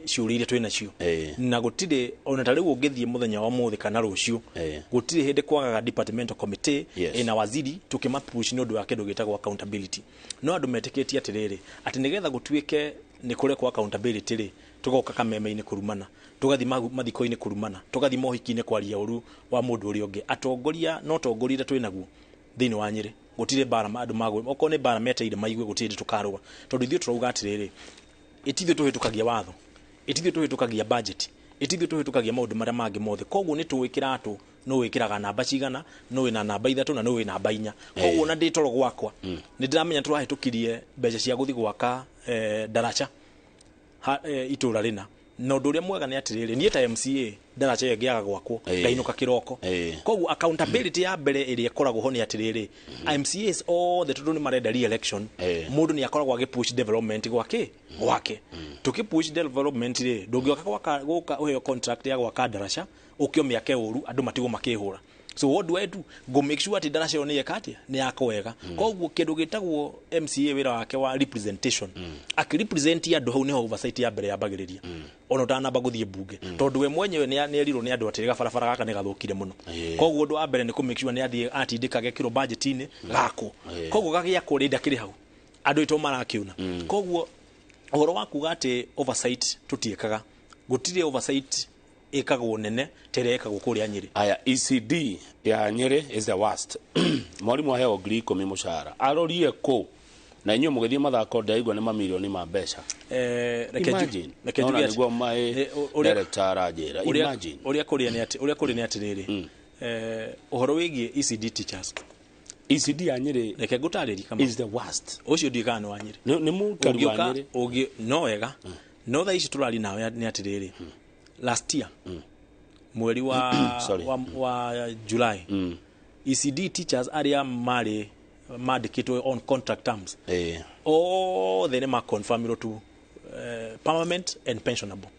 ciũria iria twĩ nacio. Na gũtirĩ ona ta rĩu ũngĩthiĩ mũthenya wa mũthĩ kana rũciũ, gũtirĩ hĩndĩ kwagaga departmental committee ĩna waziri tũkĩmapush nĩ ũndũ wa kĩndũ gĩtagwo accountability. No andũ metĩkĩtie atĩrĩrĩ, atĩ nĩgetha gũtuĩke nĩ kũrekwo accountability rĩ, tũgoka kameme-inĩ kũrumana, tũgathiĩ mathiko-inĩ kũrumana, tũgathiĩ mohiki-inĩ kwaria ũru wa mũndũ ũrĩa ũngĩ. Atongoria no tongoria twĩ naguo thĩinĩ wa Nyĩrĩ, gũtirĩ mbara andũ magwe, okorwo nĩ mbara meteire maigue, gũtirĩ hĩndĩ tũkarũa, tondũ ithuĩ tũrauga atĩrĩrĩ, itithuĩ tũhĩtũkagia watho, itithuĩ tũhĩtũkagia budget, itithuĩ tũhĩtũkagia maũndũ marĩa mangĩ mothe. Koguo nĩ tũĩ kĩratũ nũ wĩkĩraga namba cigana, nũ wĩna namba 3 na nũ wĩ namba 4. Koguo ona ndĩ toro gwakwa nĩ ndĩramenya tũrahĩtũkirie mbeca cia gũthiĩ gwaka ndaraca itũra rĩna. Na ũndũ ũrĩa mwega nĩ atĩrĩrĩ, niĩ ta MCA ndaraca ĩyo ĩngĩaga gwakwo, ngainũka kĩroko. Koguo accountability ya mbere ĩrĩa ĩkoragwo ho nĩ atĩrĩrĩ, MCAs othe tondũ nĩ marenda re-election, mũndũ nĩ akoragwo agĩpush development gwake gwake. Tũkĩpush development rĩ, ndũngĩoka gwaka gũka ũheo contract ya gwaka ndaraca ũkĩo mĩake ũru, andũ matigwo makĩhũra. So what do I do? Go make sure atĩ ndaraca ĩyo nĩ yeka atĩa, nĩ yakwo wega. Koguo kĩndũ gĩtagwo MCA, wĩra wake wa representation, akĩrepresent andũ hau, nĩho oversight ya mbere yambagĩrĩria, ona ũtanamba gũthiĩ mbunge, tondũ we mwenyewe nĩ erirwo nĩ andũ atĩrĩ, gabarabara gaka nĩ gathũkire mũno. Koguo ũndũ wa mbere nĩ kũ make sure nĩ athiĩ atindĩka gekĩrwo budget-inĩ gakwo. Koguo gagĩakwo rĩ, ndakĩrĩ hau andũ aitũ marakĩuna. Koguo ũhoro wa kuga atĩ oversight tũtiĩkaga, gũtirĩ oversight ĩkagwo nene ta ĩrĩa ĩkagwo kũrĩa Nyĩrĩ. Aya, ECD ya Nyĩrĩ is the worst. Mwarimũ aheo 10,000 mũcara, arorie kũ? Na inyuĩ mũgĩthiĩ mathako ndaigua nĩ mamirioni ma mbeca. Reke Imagine. Reke Nona njuge atĩ- nĩguo maĩ director aranjĩra. Imagine. Ũrĩa kũrĩ nĩ atĩrĩrĩ, ũhoro wĩgiĩ ECD teachers, ECD ya Nyĩrĩ reke ngũtarĩrie kama is the worst. Ũcio ndiũĩ kana nĩ wa Nyĩrĩ. Nĩ mũikari wa Ũngĩũka Nyĩrĩ. ũngĩ no wega, no thaa ici tũrari nawe nĩ atĩrĩrĩ, last year mweri wa Sorry. wa July, ECD teachers arĩa marĩ mandĩkĩtwo on contract terms othe nĩ maconfirmirwo tu permanent and pensionable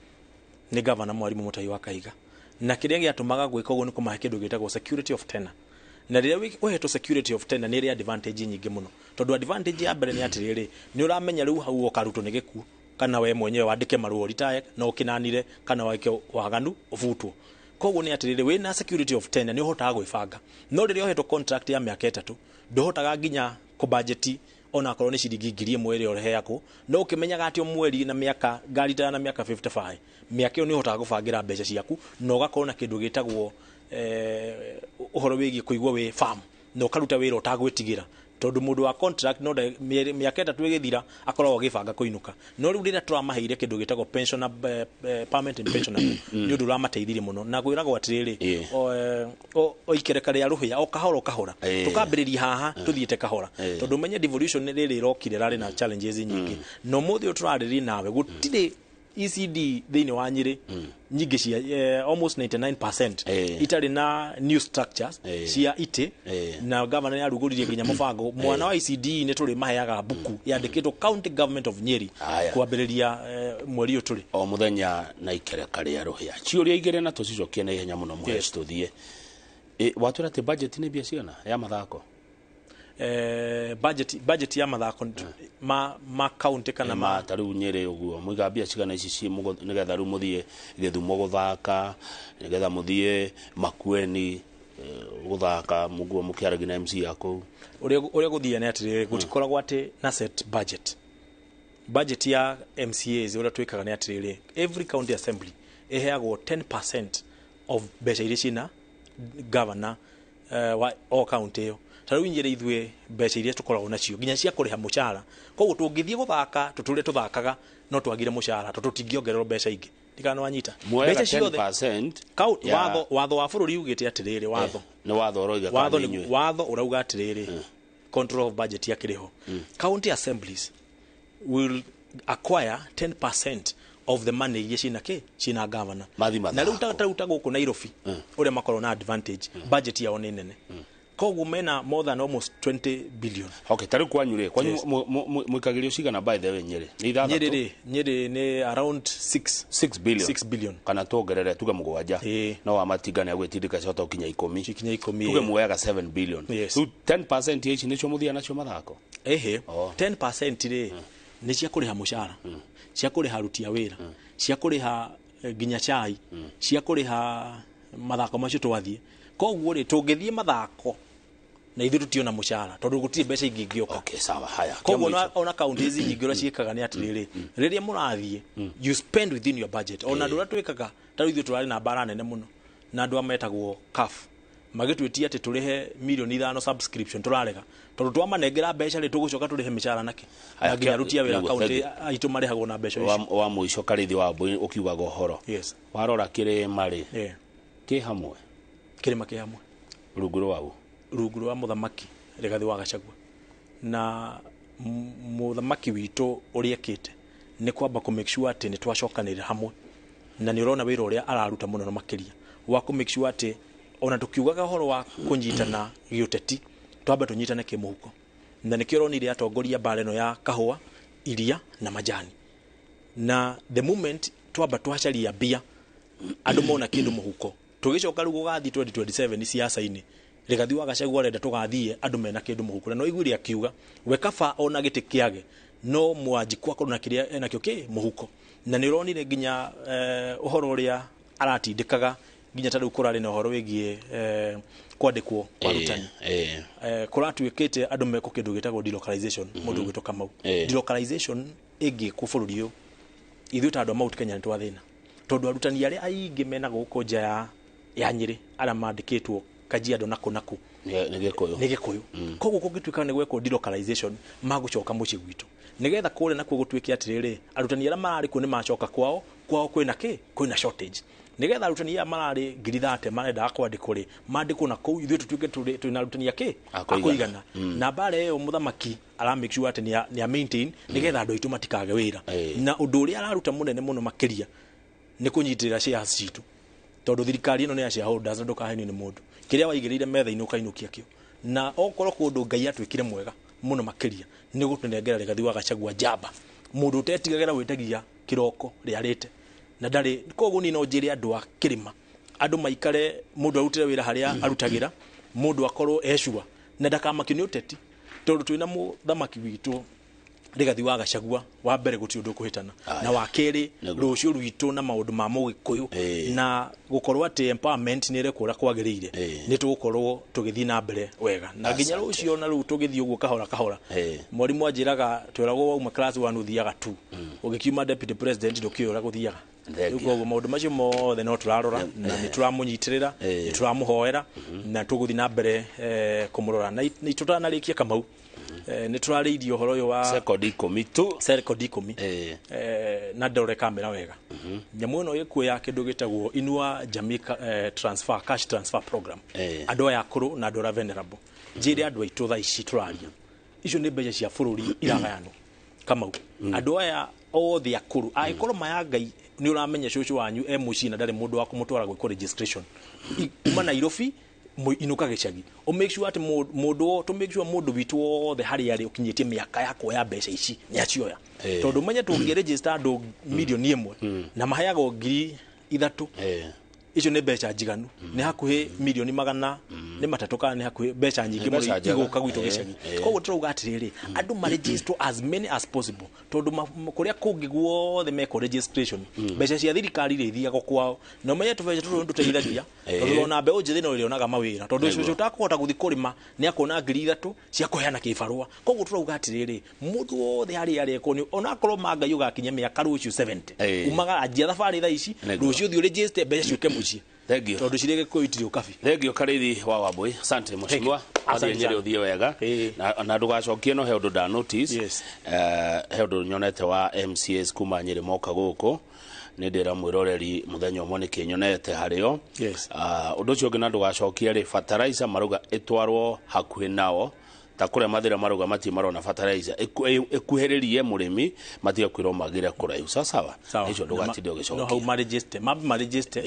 nĩ governor Mwarimũ Mutahi wa Kahiga. Na kĩrĩa gĩatũmaga gwĩka ũguo nĩ kũmahe kĩndũ gĩtagwo security of tenure. Na rĩrĩa ũhetwo security of tenure, nĩ ĩrĩ advantage nyingĩ mũno, tondũ advantage ya mbere nĩ atĩrĩrĩ, nĩ ũramenya rĩu hau ũkarutwo nĩ gĩkuũ, kana we mwenyewe wandĩke marũa ũritae na ũkĩnanire, kana wĩke waganu ũbutwo. Koguo nĩ atĩrĩrĩ, wĩna security of tenure nĩ ũhotaga gwĩbanga. No rĩrĩa ũhetwo contract ya mĩaka 3, ndũhotaga nginya kũbajeti. Onakorwo nĩ ciringi 1,000 ĩrĩa ũheagwo, no ũkĩmenyaga atĩ o mweri na mĩaka ngaritaya na mĩaka 55, mĩaka ĩyo nĩ ũhotaga gũbangĩra mbeca ciaku na ũgakorwo na kĩndũ gĩtagwo ũhoro wĩgiĩ kũigua wĩ farm na ũkaruta wĩra ũtagwĩtigĩra, tondũ mũndũ wa contract no mĩaka 3 ĩgĩthira akoragwo agĩbanga kũinũka. No rĩu rĩrĩa tũramaheire kĩndũ gĩtagwo pensionable, permanent and pensionable, nĩ ũndũ ũramateithirie mũno. Na kwĩragwo atĩrĩrĩ, o ikereka rĩa rũhĩa o kahora o kahora, tũkambĩrĩria haha tũthiĩte kahora, tondũ ũmenye devolution rĩrĩ ĩrokire rarĩ na challenges nyingĩ. Na ũmũthĩ ũyũ tũrarĩria nawe, gũtirĩ ECD thĩinĩ wa Nyĩrĩ nyingĩ cia almost 99% itarĩ na new structures cia itĩ. Na governor nĩ arugũririe nginya mũbango mwana wa ECD nĩ tũrĩ maheaga mbuku yandĩkĩtwo County Government of Nyeri kwambĩrĩria mweri ũyũ tũrĩ. O mũthenya na ikereka rĩa rũhĩa. Ciũria igĩrĩ na tũcicokie na ihenya mũno, Mũheshi, tũthiĩ. Watwĩra atĩ budget nĩ mbia cigana ya mathako? Budget ya mathako ma county kana ma ta rĩu Nyĩrĩ ũguo mũiga mbia cigana ici ci nĩgetha rĩu mũthiĩ Gĩthumo gũthaka, nĩgetha mũthiĩ Makueni gũthaka, mũguo mũkĩaragia na MC ya kũu? Ũrĩa gũthiaga nĩ atĩrĩrĩ, gũtikoragwo atĩ na set budget. Budget ya MCAs, ũrĩa twĩkaga nĩ atĩrĩrĩ, every county assembly ĩheagwo 10% of mbeca iria ciĩna governor wa o county ĩyo. Ta rĩu Nyĩrĩ ithuĩ mbeca iria tũkoragwo nacio nginya cia kũrĩha mũcara, koguo tũngĩthiĩ gũthaka tũtũre tũthakaga no twagire mũcara, tondũ tũtingĩongererwo mbeca ingĩ. Ndikana wanyita. Muoyaga Mbeca ciothe 10% watho wa bũrũri ugĩte atĩrĩrĩ, watho nĩ watho ũroiga watho kana nĩ inyuĩ? Watho ũrauga atĩrĩrĩ, control of budget ya kĩrĩho, county assemblies will acquire 10% of the money iria ciĩna kĩ ciĩna governor. Mathi Na rĩu ta gũkũ Nairobi ũrĩa makoragwo na advantage, budget yao nĩ nene, koguo mena more than almost 20 billion. Okay, ta rĩu kwanyu rĩ, kwanyu Yes. mũikagĩrio cigana, by the way, Nyĩrĩ nĩ 6? Nyĩrĩ rĩ, Nyĩrĩ nĩ around 6. 6 billion. 6 billion. Kana tuongerere tuge 7, no wamatinga nĩ agwĩtindĩka cihota gũkinya 10. Cikinya 10. Tuge muoyaga 7 billion. Yes. Rĩu 10% ya ici nĩcio mũthiaga nacio mathako? Ehe, 10% rĩ nĩ cia kũrĩha mũcara, cia kũrĩha aruti a wĩra, cia kũrĩha nginya chai, cia kũrĩha mathako macio twathiĩ. Koguo rĩ, tũngĩthiĩ mathako na ithuĩ tũtiona mũcara, tondũ gũtirĩ mbeca ingĩ ingĩũka. Okay, sawa, haya. Koguo Kĩa mũico. ona kaunti ici nyingĩ ũrĩa ciĩkaga nĩ atĩrĩrĩ, rĩrĩa mũrathiĩ you spend within your budget. Ona andũ ũrĩa twĩkaga, ta rĩu ithuĩ tũrarĩ na mbara nene mũno na andũ a metagwo CAF, magĩtwĩtia atĩ tũrĩhe 5 mirioni subscription, tũrarega, tondũ twamanengera mbeca rĩ, tũgũcoka tũrĩhe mĩcara nakĩ, Haya, na nginya aruti a wĩra nĩguo, kaunti thank aitũ marĩhagwo na mbeca icio. Wa mũico, Karĩithi wa Mbũi, ũkiugaga ũhoro warora kĩrĩma rĩ, kĩ hamwe? Kĩrĩma kĩ hamwe. Rungu rwau? Rungu rwa mũthamaki Rigathĩ wa Gachagua. Na mũthamaki witũ ũrĩa ekĩte nĩ kwamba kũ make sure atĩ nĩ twacokanĩrĩra hamwe, na nĩ ũrona wĩra ũrĩa araruta mũno na makĩria wa kũ make sure atĩ ona tũkiugaga ũhoro wa kũnyitana gĩũteti, twambe tũnyitane kĩmũhuko. Na nĩkĩo ũronire atongoria mbara ĩno ya kahũa, iria na majani. Na the moment twamba twacaria mbia, andũ mona kĩndũ mũhuko, tũgĩcoka rĩu gũgathiĩ 2027 siasa-inĩ, Rigathi wa Gachagua arenda tũgathiĩ andũ mena kĩndũ mũhuko. Na no iguire akiuga we kaba ona gĩtĩ kĩage, no Mwanjikũ akorwo na kĩrĩa enakĩo kĩ mũhuko. Na nĩ ũronire nginya ũhoro ũrĩa aratindĩkaga, nginya ta rĩu kũrarĩ na ũhoro wĩgiĩ kwandĩkwo kwa arutani. Kũratuĩkĩte andũ mekwo kĩndũ gĩtagwo delocalization. Mũndũ ũgwĩtwo Kamau, delocalization ĩngĩkwo bũrũri ũyũ, ithuĩ ta andũ a Mount Kenya nĩ twathĩna, tondũ arutani arĩa aingĩ mena gũkũ nja ya Nyĩrĩ, arĩa mandĩkĩtwo Kajiado na kũ na kũ, Nĩ Gĩkũyũ. Nĩ Gĩkũyũ. Koguo kũngĩtuĩka nĩ gwekwo delocalization, magũcoka mũciĩ gwitũ, nĩgetha kũrĩa nakuo gũtuĩke atĩrĩrĩ, arutani arĩa mararĩ kuo nĩ macoka kwao, kwao kwĩna kĩ, kwĩna shortage, nĩgetha arutani aya mararĩ 30,000 marendaga kwandĩkwo rĩ, mandĩkwo na kũu, ithuĩ tũtuĩke twĩna arutani akĩ A kũigana. Akũigana. Na mbara ĩyo mũthamaki ara make sure atĩ nĩ a maintain, nĩgetha andũ aitũ matikage wĩra. Na ũndũ ũrĩa araruta mũnene mũno makĩria nĩ kũnyitĩrĩra shares citũ, tondũ thirikari ĩno nĩ ya shareholders, na ndũkahenio nĩ mũndũ. Kĩrĩa waigĩrĩire metha-inĩ ũkainũkia kĩo. Na okorwo kũndũ Ngai atwĩkire mwega mũno makĩria nĩ gũtũnengera Rigathi wa Gachagua, njamba, mũndũ ũtetigagĩra gwĩtagia kĩroko rĩarĩte na ndarĩ. Koguo niĩ no njĩre andũ a kĩrĩma, andũ maikare, mũndũ arutĩre wĩra harĩa arutagĩra, mũndũ akorwo ecua na ndakamakio nĩ ũteti, tondũ twĩna mũthamaki witũ. Rigathi wa Gachagua wa mbere guti undu kuhitana na wa keri rucio rwitu na maundu ma mugikuyu na gukorwo ati empowerment ni irekwo kwagiriire ni tugukorwo tugithii na mbere wega na nginya rucio na riu tugithii uguo kahora kahora. Mwarimu anjiraga tweragwo wauma class 1 uthiaga 2 ugikiuma deputy president ndukiura guthiaga. Rĩu koguo maũndũ macio mothe no tũrarora na nĩ tũramũnyitĩrĩra, nĩ tũramũhoera na tũgũthiĩ na mbere kũmũrora na tũtanarĩkia Kamau nĩ tũrarĩirie ũhoro ũyũ wa sekondi ikũmi tu, sekondi ikũmi na ndore kamera wega. Nyamũ ĩno ĩkuo ya kĩndũ gĩtagwo Inua Jamii transfer cash transfer program. Andũ aya akũrũ na andũ arĩa venerable, njĩre andũ aitũ thaa ici tũraria icio nĩ mbeca cia bũrũri iragayanwo Kamau. Andũ aya othe akũrũ angĩkorwo maya Ngai ni uramenya cucu wanyu e mucii na ndari mundu wa kumutwara gwikwo registration kuma Nairobi inuka gicagi o make sure ati mundu to make sure mundu witu wothe hari ari ukinyitie miaka ya kuoya mbeca ici ni acioya tondu menye tungi register andu milioni 1 na maheagwo 3,000 icio ni mbeca njiganu ni hakuhi milioni 300 kana ni hakuhi mbeca nyingi muno iguka gwitũ gicagi. Koguo turauga atiriri andu ma register as many as possible tondu kuria kungi guothe meko registration mbeca cia thirikari rithiaga kwao na menye tubeca tũtũ nduteithagia tondu ona mbeũ njĩthĩ no irionaga mawĩra tondu cucu ũtakũhota gũthiĩ kũrĩma nĩ akuona 3,000 cia kũheana kĩbarũa. Koguo turauga atiriri mũndũ wothe harĩa arekwo nĩ onakorwo mangai ũgakinya mĩaka rũciũ 70 umaga anjia thabarĩ thaa ici rũciũ thiĩ register mbeca ciũke mũciĩ. Thank you. Tondu cirĩ Gĩkũyũ itirĩ ũkabi. Thank you Karithi wa Wambui. Asante mheshimiwa. Asante Nyeri uthie wega. Na ndugacokie no he undu nda notice. He undu nyonete wa MCAs kuma Nyeri moka guku. Nĩ ndĩra mwĩroreri mũthenya ũmwe nĩkĩ nyonete harĩo. Ũndũ ũcio ũngĩ na ndũgacokie rĩ fertilizer maruga ĩtwarwo hakuhĩ nao ta kũrĩa mathĩra maruga mati marona fertilizer ĩkuhĩrĩrie mũrĩmi matige kwĩrwo magĩre kũraihu. Sawa sawa, icio ndũgatinde ũgĩcokia. No hau maregister mambe maregister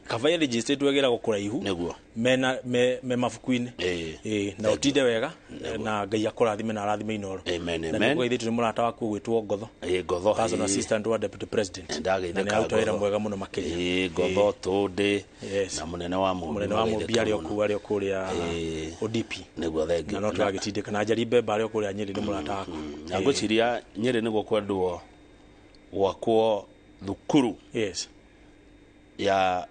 kaba register twegerago kũraihu nĩguo mena me mabuku-inĩ na ũtinde wega na Ngai akũrathime na arathime Inooro. Amen na amen. Nĩguo ithuĩ tũrĩ mũrata waku ũgwĩtwo Ngotho. Ngotho personal assistant wa deputy president na nĩ aruta wĩra mwega mũno makĩria. Ngotho Tũndĩ na mũnene wa Mũmbi arĩ o kũu arĩ o kũrĩa ODP nĩguo. Thank you. Na no tũragĩtindĩka na Njeri Mbemba arĩ o kũrĩa Nyeri nĩ mũrata waku. Na ngwĩciria Nyeri nĩguo kwendwo gwakwo thukuru ya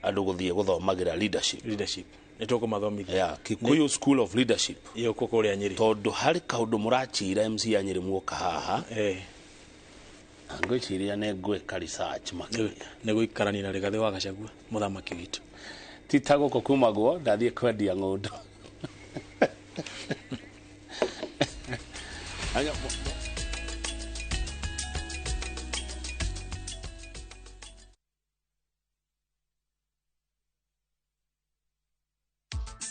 andũ gũthiĩ gũthomagĩra leadership. Leadership nĩ tũkũmathomithia ya Kikuyu School of Leadership yũkũ kũrĩa Nyeri tondu harĩ kaũndũ mũrachira MC ya Nyeri muoka haha na ngwĩciria nĩ ngwĩka research makĩria nĩ gũikarania na Rigathĩ wa Gachagua mũthamaki witũ ti ta gũkũ kumagwo ndathiĩ kwendia ng'ũndũ.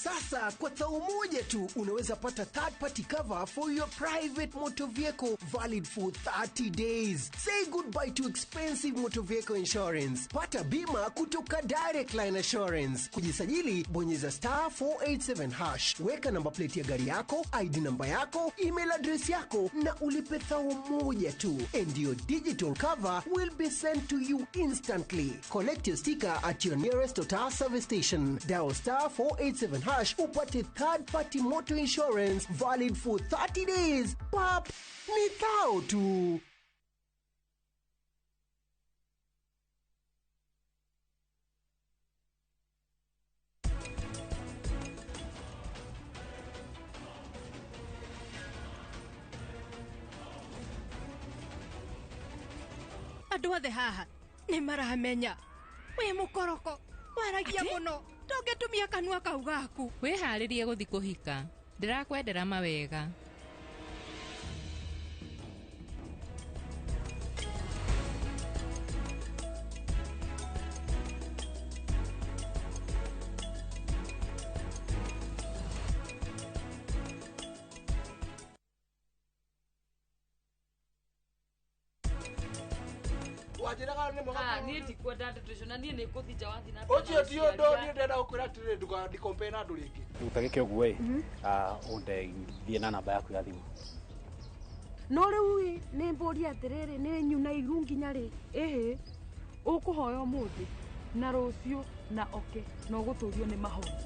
Sasa kwa thao moja tu unaweza pata third party cover for your private motor vehicle valid for 30 days. Say goodbye to expensive motor vehicle insurance. Pata bima kutoka Direct Line Assurance. Kujisajili bonyeza *487#. Weka namba plate ya gari yako, ID namba yako, email address yako na ulipe thao moja tu. And your digital cover will be sent to you instantly. Collect your sticker at your nearest Total service station. Dial *487# upate third party motor insurance valid for 30 days. Pap, ni thao tu. Andũ othe haha nĩ maramenya wĩ mũkoroko waragia mũno ndũngĩtumia kanua kau gaku. Wĩharĩrie gũthiĩ kũhika ndĩrakwendera mawega. Niĩ ndikwenda ndeto icio na niĩ nĩ ngũthiĩ nja wathiĩ na mbere. Ũcio ti ũndũ niĩ ndĩrenda gũkwĩra atĩrĩrĩ ndũgandikompare na andũ rĩngĩ. Rĩu ta gĩke ũguo ĩ ũndeithie na namba yaku ya thimũ. No rĩu nĩ mbũrie atĩrĩrĩ nĩ nyuna iru nginya rĩ ĩhĩ ũkũhoya ũmũthĩ na rũciũ na oke na ũgũtũrio nĩ mahoya.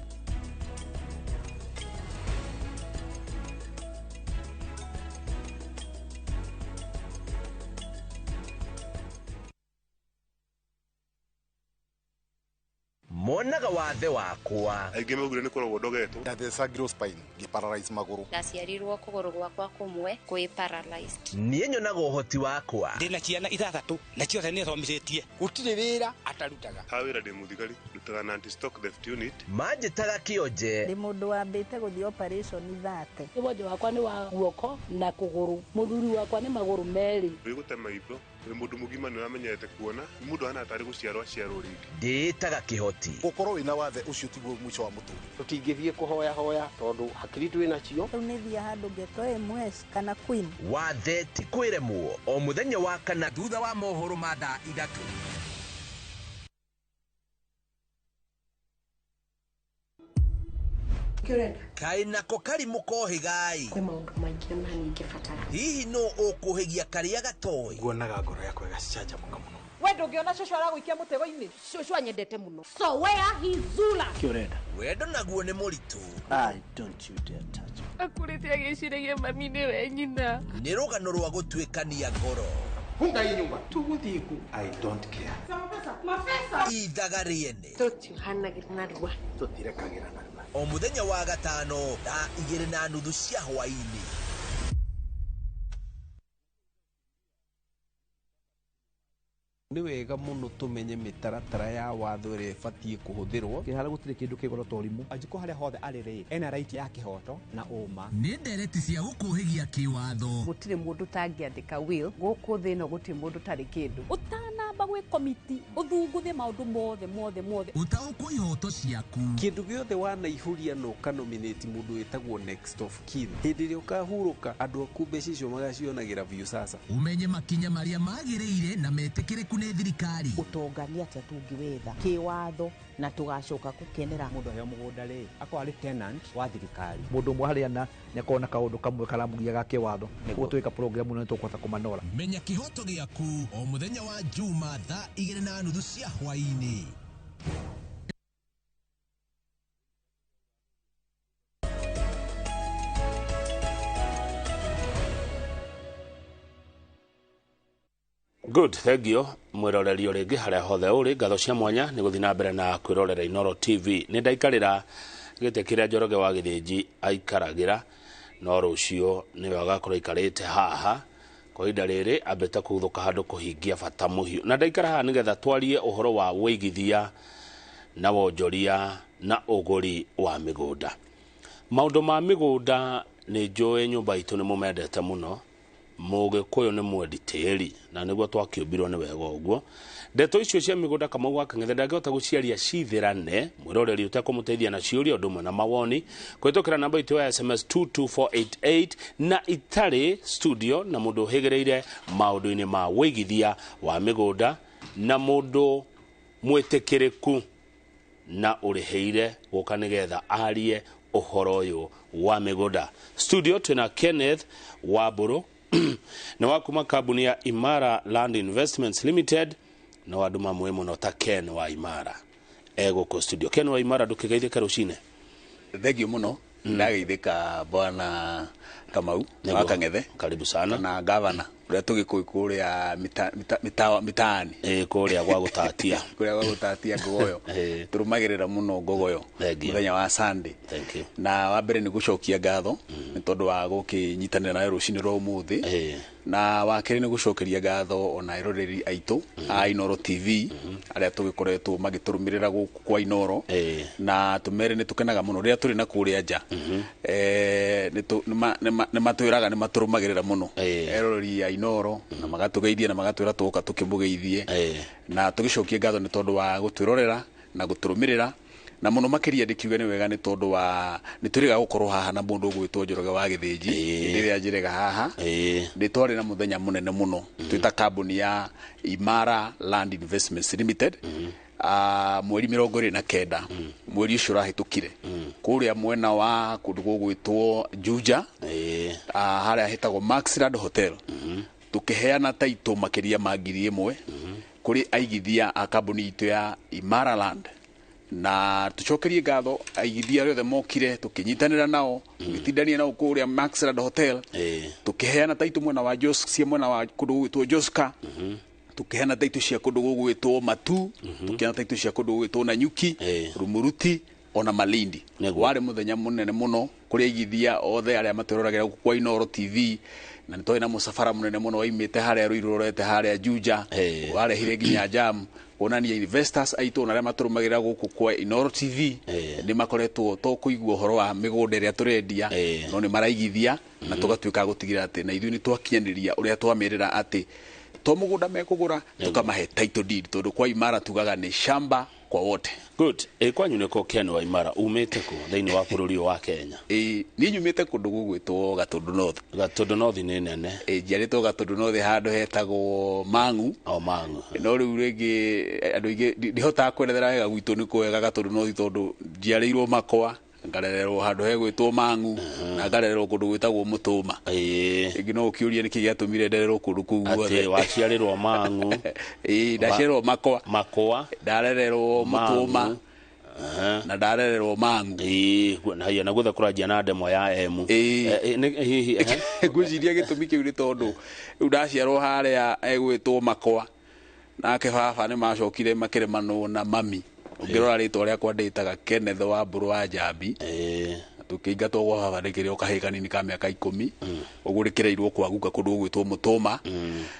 Monaga wathe wakwa. Aingĩ maugire nĩ kũrogwo ndogetwo. Ndathecangirwo spine ngĩparalyze magũrũ. Ndaciarirwo kũgũrũ gwakwa kũmwe kwĩ paralyzed. Niĩ nyonaga ũhoti wakwa. Ndĩna ciana 6 na ciothe nĩ thomithĩtie. Gũtirĩ wĩra atarutaga. Ha wĩra ndĩ mũthigari, ndutaga na anti stock theft unit. Manjĩtaga kĩonje. Ndĩ mũndũ wambĩte gũthiĩ operation 30. Wonje wakwa nĩ wa guoko na kũgũrũ. Mũthuri wakwa nĩ magũrũ merĩ. Wĩ gũte maitho, wĩ mũndũ mũgima nĩ ũramenyete kuona, nĩ mũndũ ahana tarĩ gũciarwo aciarwo rĩngĩ. Ndĩĩtaga kĩhoti. Gũkorwo wĩna wathe ũcio tiguo mũico wa mũtũrĩre. Tũtingĩthiĩ kũhoya hoya tondũ hakiri twĩ nacio. Rĩu nĩ thiĩ handũ ngetwo MS kana Queen. Wathe ti kwĩremwo o mũthenya wa kana thutha wa mohoro ma thaa 3. Kaĩ nako karimũ kohĩgai. Kwĩ maũndũ maingĩ ona niĩ ingĩbatara. Hihi nũ ũkũhĩgia karĩa gatoĩ? Nguonaga ngoro yakwa ĩgacanjamũka mũno. We ndũngĩona cũcũ aragũikia mũtego-inĩ. Cũcũ anyendete mũno. So where he Zula. Kĩ ũrenda? Wendo naguo nĩ mũritũ. I don't you dare touch me. Akũrĩte agĩciragia mami nĩwe nyina. Nĩ rũgano rwa gũtuĩkania ngoro. Funga hii nyumba. Tũgũthiĩ kũ? I don't care. Mabesa. Ithaga rĩene. Tũtiuhanagĩra narua. Tũtirekagĩra narua. O mũthenya wa gatano thaa 2:30 cia hwaĩ-inĩ. Nĩ wega mũno tũmenye mĩtaratara ya watho ĩrĩa ĩbatiĩ kũhũthĩrwo. Kĩharo gũtirĩ kĩndũ kĩ goro ta ũrimũ. Angĩkorwo harĩa hothe arĩ rĩ, ena right ya kĩhoto na ũma. Nĩ ndereti cia gũkũhĩgia kĩwatho. Gũtirĩ mũndũ ũtangĩandĩka will gũkũ thĩ ĩno, gũtirĩ mũndũ ũtarĩ kĩndũ. Ũtanamba gwĩ komiti ũthunguthe maũndũ mothe mothe mothe. Ũtaũkwo ihoto ciaku. Kĩndũ gĩothe wanaihũria na ũkanominate mũndũ wĩtagwo next of kin. Hĩndĩ ĩrĩa ũkahurũka andũ aku mbeca icio magacionagĩra view sasa. Ũmenye makinya marĩa magĩrĩire na metĩkĩrĩku nĩ thirikari. Ũtonga nĩ atĩa tũngĩwetha kĩwatho na tũgacoka gũkenera. Mũndũ aheo mũgũnda rĩ, akorwo arĩ tenant wa thirikari. Mũndũ ũmwe harĩa na nĩ akorwo na kaũndũ kamwe karamũgia ga kĩwatho. Nĩguo twĩka program ĩno nĩ tũkũhota kũmanora. Menya kĩhoto gĩaku o mũthenya wa Juma thaa 2:30 cia hwaĩ-inĩ. Good, thank you. Mwĩroreri o rĩngĩ harĩa hothe ũrĩ, ngatho cia mwanya nĩ gũthiĩ na mbere na kwĩrorera Inooro TV. Nĩ ndaikarĩra gĩtĩ kĩrĩa Njoroge wa Gĩthĩnji aikaragĩra, no rũciũ nĩwe agakorwo aikarĩte haha kwa ihinda rĩrĩ ambĩte kũguthũka handũ kũhingia bata mũhiũ. Na ndaikara haha nĩgetha twarie ũhoro wa wĩigithia na wonjoria na ũgũri wa mĩgũnda. Maũndũ ma mĩgũnda nĩ njũĩ nyũmba itũ nĩ mũmendete mũno. Mũgĩkũyũ nĩ mwendi tĩri na nĩguo twakĩũmbirwo nĩ wega ũguo. Ndeto icio cia mĩgũnda Kamau wa Kang'ethe ndangĩhota gũciaria cithĩrane. Mwĩroreri ũtekũmũteithia na ciũria ũndũ ũmwe na mawoni kũhĩtũkĩra namba itũ ya SMS 22488 na itarĩ studio na mũndũ ũhĩgĩrĩire maũndũ-inĩ ma wĩigithia wa mĩgũnda na mũndũ mwĩtĩkĩrĩku na ũrĩhĩire gũka nĩgetha arie ũhoro ũyũ wa mĩgũnda. Studio twĩna Kenneth Wambũrũ na wa kuma kambuni ya Imara Land Investments Limited, na andũ mamwe mũno ta Ken wa Imara egũkũ studio. Ken wa Imara, ndũkĩgeithĩka rũcinĩ. Thank you mũno. Ndageithĩka bwana Kamau wa Kang'ethe. Karibu sana. Na gavana ũrĩa tũgĩkũĩ kũrĩa mitaani. Kũrĩa gwa gũtatia. Kũrĩa gwa gũtatia ngogoyo. Tũrũmagĩrĩra mũno ngogoyo mũthenya wa Sunday. Thank you. Na wa mbere nĩ gũcokia ngatho nĩ tondũ wa gũkĩnyitanĩra nawe rũcinĩ rwa ũmũthĩ. Na wa kerĩ nĩ gũcokeria ngatho ona eroreri aitũ a Inooro TV arĩa tũgĩkoretwo magĩtũrũmĩrĩra gũkũ kwa Inooro. Na tũmere nĩ tũkenaga mũno rĩrĩa tũrĩ na kũrĩa nja. Nĩ matwĩraga nĩ matũrũmagĩrĩra mũno eroreri a Inooro na magatũgeithia na magatwĩra tũgoka tũkĩmũgeithie. Na tũgĩcokie ngatho nĩ tondũ wa gũtwĩrorera na gũtũrũmĩrĩra na mũno makĩria ndĩkiuge nĩ wega nĩ tondũ wa nĩ twĩrĩga gũkorwo haha na mũndũ ũgwĩtwo Njoroge wa Gĩthĩnji. Hĩndĩ ĩrĩa njĩrĩga haha nĩ twarĩ na mũthenya mũnene mũno twĩta kambuni ya Imara Land Investments Limited mweri 29 mweri ũcio ũrahĩtũkire kũrĩa mwena wa kũndũ gũgwĩtwo Juja harĩa hetagwo Maxland Hotel. Tũkĩheana taitũ makĩria ma 1,000 kũrĩ aigithia a kambuni itũ ya Imara Land. Na tucokerie ngatho aigithia arĩa othe mokire tukinyitanĩra nao tugĩtindania nao kũrĩa Maxland Hotel tukiheana taitũ mwena wa Joska, mwena wa kũndũ gũgwĩtwo Joska. Tũkĩheana taitũ cia kũndũ gũgwĩtwo Matu, tũkĩheana taitũ cia kũndũ gũgwĩtwo Nanyuki, Rumuruti ona Malindi. Warĩ mũthenya mũnene mũno kũrĩ aigithia othe arĩa matwĩroragĩra gũkũ kwa Inooro TV, na nĩ twarĩ na mũcabara mũnene mũno waimĩte harĩa Ruiru rũrorete harĩa Juja, warehire nginya jam kuonania investors aitũ na arĩa matũrũmagĩrĩra gũkũ kwa Inooro TV nĩ makoretwo to kũigua ũhoro wa mĩgũnda ĩrĩa tũrendia, no nĩ maraigithia na tũgatuĩka gũtigĩrĩra atĩ na ithuĩ nĩ twakinyanĩria ũrĩa twamerĩra atĩ to mũgũnda mekũgũra, tũkamahe title deed, tondũ kwa Imara tugaga nĩ shamba kwa wote. Good. Kwanyu nĩko Ken Waimara umĩte kũ thĩinĩ wa bũrũri ũyũ wa Kenya? Niĩ nyumĩte kũndũ gũgwĩtwo Gatũndũ North. Gatũndũ North nĩ nene. Njiarĩtwo Gatũndũ North handũ hetagwo Mang'u. O Mang'u. No rĩu rĩngĩ andũ aingĩ ndihotaga kwerethera wega gwitũ nĩ kwega Gatũndũ North, tondũ njiarĩirwo Makwa, ngarererwo handũ hegwĩtwo Mang'u, na ngarererwo kũndũ gwĩtagwo Mũtũma. Rĩngĩ no ũkĩũrie nĩkĩ gĩatũmire ndererwo kũndũ kũu guothe. Atĩ waciarĩrwo Mang'u. Ndaciarĩrwo Makwa. Makwa. Ndarererwo Mũtũma. Na ndarererwo Mang'u. Na na guothe kũranjia na ndemwa ya M. Hihi Ngwĩciria gĩtũmi kĩu nĩ tondũ rĩu ndaciarwo harĩa egwĩtwo Makwa, nake baba nĩ macokire makĩremanwo na mami. Ũngĩrora rĩtwa rĩakwa ndĩtaga Kenneth wa Mbũrũ wa Njambi. Tũkĩingatwo gwa baba ndĩkĩrĩ o kahĩĩ kanini ka mĩaka 10, ũguo rĩkĩreirwo kwa guka kũndũ gũgwĩtwo Mũtũma,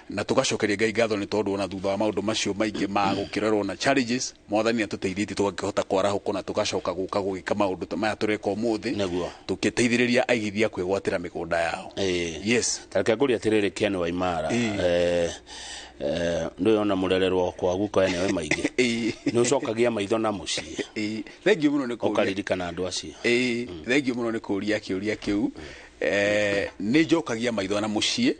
na tũgacokeria Ngai ngatho nĩ tondũ ona thutha wa maũndũ macio maingĩ ma gũkĩrerwo na challenges, Mwathani atũteithĩtie tũgakĩhota kwarahũka na tũgacoka gũka gũgĩka maũndũ ta maya tũreka ũmũthĩ, tũkĩteithĩrĩria aigithia kwĩgwatĩra mĩgũnda yao. Yes. Tareke ngũrie atĩrĩrĩ Ken Waimara, nĩ ona mũrererwo kwa guka enewe maingĩ, nĩ ũcokagia maitho na mũciĩ? Thengiũ mũno nĩ kũũria. Ũkaririkana andũ acio. Thengiũ mũno nĩ kũũria kĩũria kĩu. Nĩ njokagia maitho na mũciĩ,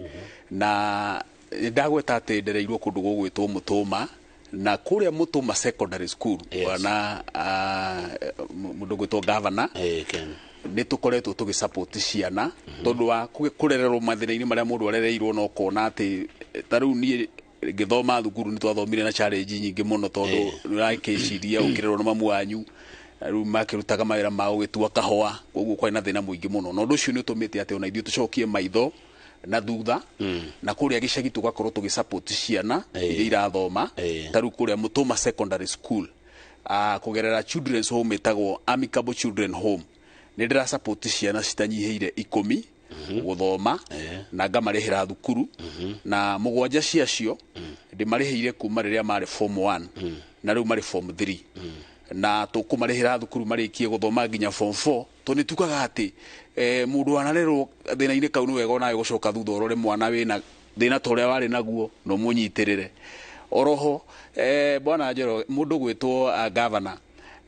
na ndagweta atĩ ndereirwo kũndũ gũgwĩtwo Mũtũma, na kũrĩa Mũtũma Secondary School na mũndũ gwĩtwo governor, nĩ tũkoretwo tũgĩsupport ciana tondũ wa kũrererwo mathĩna-inĩ marĩa mũndũ arereirwo, na ũkona atĩ ta rĩu niĩ ngĩthoma thukuru nĩ twathomire na challenge nyingĩ mũno, tondũ nĩũrakĩciria ũkĩrerwo na mamu wanyu rĩu makĩrutaga mawĩra ma gũgĩtua kahũa, koguo kwarĩ na thĩna mũingĩ mũno, na ũndũ ũcio nĩ ũtũmĩte atĩ ona ithuĩ tũcokie maitho na thutha, na kũrĩa gĩcagi tũgakorwo tũgĩsupport ciana iria irathoma. Ta rĩu kũrĩa Mũtũma Secondary School, kũgerera children's home ĩtagwo Amicable Children Home, nĩ ndĩrasupport ciana citanyihĩire 10 gũthoma, na ngamarĩhĩra thukuru, na 7 ciacio ndĩmarĩhĩire kuma rĩrĩa marĩ form 1 na rĩu marĩ form 3, na tũkũmarĩhĩra thukuru marĩkie gũthoma nginya form 4, tondũ nĩ tugaga atĩ mũndũ anarerwo thĩna-inĩ kau nĩ wega onawe gũcoka thutha ũrore mwana wĩna thĩna ta ũrĩa warĩ naguo na ũmũnyitĩrĩre. Oroho bwana Njoroge, mũndũ gwĩtwo governor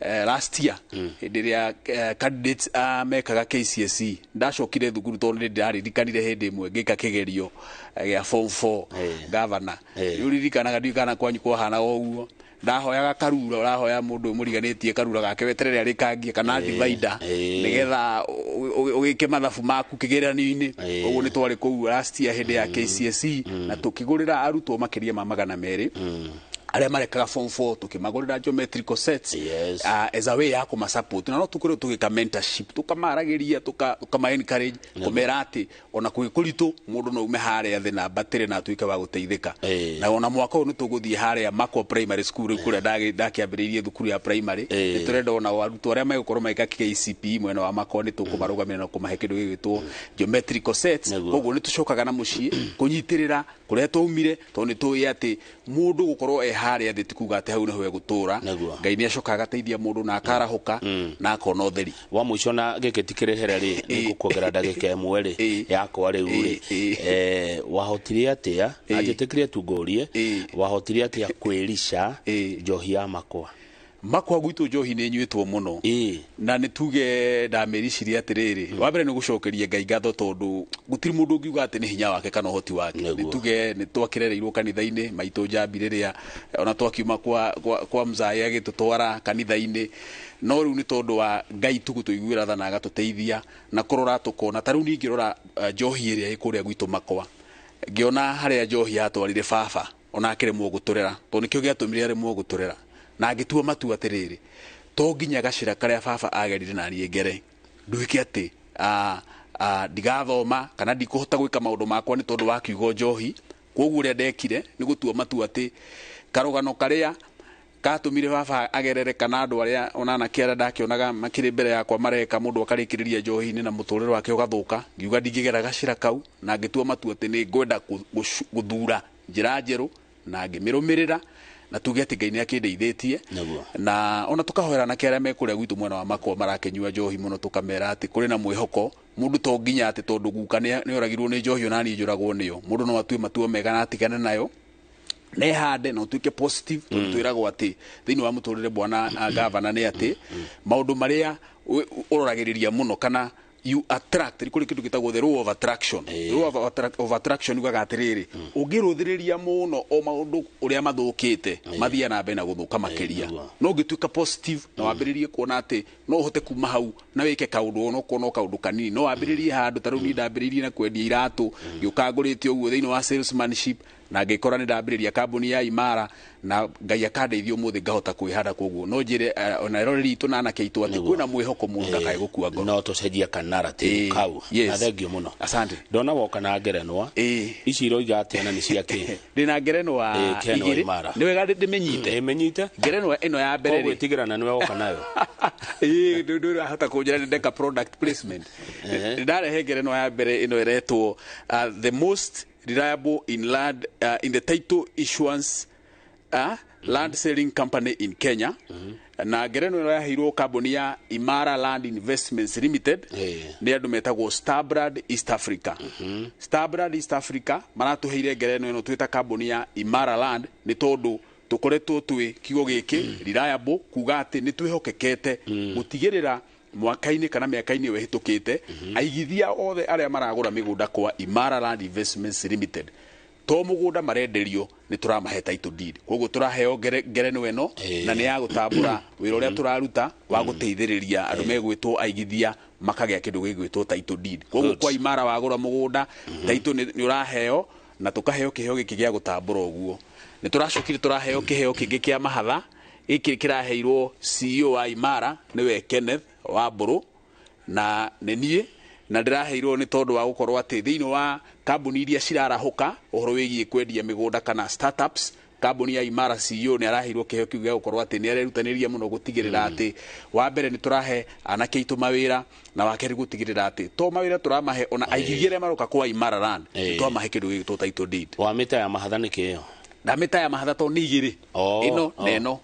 last year hĩndĩ ĩrĩa candidates mekaga KCSE, ndacokire thukuru tondũ nĩ ndĩraririkanire hĩndĩ ĩmwe ngĩka kĩgerio gĩa form 4 governor. Nĩ ũririkanaga, ndiũĩ kana kwanyu kwahanaga ũguo, ndahoyaga karura, ũrahoya mũndũ mũriganĩtie karura gake weterere arĩkangie kana divider nĩgetha ũgĩke mathabu maku kĩgeranio-inĩ. Ũguo nĩ twarĩ kũu last year hĩndĩ ya KCSE, na tũkĩgũrĩra arutwo makĩria ma 200 arĩa marekaga form 4, tũkĩmagũrĩra geometrical sets as a way ya kũmasupport, na no tũkorwo tũgĩka mentorship, tũkamaragĩria, tũkama encourage, kũmera atĩ ona kwĩ kũritũ mũndũ no ume harĩa thĩ na mbatĩre na atuĩke wa gũteithĩka. Na ona mwaka ũyũ nĩ tũgũthiĩ harĩa Makwa Primary School, rĩu kũrĩa ndakĩambĩrĩirie thukuru ya primary, nĩ tũrenda ona arutwo arĩa megũkorwo magĩka KCPE mwena wa Makwa nĩ tũkũmarũgamĩrĩra na kũmahe kĩndũ gĩgwĩtwo geometrical sets. Koguo nĩ tũcokaga na mũciĩ kũnyitĩrĩra kũrĩa twaumire, tondũ nĩ tũĩ atĩ mũndũ gũkorwo e harĩa thĩ ti kuga atĩ hau nĩho egũtũra. Ngai nĩ acokaga agateithia mũndũ na akarahũka na akona ũtheri. Wa mũico na gĩkĩ ti kĩrĩhere rĩ, nĩ ngũkuongerera ndagĩka ĩmwe rĩ yakwa rĩu rĩ, wahotire atĩa, na njĩtĩkĩrie tu ngũrie, wahotire atĩa kwĩrica njohi ya Makwa? Makwa gwitũ njohi nĩ ĩnyuĩtwo mũno, na nĩ tuge ndamĩricirie atĩrĩrĩ, wa mbere nĩ gũcokeria Ngai ngatho tondũ gũtirĩ mũndũ ũngiuga atĩ nĩ hinya wake kana ũhoti wake. Nĩ tuge nĩ twakĩrereirwo kanitha-inĩ maitũ Njambi rĩrĩa ona twakiuma kwa mzae agĩtũtwara kanitha-inĩ, no rĩu nĩ tondũ wa Ngai tu gũtũiguĩra tha na agatũteithia na kũrora tũkona. Ta rĩu niĩ ngĩrora njohi ĩrĩa ĩ kũrĩa gwitũ Makwa, ngĩona harĩa njohi yatwarire baba ona akĩremwo gũtũrera, tondũ nĩkĩo gĩatũmire aremwo gũtũrera, na ngĩtua matua atĩrĩrĩ, to nginya gacĩra karĩa baba agerire na niĩ ngere nduĩke atĩ ndigathoma kana ndikũhota gwĩka maũndũ makwa nĩ tondũ wa kiugo njohi. Koguo ũrĩa ndekire nĩ gũtua matua atĩ karũgano karĩa katũmire baba agerere kana andũ arĩa ona anake arĩa ndakĩonaga makĩrĩ mbere yakwa mareka mũndũ akarĩkĩrĩria njohi-inĩ na mũtũrĩre wake ũgathũka, ngiuga ndingĩgera gacĩra kau, na ngĩtua matua atĩ nĩ ngwenda gũthura njĩra njerũ na ngĩmĩrũmĩrĩra, na tuge atĩ Ngai nĩ akĩndeithĩtie. Na ona tũkahoera anake arĩa me kũrĩa gwitũ mwena wa Makwa marakĩnyua njohi mũno, tũkamera atĩ kũrĩ na mwĩhoko. Mũndũ to nginya atĩ tondũ guka nĩ oragirwo nĩ njohi ona niĩ njũragwo nĩyo, mũndũ no atue matua mega na atigane nayo, nehande na ũtuĩke positive, tondũ twĩragwo atĩ thĩinĩ wa mũtũrĩre bwana gavana nĩ atĩ maũndũ marĩa ũroragĩrĩria mũno kana you attract, kũrĩ kĩndũ gĩtagwo the law of attraction. The law of attraction yugaga atĩrĩrĩ, ũngĩrũthĩrĩria mũno o maũndũ ũrĩa mathũkĩte mathiaga na mbere na gũthũka makĩria. No ũngĩtuĩka positive na wambĩrĩrie kuona atĩ no ũhote kuma hau na wĩke kaũndũ onokorwo no kaũndũ kanini, no wambĩrĩrie handũ ta rĩu niĩ ndambĩrĩirie na kwendia iratũ, ngĩũka ngũrĩte ũguo thĩinĩ wa salesmanship, na ngĩkora nĩ ndambĩrĩria kambuni ya Imara, na Ngai akandeithia ũmũthĩ ngahota kwĩhanda. Koguo no njĩre ona eroreri itũ na anake aitũ atĩ kwĩna mwĩhoko mũndũ ndakae gũkua ngoro. No tũcenjia ka narrative kau. Yes. Na thengio mũno. Asante. Ndona woka na ngerenwa. Ici iroiga atĩa na nĩ cia kĩ? Ndĩna ngerenwa Ken wa igĩrĩ. Imara. Nĩ wega ndĩmĩnyite. Mĩnyite. Ngerenwa ĩno ya mbere Koguo rĩ. ĩtigĩra na nĩwe woka nayo. Ndũrahota kũnjĩra nĩ ndeka product placement. Ndarehe ngerenwa ya mbere ĩno ĩretwo the most reliable in land in the title issuance land selling company in Kenya. Na ngerenwa ĩno yaheirwo kambuni ya Imara Land Investments Limited nĩ andũ metagwo Starbrand East Africa. Starbrand East Africa maratũheire ngerenwa ĩno twĩta kambuni ya Imara Land nĩ tondũ tũkoretwo twĩ kiugo gĩkĩ reliable, kuga atĩ nĩ twĩhokekete gũtigĩrĩra mwaka-inĩ kana mĩaka-inĩ ĩyo ĩhĩtũkĩte aigithia othe arĩa maragũra mĩgũnda kwa Imara Land Investments Limited to mũgũnda marenderio nĩ tũramahe title deed. Koguo tũraheo ngerenwa ĩno na nĩ ya gũtambũra wĩra ũrĩa tũraruta wa gũteithĩrĩria andũ megwĩtwo aigithia makagĩa kĩndũ gĩgwĩtwo title deed. Koguo kwa Imara wagũra mũgũnda title nĩ ũraheo, na tũkaheo kĩheo gĩkĩ gĩa gũtambũra ũguo. Nĩ tũracokire tũraheo kĩheo kĩngĩ kĩa mahatha, gĩkĩ kĩraheirwo CEO wa Imara nĩwe Kenneth Wambũrũ, na nĩ niĩ, na ndĩraheirwo nĩ tondũ wa gũkorwo atĩ thĩinĩ wa kambuni iria cirarahũka ũhoro wĩgiĩ kwendia mĩgũnda kana startups, kambuni ya Imara CEO nĩ araheirwo kĩheo kĩu gĩa gũkorwo atĩ nĩ arerutanĩria mũno gũtigĩrĩra atĩ wa mbere nĩ tũrahe anake aitũ mawĩra, na wa kerĩ gũtigĩrĩra atĩ to mawĩra tũramahe ona aigithia arĩa maroka kwa Imara Land twamahe kĩndũ gĩgwĩtwo title deed. Wamĩta ya mahatha nĩ kĩo? Ndamĩta ya mahatha to nĩ igĩrĩ, ĩno na ĩno.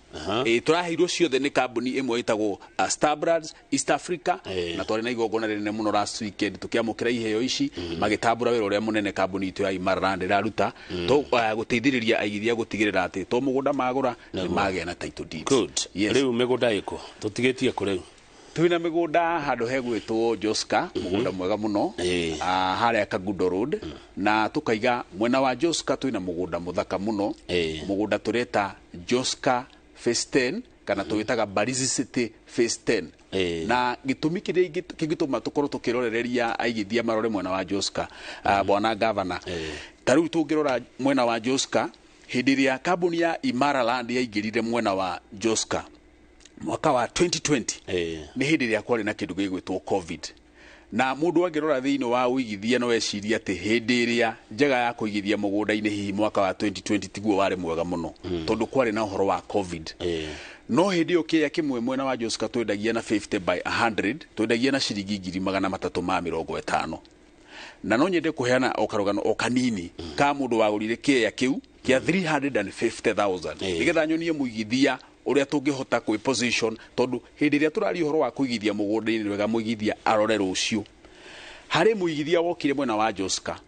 Tũraheirwo ciothe nĩ kambuni ĩmwe ĩtagwo Starbrands East Africa, na twarĩ na igongona rĩnene mũno last weekend tũkĩamũkĩra iheo ici magĩtambũra wĩra ũrĩa mũnene kambuni itũ ya Imara Land ĩraruta gũteithĩrĩria aigithia gũtigĩrĩra atĩ to mũgũnda magũra nĩ magĩa na title deeds. Good. Yes. Rĩu mĩgũnda ĩkũ tũtigĩtie kũ rĩu? Twĩna mĩgũnda handũ hegwĩtwo Joska, mũgũnda mwega mũno harĩa Kagundo Road, na tũkaiga mwena wa Joska twĩna mũgũnda mũthaka mũno, mũgũnda tũreta Joska Phase 10 kana tũwĩtaga Mbalizi City Phase 10. Na gĩtũmi kĩrĩa kĩngĩtũma tũkorwo tũkĩrorereria aigithia marore mwena wa Joska, bwana gavana, ta rĩu tũngĩrora mwena wa Joska hĩndĩ ĩrĩa kambuni ya Imara Land yaingĩrire mwena wa Joska mwaka wa 2020 nĩ hĩndĩ ĩrĩa kwarĩ na kĩndũ gĩgwĩtwo COVID, na mũndũ angĩrora thĩinĩ wa ũigithia no ecirie atĩ hĩndĩ ĩrĩa njega ya kũigithia mũgũnda-inĩ hihi mwaka wa 2020 tiguo warĩ mwega mũno tondũ kwarĩ na ũhoro wa COVID. No hĩndĩ ĩyo kĩrĩa kĩmwe mwena wa Joska twendagia na 50 by 100 twendagia na ciringi 350,000. Na no nyende kũheana o karũgano o kanini ka mũndũ wagũrire kĩea kĩu kĩa 350,000 nĩgetha nyonie mũigithia ũrĩa tũngĩhota kwĩ position, tondũ hĩndĩ ĩrĩa tũraria ũhoro wa kũigithia mũgũnda-inĩ nĩ wega mũigithia arore rũciũ. Harĩ mũigithia wokire mwena wa Joska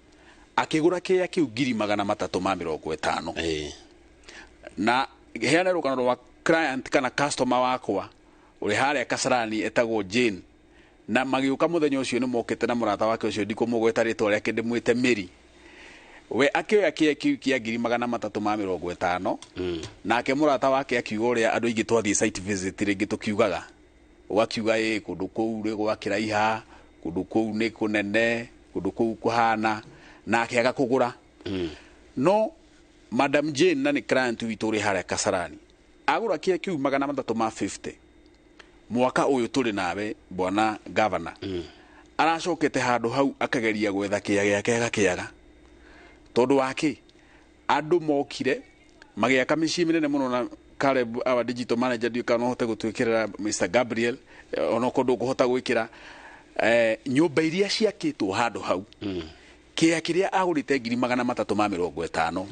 akĩgũra kĩea kĩu 350,000. Na heana rũgano rwa client kana customer wakwa ũrĩ harĩa Kasarani etagwo Jane, na magĩũka mũthenya ũcio nĩ mokĩte na mũrata wake ũcio ndikũmũgweta rĩtwa rĩake ndĩmwĩte Mary. We akĩoya kĩea kĩu kĩa 350,000, nake mũrata wake akiuga ũrĩa andũ aingĩ twathiĩ site visit rĩngĩ tũkiugaga, ũgakiuga ĩ kũndũ kũu rĩ gwakĩraiha, kũndũ kũu nĩ kũnene, kũndũ kũu kũhana, nake agakũgũra. No Madam Jane na nĩ client witũ ũrĩ harĩa Kasarani agũra kĩea kĩu 350 mwaka ũyũ tũrĩ nawe bwana gavana, aracokete handũ hau akageria gwetha kĩea gĩake agakĩaga tondũ wake Andũ mokire magĩaka mĩciĩ mĩnene mũno na Caleb, our digital manager, ndiũĩ kana no ũhote gũtwĩkĩrĩra Mr Gabriel, onokorwo ndũkũhota gwĩkĩra nyũmba iria ciakĩtwo handũ hau. Kĩea kĩrĩa agũrĩte 350,000,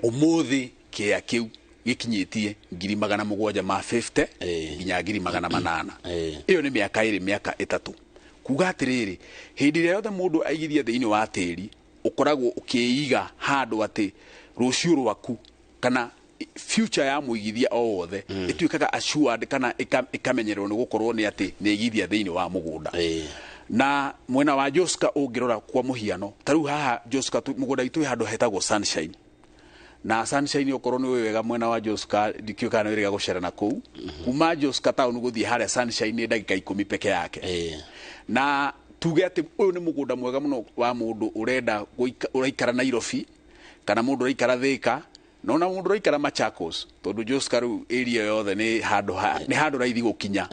ũmũthĩ kĩea kĩu gĩkinyĩtie 750,000 nginya 800,000. Ĩyo nĩ mĩaka 2, mĩaka 3. Kuga atĩrĩrĩ, hĩndĩ ĩrĩa yothe mũndũ aigithia thĩinĩ wa tĩri, ũkoragwo ũkĩiga handũ atĩ rũciũ rwaku kana future ya mũigithia o wothe ĩtuĩkaga assured kana ĩkamenyererwo nĩ gũkorwo nĩ atĩ nĩ aigithia thĩinĩ wa mũgũnda. Na mwena wa Joska ũngĩrora kwa mũhiano, ta rĩu haha Joska mũgũnda witũ wĩ handũ hetagwo Sunshine. Na Sunshine okorwo nĩ ũĩ wega mwena wa Joska, ndikĩũĩ kana nĩ wĩrĩga gũcera na kũu. Kuma Joska town gũthiĩ harĩa Sunshine nĩ ndagĩka 10 peke yake. Na tuge atĩ ũyũ nĩ mũgũnda mwega mũno wa mũndũ ũrenda ũraikara Nairobi kana mũndũ ũraikara Thika na ona mũndũ ũraikara Machakos, tondũ Joska rĩu area yothe nĩ handũ nĩ handũ raithi gũkinya.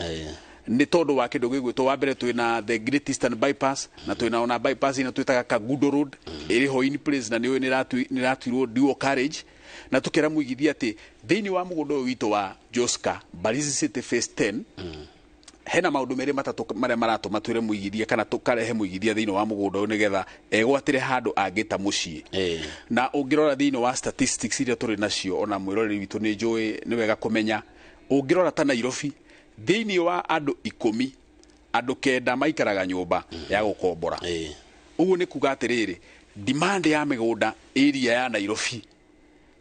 Nĩ tondũ wa kĩndũ gĩgwĩtwo, wa mbere twĩna the Great Eastern Bypass, na twĩna ona bypass ĩno twĩtaga Kagudo Road ĩrĩ ho in place, na nĩũĩ nĩ ĩratuirwo dual carriage. Na tũkĩra mũigithia atĩ thĩinĩ wa mũgũnda ũyũ witũ wa Joska Mbalizi City Phase 10 hena maũndũ merĩ matatũ marĩa maratũma twĩre mũigithia kana tũkarehe mũigithia thĩinĩ wa mũgũnda ũyũ nĩgetha egwatĩre handũ angĩta mũciĩ. Na ũngĩrora thĩinĩ wa statistics iria tũrĩ nacio, ona mwĩroreri witũ nĩ njũĩ nĩ wega kũmenya, ũngĩrora ta Nairobi thĩinĩ wa andũ 10, andũ 9 maikaraga nyũmba ya gũkombora. Ũguo nĩ kuga atĩrĩrĩ, demand ya mĩgũnda area ya Nairobi,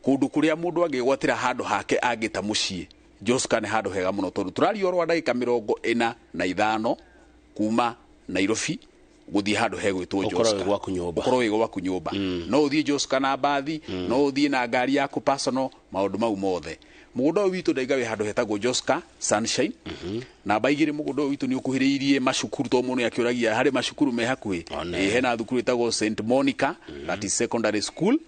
kũndũ kũrĩa mũndũ angĩgwatĩra handũ hake angĩta mũciĩ, Joska nĩ handũ hega mũno, tondũ tũraria ũhoro wa ndagĩka 45 kuma Nairobi gũthiĩ handũ hegwĩtwo Ũkorwo Joska. wĩ gwaku nyũmba. Ũkorwo wĩ gwaku nyũmba. No ũthiĩ Joska na mbathi, no ũthiĩ na ngari yaku personal, maũndũ mau mothe. Mũgũnda ũyũ witũ ndaiga wĩ handũ hetagwo Joska Sunshine. Namba 2, mũgũnda ũyũ witũ nĩ ũkuhĩrĩirie macukuru, tondũ mũndũ nĩakĩũragia harĩ macukuru me hakuhĩ. Hena thukuru ĩtagwo St Monica, that is secondary school,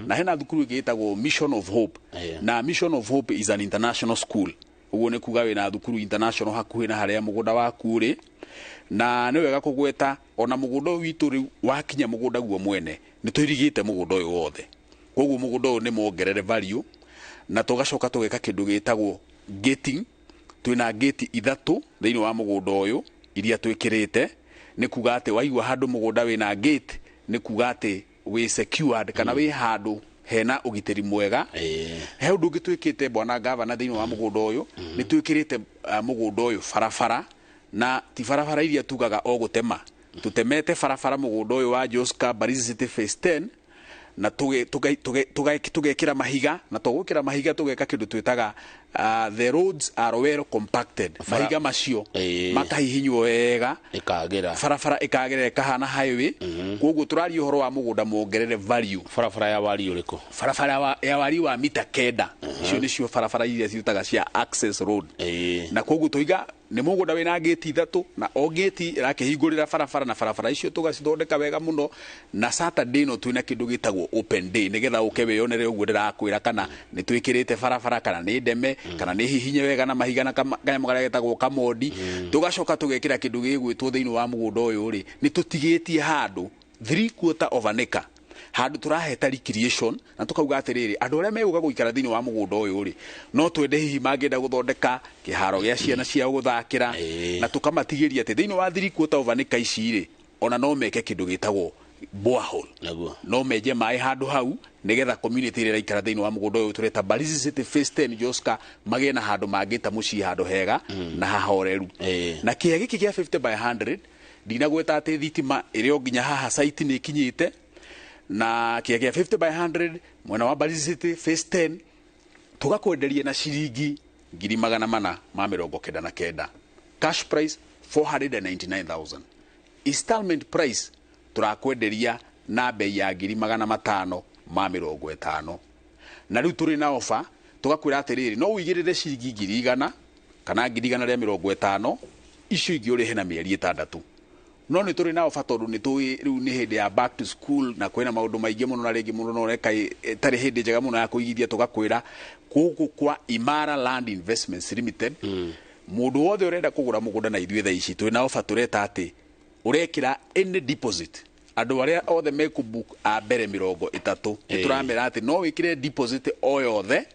na hena thukuru ĩngĩ ĩtagwo Mission of Hope. Na Mission of Hope is an international school. Ũguo nĩ kuga wĩna thukuru international hakuhĩ na harĩa mũgũnda waku ũrĩ. Na nĩ wega kũgweta ona mũgũnda ũyũ witũ rĩu wakinya mũgũnda guo mwene, nĩ tũirigĩte mũgũnda ũyũ wothe. Koguo mũgũnda ũyũ nĩ mwongerere value, na tũgacoka tũgeka kĩndũ gĩtagwo gating. Twĩna gate 3 thĩinĩ wa mũgũnda ũyũ iria twĩkĩrĩte. Nĩ kuga atĩ waigua handũ mũgũnda wĩna gate, nĩ kuga atĩ wĩ secured kana wĩ handũ hena ũgitĩri mwega. He ũndũ ũngĩ twĩkĩte bwana gavana thĩinĩ wa mũgũnda ũyũ, nĩ twĩkĩrĩte mũgũnda ũyũ barabara, na ti barabara iria tugaga o gũtema. Tũtemete barabara mũgũnda ũyũ wa Joska Mbalizi City Phase 10, na tũgekĩra mahiga, na tũgwĩkĩra mahiga tũgeka kĩndũ twĩtaga the roads are well compacted. Mahiga macio makahihinywo wega, ĩkagĩra barabara ĩkagĩra ĩkahana highway. Koguo tũraria ũhoro wa mũgũnda mwongerere value. Barabara ya wariĩ ũrĩkũ? Barabara ya wariĩ wa mita 9. Icio nĩcio barabara iria ciĩtaga cia access road. Na koguo tũiga nĩ mũgũnda wĩna gate 3, na o gate ĩrakĩhingũrĩra barabara, na barabara icio tũgacithondeka wega mũno. Na Saturday ĩno twĩna kĩndũ gĩtagwo open day, nĩgetha ũke wĩyonere ũguo ndĩrakwĩra, kana nĩ twĩkĩrĩte barabara, kana nĩ ndeme, kana nĩ hihinye wega na mahiga na kanyamũ karĩa getagwo kamondi. Tũgacoka tũgekĩra kĩndũ gĩgwĩtwo thĩinĩ wa mũgũnda ũyũ rĩ, nĩ tũtigĩtie handũ 3/4 of an acre, handũ tũraheta recreation, na tũkauga atĩrĩrĩ, andũ arĩa megũka gũikara thĩinĩ wa mũgũnda ũyũ rĩ, no twende hihi mangĩenda gũthondeka kĩharo gĩa ciana ciao gũthakĩra, na tũkamatigĩria atĩ thĩinĩ wa 3/4 of an acre ici rĩ, ona no meke kĩndũ gĩtagwo borehole. No menje maĩ handũ hau nĩgetha community ĩrĩa ĩraikara thĩinĩ wa mũgũnda ũyũ tũreta Mbalizi City Phase 10 Joska magĩe na handũ mangĩta mũciĩ, handũ hega na hahoreru. Na kĩea gĩkĩ kĩa 50 by 100 ndinagweta atĩ thitima ĩrĩ o nginya haha site nĩ ĩkinyĩte. Na kĩea kĩa 50 by 100 mwena wa Mbalizi City Phase 10 tũgakwenderia na ciringi 499,000, cash price 499,000, installment price tũrakwenderia na bei ya 550,000. Na rĩu tũrĩ na offer, tũgakwĩra atĩrĩrĩ, no ũigĩrĩre ciringi 100,000 kana 150,000, icio ingĩ ũrĩhe na mĩeri 6. No nĩ tũrĩ na offer tondũ nĩ tũĩ rĩu nĩ hĩndĩ ya back to school na kwĩna maũndũ maingĩ mũno, na rĩngĩ mũndũ no oreka ĩtarĩ hĩndĩ njega mũno ya kũigithia. Tũgakwĩra gũkũ kwa Imara Land Investments Limited, mũndũ wothe ũrenda kũgũra mũgũnda na ithuĩ thaa ici twĩna offer tũreta atĩ ũrekĩra any deposit Andũ arĩa othe mekũbook a mbere 30, nĩ tũramera atĩ no wĩkĩre deposit o yothe,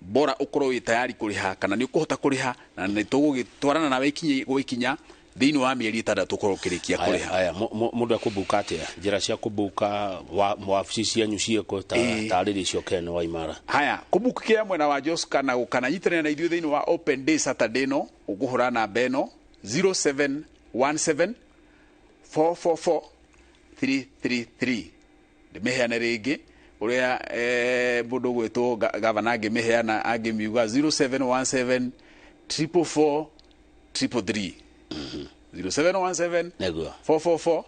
bora ũkorwo wĩ tayari kũrĩha kana nĩ ũkũhota kũrĩha, na nĩ tũgũgĩtwarana nawe ikinya gwa ikinya thĩinĩ wa mĩeri 6 ũkorwo ũkĩrĩkia kũrĩha. Aya, mũndũ ekũbuka atĩa? Njĩra cia kũbuka, wabici cianyu ciĩkũ? Tarĩria icio, Ken wa Imara. Haya, kũbook kĩa mwena wa Joska na gũkana nyitanĩra na ithuĩ thĩinĩ wa open day Saturday no ũkũhũra namba ĩno, 0717 444 333. Ndĩmĩheane rĩngĩ ũrĩa mũndũ ũgwĩtwo gavana angĩmĩheana, angĩmiuga 0717 444 333, 0717 444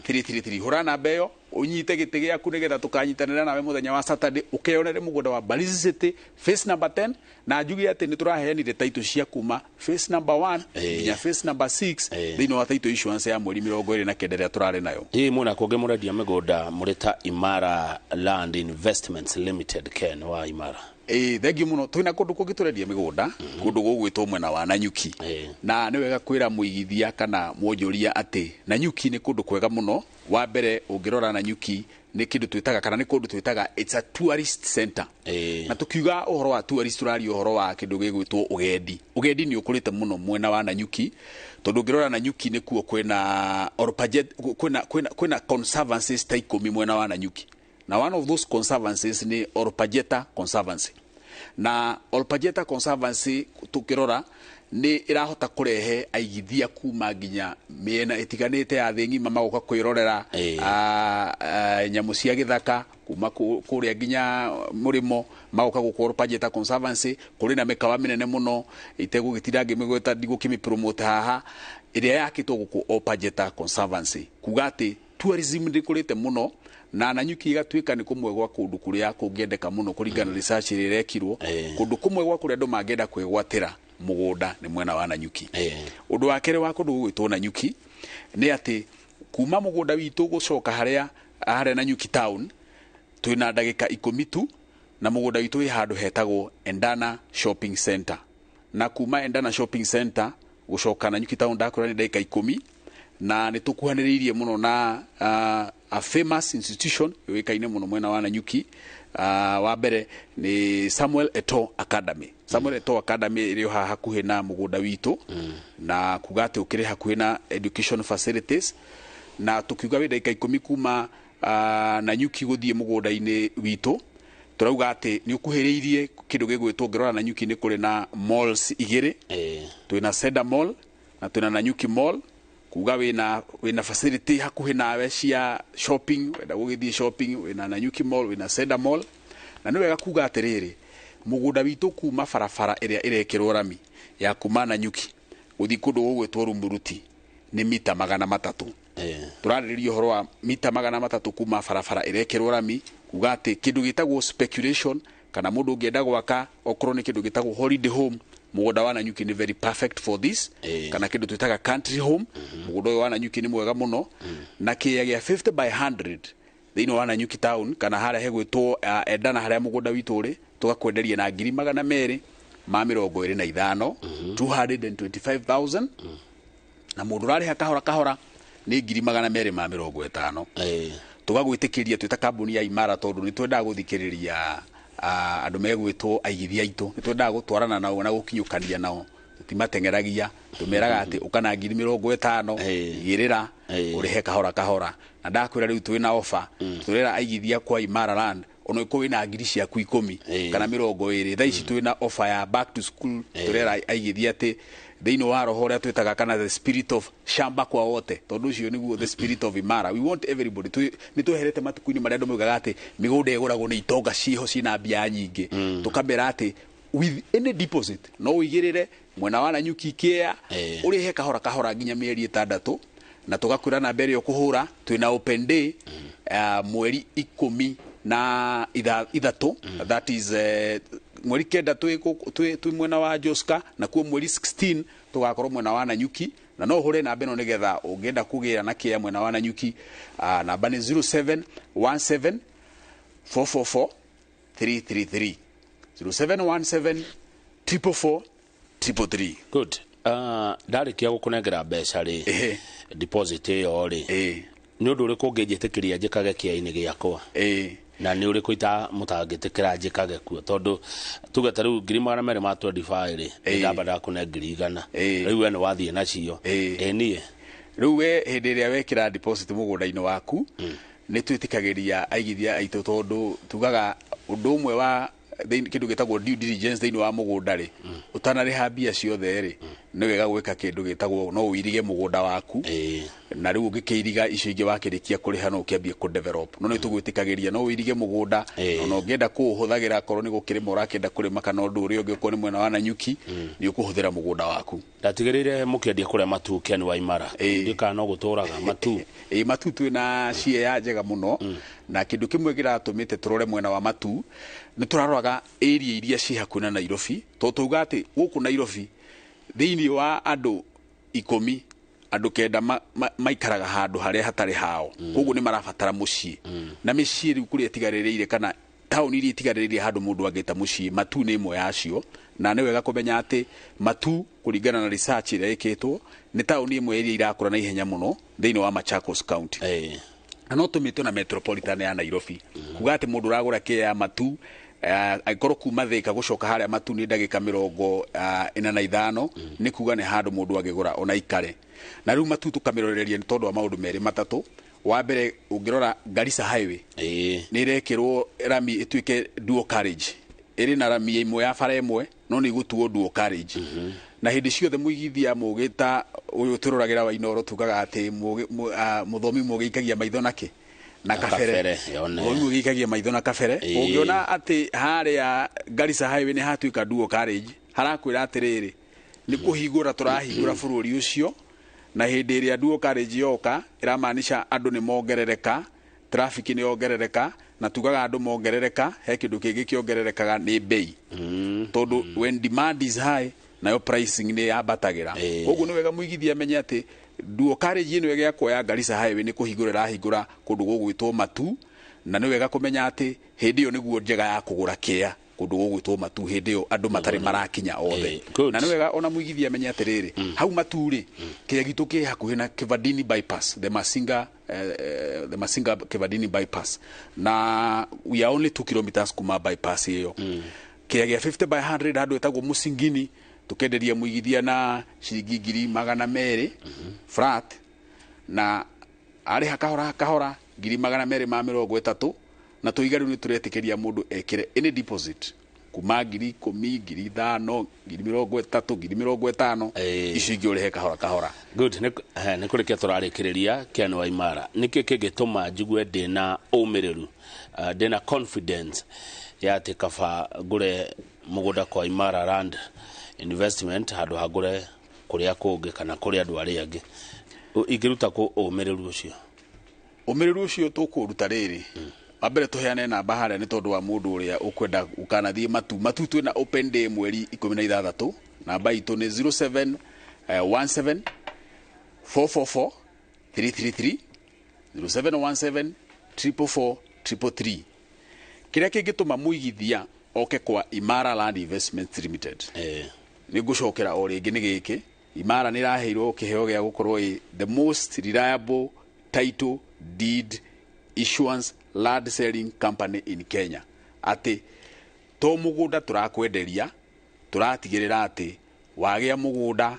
333. Hũra namba ĩyo ũnyite gĩtĩ gĩaku nĩgetha tũkanyitanĩra nawe mũthenya wa Saturday, ũkeyonere mũgũnda wa Mbalizi City phase number 10. Na njuge atĩ nĩ tũraheanire title cia kuma phase number 1 nginya phase number 6 thĩinĩ wa title issuance ya mweri 29 ĩrĩa tũrarĩ nayo. Ĩ, mwena kũngĩ mũrendia mĩgũnda mũrĩ ta Imara Land Investments Limited, Ken wa Imara? Ĩĩ, thengiũ mũno. Twĩna kũndũ kũngĩ tũrendia mĩgũnda, kũndũ gũgwĩtwo mwena wa Nanyuki. Na nĩ wega kwĩra mũigithia kana mwonjoria atĩ Nanyuki nĩ kũndũ kwega mũno. Wa mbere, ũngĩrora Nanyuki nĩ kĩndũ twĩtaga kana nĩ kũndũ twĩtaga it's a tourist center. Na tukiuga ũhoro wa tourist, tũraria ũhoro wa kĩndũ gĩgwĩtwo ũgendi. Ũgendi nĩ ũkũrĩte mũno mwena wa Nanyuki, tondũ ũngĩrora Nanyuki nĩkuo kwĩna Orpajet, kwĩna conservancies ta 10 mwena wa Nanyuki, na one of those conservancies nĩ Orpajeta Conservancy. Na Olpajeta Conservancy tukirora nĩ ĩrahota kũrehe aigithia kuma nginya mĩena ĩtiganĩte ya thĩ ng'ima, magoka kwĩrorera nyamũ cia gĩthaka kuma kũrĩa nginya mũrĩmo, magoka gũkũ Olpajeta Conservancy. Kũrĩ na mĩkawa mĩnene mũno itegũgĩtinda ngĩmĩgweta, ndigũkĩmĩpromote haha, ĩrĩa yakĩtwo gũkũ Olpajeta Conservancy, kuga atĩ tourism ndĩkũrĩte mũno, na Nanyuki ĩgatuĩka nĩ kũmwe gwa kũndũ kũrĩa kũngĩendeka mũno kũringana na research ĩrĩa ĩrekirwo. Kũndũ kũmwe gwa kũrĩa andũ mangĩenda kwĩgwatĩra mũgũnda nĩ mwena wa Nanyuki. Ũndũ wa kerĩ wa kũndũ gũgwĩtwo Nanyuki nĩ atĩ kuma mũgũnda witũ gũcoka harĩa Nanyuki town twĩna ndagĩka 10 tu, na mũgũnda witũ wĩ handũ hetagwo Endana Shopping Center. Na kuma Endana Shopping Center gũcoka Nanyuki town, ndakwĩra nĩ ndagĩka 10, na nĩ tũkuhanĩrĩirie mũno na a famous institution yũĩkaine mũno mwena wa Nanyuki. Wa mbere nĩ Samuel Eto Academy. Samuel Eto Academy ĩrĩ o haha hakuhĩ na mũgũnda witũ, na kuga atĩ ũkĩrĩ hakuhĩ na education facilities. Na tukiuga wĩ ndagĩka 10 kuma Nanyuki gũthiĩ mũgũnda-inĩ witũ, tũrauga atĩ nĩ ũkuhĩrĩirie kĩndũ gĩgwĩtwo, ũngĩrora Nanyuki nĩ kũrĩ na malls igĩrĩ, twĩna Cedar Mall na twĩna Nanyuki Mall, kuga wĩna facility hakuhĩ nawe cia shopping. Wenda gũgĩthiĩ shopping, wĩna Nanyuki Mall, wĩna Cedar Mall. Na nĩ wega kuga atĩrĩrĩ, mũgũnda witũ kuma barabara ĩrĩa ĩrekĩrwo rami ya kuma Nanyuki gũthiĩ kũndũ gũgwĩtwo Rumuruti nĩ mita 300. Tũrarĩrĩria ũhoro wa mita 300 kuma barabara ĩrekĩrwo rami, kuga atĩ kĩndũ gĩtagwo speculation kana mũndũ ũngĩenda gwaka okorwo nĩ kĩndũ gĩtagwo holiday home, mũgũnda wa Nanyuki nĩ very perfect for this, kana kĩndũ twĩtaga country home, mũgũnda ũyũ wa Nanyuki nĩ mwega mũno. Na kĩea gĩa 50 by 100 thĩinĩ wa Nanyuki town kana harĩa hegwĩtwo Endana, harĩa mũgũnda witũ ũrĩ, tũgakwenderia na 225,000, 225,000, na mũndũ ũrarĩha kahora kahora nĩ 250,000. Tũgagwĩtĩkĩria twĩ ta kambuni ya Imara, tondũ nĩ twendaga gũthikĩrĩria andũ megwĩtwo aigithia aitũ, nĩ twendaga gũtwarana nao na gũkinyũkania nao, tũtimateng'eragia. Tũmeraga atĩ ũka na 50,000, igĩrĩra, ũrĩhe kahora kahora. Na ndakwĩra rĩu twĩna offer, tũrera aigithia kwa Imara Land, ona ũkorwo wĩna ngiri ciaku 10 kana 20, thaa ici twĩna offer ya back to school. Tũrera aigithia atĩ thĩinĩ wa roho ũrĩa twĩtaga kana the spirit of shamba kwa wote, tondũ ũcio nĩguo the spirit of Imara, we want everybody. Nĩ tweherete matukũ-inĩ marĩa andũ maugaga atĩ mĩgũnda ĩgũragwo nĩ itonga ciĩho ciĩna mbia nyingĩ. Tũkamera atĩ with any deposit no ũigĩrĩre mwena wa Nanyuki kĩa ũrĩhe kahora kahora nginya mĩeri 6. Na tũgakwĩra namba ĩrĩa ũkũhũra, twĩna open day mweri 13, that is mweri 9 twĩ mwena wa Joska, na kuo mweri 16 tũgakorwo mwena wa Nanyuki. Na no ũhũre namba ĩno nĩgetha ũngĩenda kũgĩra na kĩa mwena wa Nanyuki, namba nĩ 0717 444 333, 0717 444 333. Good. Ndarĩkia gũkũnengera mbeca rĩ, deposit ĩyo rĩ, Nĩ ũndũ ũrĩkũ ũngĩnjĩtĩkĩria njĩkage kĩainĩ gĩakwa? Na nĩ ũrĩkũ mũtangĩtĩkĩra njĩkage kuo? Tondũ tuge ta rĩu 225,000 rĩ, ndamba ndakũne 100,000. Rĩu we nĩ wathiĩ nacio. Ĩ niĩ rĩu we hĩndĩ ĩrĩa wekĩra deposit mũgũnda-inĩ waku, nĩ twĩtĩkagĩria aigithia aitũ, tondũ tugaga ũndũ ũmwe wa kĩndũ gĩtagwo due diligence thĩinĩ wa mũgũnda rĩ, ũtanarĩha mbia ciothe rĩ, nĩ wega gwĩka kĩndũ gĩtagwo no ũirige mũgũnda waku, na rĩu ũngĩkĩiriga icio ingĩ wakĩrĩkia kũrĩha no ũkĩambie kũ develop. No nĩ tũgwĩtĩkagĩria no ũirige mũgũnda, ona ũngĩenda kũũhũthagĩra akorwo nĩ gũkĩrĩma ũrakĩenda kũrĩma kana ũndũ ũrĩa ũngĩ, okorwo nĩ mwena wa Nanyuki, nĩ ũkũhũthĩra mũgũnda waku. Ndatigĩrĩire mũkĩendia kũrĩa Matu Ken Waimara. Ndikana no gũtũraga Matu. Ĩ Matu twĩna ciea njega mũno, na kĩndũ kĩmwe kĩratũmĩte tũrore mwena wa Matu nĩ tũraroraga area iria ciĩ hakuhĩ na Nairobi, tondũ tauga atĩ gũkũ Nairobi thĩinĩ wa andũ 10 andũ 9 maikaraga handũ harĩa hatarĩ hao, koguo nĩ marabatara mũciĩ, na mĩciĩ rĩu kũrĩa ĩtigarĩrĩire kana taũni iria itigarĩrĩire handũ mũndũ angĩta mũciĩ, Matu nĩ ĩmwe yacio. Na nĩ wega kũmenya atĩ Matu kũringana na research ĩrĩa ĩkĩtwo nĩ taũni ĩmwe ĩrĩa irakũra na ihenya mũno thĩinĩ wa Machakos County, na no tũmĩtwo na metropolitan ya Nairobi, kuga atĩ mũndũ ũragũra kĩa ya Matu angĩkorwo kuma Thika gũcoka harĩa Matu nĩ ndagĩka 45, nĩ kuga nĩ handũ mũndũ angĩgũra ona ikare. Na rĩu Matu tũkamĩroreria nĩ tondũ wa maũndũ merĩ matatũ. Wa mbere, ũngĩrora Garissa Highway nĩ ĩrekĩrwo rami ĩtuĩke dual carriage, ĩrĩ na rami ĩmwe ya bara ĩmwe no nĩ ĩgũtuo dual carriage. Na hĩndĩ ciothe mũigithia mũgĩ ta ũyũ tũroragĩra wa Inooro tugaga atĩ mũthomi mũgĩ ikagia maitho nakĩ na kabere, mũthomi mũgĩ ikagia maitho na kabere. Ũngĩona atĩ harĩa Garissa Highway nĩ hatuĩka dual carriage, harakwĩra atĩrĩrĩ nĩ kũhingũra tũrahingũra bũrũri ũcio, na hĩndĩ ĩrĩa dual carriage yoka ĩramaanisha andũ nĩ mongerereka, traffic nĩ yongerereka, na tugaga andũ mongerereka he kĩndũ kĩngĩ kĩongererekaga nĩ bei, tondũ when demand is high nayo pricing nĩ yambatagĩra. Koguo nĩ wega mũigithia amenye atĩ dual carriage ĩno ĩgĩakwo ya Garissa Highway nĩ kũhingũra ĩrahingũra kũndũ gũgwĩtwo Matu, na nĩ wega kũmenya atĩ hĩndĩ ĩyo nĩguo njega ya kũgũra kĩa kũndũ gũgwĩtwo Matu, hĩndĩ ĩyo andũ matarĩ marakinya othe. Na nĩ wega ona mũigithia amenye atĩrĩrĩ, hau Matu rĩ, kĩrĩa gitũ kĩ hakuhĩ na Kivandini bypass, the Masinga Kivandini bypass, na we are only 2 kilometers kuma bypass ĩyo. Kĩrĩa gĩa 50 by 100 handũ ĩtagwo Musingini tukenderia mũigithia na ciringi 200,000 flat, na arĩha kahora kahora 230,000, na tũiga rĩu nĩ tũretĩkĩria mũndũ ekĩre any deposit kuma 10,000, 5,000, 30,000, 50,000, icio ingĩ ũrĩhe kahora kahora. Good. Nĩ kũrĩkia tũrarĩkĩrĩria Ken Waimara, nĩkĩ kĩngĩtũma njigue ndĩna ũmĩrĩru, ndĩna confidence ya atĩ kaba ngũre mũgũnda kwa Imara Land Investment handũ ha ngũre kũrĩa kũngĩ kana kũrĩ andũ arĩa angĩ? Ingĩruta kũ ũmĩrĩru ũcio? Ũmĩrĩru ũcio tũkũruta rĩrĩ, wa mbere tũheane namba harĩa nĩ tondũ wa mũndũ ũrĩa ũkwenda ũkanathiĩ Matu. Matu twĩna open day mweri 16, namba itũ nĩ 0717 444 333, 0717 444 333. Kĩrĩa kĩngĩtũma mũigithia oke kwa Imara Land Investments Limited, nĩ ngũcokera o rĩngĩ nĩ gĩkĩ, Imara nĩ ĩraheirwo kĩheo gĩa gũkorwo ĩ the most reliable title deed issuance land selling company in Kenya, atĩ to mũgũnda tũrakwenderia, tũratigĩrĩra atĩ wagĩa mũgũnda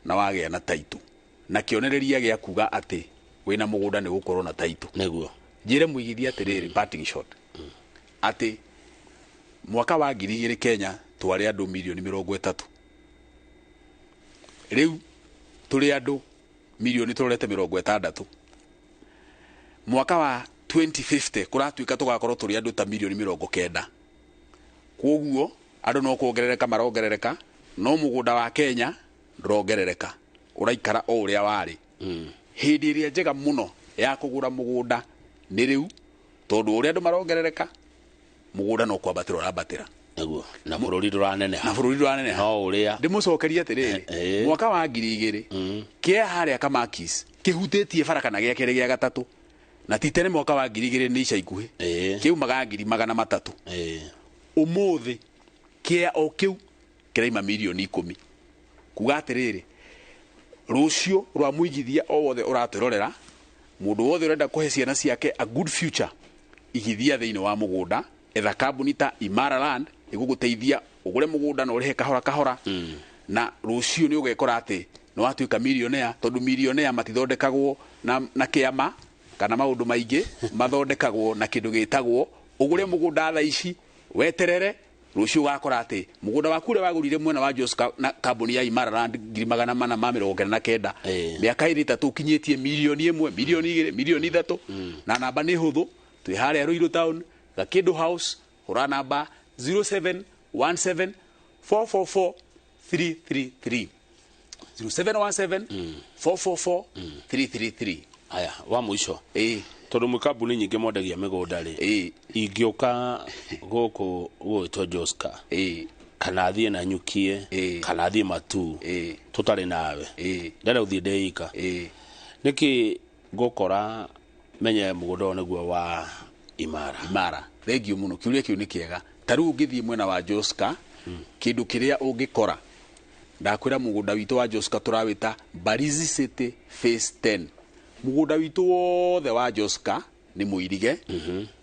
na wagĩa na title, na kĩonereria gĩa kuga atĩ wĩna mũgũnda nĩ gũkorwo na title. Nĩguo njĩre mũigithia atĩrĩrĩ, parting shot, atĩ mwaka wa 2000 Kenya twarĩ andũ milioni 30, rĩu tũrĩ andũ milioni tũrorete 60. Mwaka wa 2050 kũratuĩka tũgakorwo tũrĩ andũ ta milioni 90. Koguo andũ no kuongerereka marongerereka, no mũgũnda wa Kenya ndũrongerereka, ũraikara o ũrĩa warĩ. Hĩndĩ ĩrĩa njega mũno ya kũgũra mũgũnda nĩ rĩu, tondũ ũrĩa andũ marongerereka mũgũnda no kwambatĩra ũrambatĩra. Nĩguo, na bũrũri ndũraneneha, na bũrũri ndũraneneha. No ũrĩa ndĩmũcokerie atĩrĩrĩ, mwaka wa 2000 kĩa harĩa Kamakis kĩhutĩtie bara kana gĩa kerĩ gĩa gatatũ, na ti tene mwaka wa 2000 nĩ ica ikuhĩ, kĩumaga 300,000. Ũmũthĩ kĩa o kĩu kĩraima milioni 10. Kuga atĩrĩrĩ, rũciũ rwa mũigithia o wothe ũratwĩrorera Mũndũ wothe ũrenda kũhe ciana ciake a good future, igithia thĩinĩ wa mũgũnda, etha kambuni ta Imara Land ĩgũgũteithia ũgũre mũgũnda na ũrĩhe kahora kahora, na rũciũ nĩ ũgekora atĩ nĩ watuĩka millionaire, tondũ millionaire matithondekagwo na kĩama kana maũndũ maingĩ, mathondekagwo na kĩndũ gĩtagwo ũgũre mũgũnda thaa ici, weterere rũciũ ũgakora atĩ mũgũnda waku ũrĩa wagũrire mwena wa Joska na kambuni ya Imara Land 499,000, mĩaka ĩrĩ ĩtatũ ũkinyĩtie 1 million, 2 million, 3 million. Na namba nĩ hũthũ, twĩ harĩa Ruiru Town, Gakĩndũ House. Hũra namba 0717 444 333, 0717 444 333. Aya, wa mũico, tondũ mwĩ kambuni nyingĩ mwendagia mĩgũnda rĩ, ingĩũka gũkũ gũgwĩtwo Joska kana thiĩ na Nyukie kana thiĩ Matu tũtarĩ nawe, ndĩrenda gũthiĩ ndĩika, nĩkĩ ngũkora menye mũgũnda ũyũ nĩguo wa Imara? Imara, thengiũ mũno, kĩũria kĩu nĩ kĩega. Ta rĩu ũngĩthiĩ mwena wa Joska, kĩndũ kĩrĩa ũngĩkora, ndakwĩra mũgũnda witũ wa Joska tũrawĩta Mbarizi City Phase 10. Mũgũnda witũ wothe wa Joska nĩ mũirige.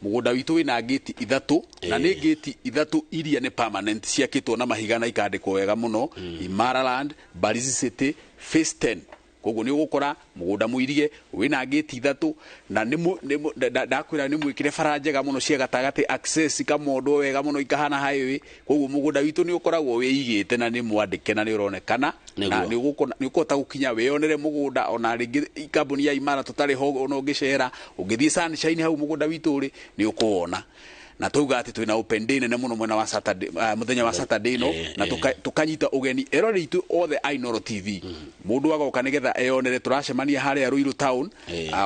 Mũgũnda witũ wĩna ngĩti ithatũ, na nĩ ngĩti ithatũ iria nĩ permanent, ciakĩtwo na mahiga na ikandĩkwo wega mũno, Imara Land Mbarizi City Phase 10. Koguo nĩ ũgũkora mũgũnda mũirige wĩna ngĩti ithatũ, na nĩ ndakwĩra nĩ mwĩkĩre bara njega mũno cia gatagatĩ, access ikamondwo wega mũno ikahana highway. Koguo mũgũnda witũ nĩ ũkoragwo wĩigĩte na nĩ mwandĩke na nĩ ũronekana na nĩ ũkũhota gũkinya wĩyonere mũgũnda. Ona rĩngĩ kambuni ya Imara tũtarĩ ho, ona ũngĩcera ũngĩthiĩ Sunshine hau mũgũnda witũ ũrĩ nĩ ũkũwona. Na twauga atĩ twĩna open day nene mũno mwena wa Saturday, mũthenya wa Saturday ĩno, na tukanyita ũgeni eroreri itũ othe a Inooro TV. Mũndũ agoka nĩgetha eyonere. Tũracemania harĩa Ruiru Town.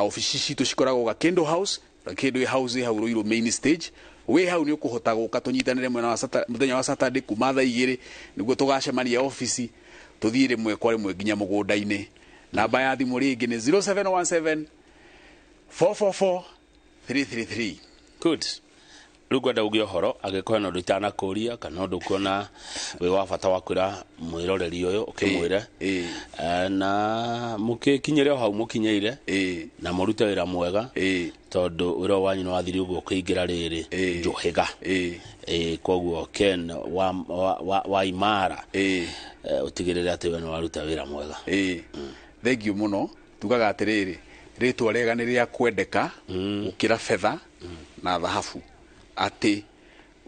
Obici citũ cikoragwo Gakĩndũ House, Gakĩndũ House hau Ruiru main stage. Wĩ hau nĩ ũkũhota gũka tũnyitanĩre mwena wa mũthenya wa Saturday kuma thaa 2, nĩguo tũgacemania obici, tũthiĩ rĩmwe kwa rĩmwe nginya mũgũnda-inĩ. Namba ya thimũ rĩngĩ nĩ 0717 444 333. Good. Rĩu ngwenda uge ũhoro, angĩkorwo na ũndũ itanakũria kana ũndũ ũkuona wĩ wa bata wa kwĩra mwĩroreri ũyũ, ũkĩmwĩre. Na mũgĩkinyĩre o hau mũkinyĩire na mũrute wĩra mwega, tondũ wĩra ũyũ wanyu nĩ wathiri ũguo ũkĩingĩra rĩrĩ njũhĩga. Koguo Ken wa Imara, ũtigĩrĩre atĩ we nĩ waruta wĩra mwega. Thengiũ mũno. Tugaga atĩrĩrĩ, rĩtwa rĩega nĩ rĩa kwendeka gũkĩra betha na thahabu, atĩ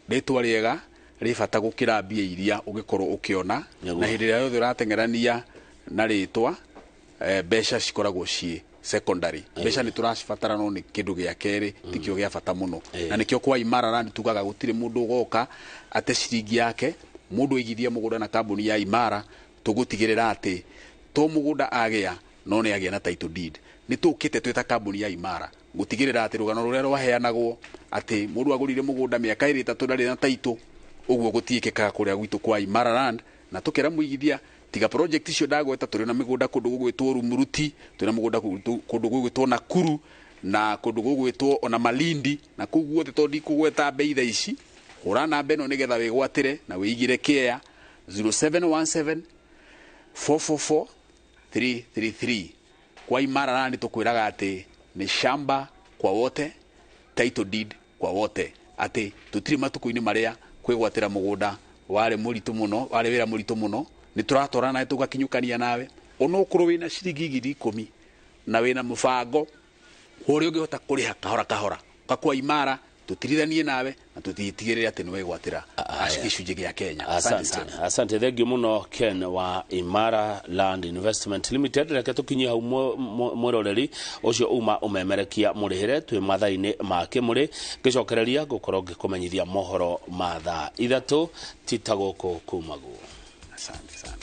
rĩtwa rĩega rĩ bata gũkĩra mbia iria ũngĩkorwo ũkĩona. Na hĩndĩ ĩrĩa yothe ũrateng'erania na rĩtwa, mbeca cikoragwo ciĩ secondary. Mbeca nĩ tũracibatara, no nĩ kĩndũ gĩa kerĩ, tikĩo gĩa bata mũno. Na nĩkĩo kwa Imara Land tugaga gũtirĩ mũndũ ũgoka ate ciringi yake. Mũndũ aigithia mũgũnda na kambuni ya Imara, tũgũtigĩrĩra atĩ to mũgũnda agĩa, no nĩ agĩa na title deed. Nĩ tũkĩte twĩ ta kambuni ya Imara gũtigĩrĩra atĩ rũgano rũrĩa rwaheanagwo atĩ mũndũ agũrire mũgũnda mĩaka ĩrĩ ĩtatũ ndarĩ na title, ũguo gũtiĩkĩkaga kũrĩa gwitũ kwa Imara Land. Na tũkera mũigithia, tiga project icio ndagweta, tũrĩ na mĩgũnda kũndũ gũgwĩtwo Rumuruti, twĩna mũgũnda kũndũ gũgwĩtwo Nakuru na kũndũ gũgwĩtwo ona Malindi na kũu guothe. Tondũ ndikũgweta mbei thaa ici, hũra namba ĩno nĩgetha wĩgwatĩre na wĩigĩre kĩea, 0717 444 333. Kwa Imara Land tũkwĩraga atĩ nĩ shamba kwa wote, title deed kwa wote, atĩ tũtirĩ matukũ-inĩ marĩa kwĩgwatĩra mũgũnda warĩ mũritũ mũno, warĩ wĩra mũritũ mũno. Nĩ tũratwarana nawe tũgakinyũkania nawe, onokorwo wĩna ciringi 10,000 na wĩna mũbango ũrĩa ũngĩhota kũrĩha kahora kahora, kakwa Imara tũtirithanie nawe na tũtigĩrĩre atĩ nĩ wegwatĩra gĩcunjĩ gĩa Kenya. Asante Asante, sana. Asante, thank you muno Ken wa Imara Land Investment Limited. Reke tukinyie hau mwĩroreri ũcio uma ũmemerekia mũrĩhĩre twĩ mathaa-inĩ ma kĩmũrĩ. Ngĩcokereria ngũkorwo ngĩkũmenyithia mohoro ma thaa 3 tita gũkũ kumagwo. Asante sana.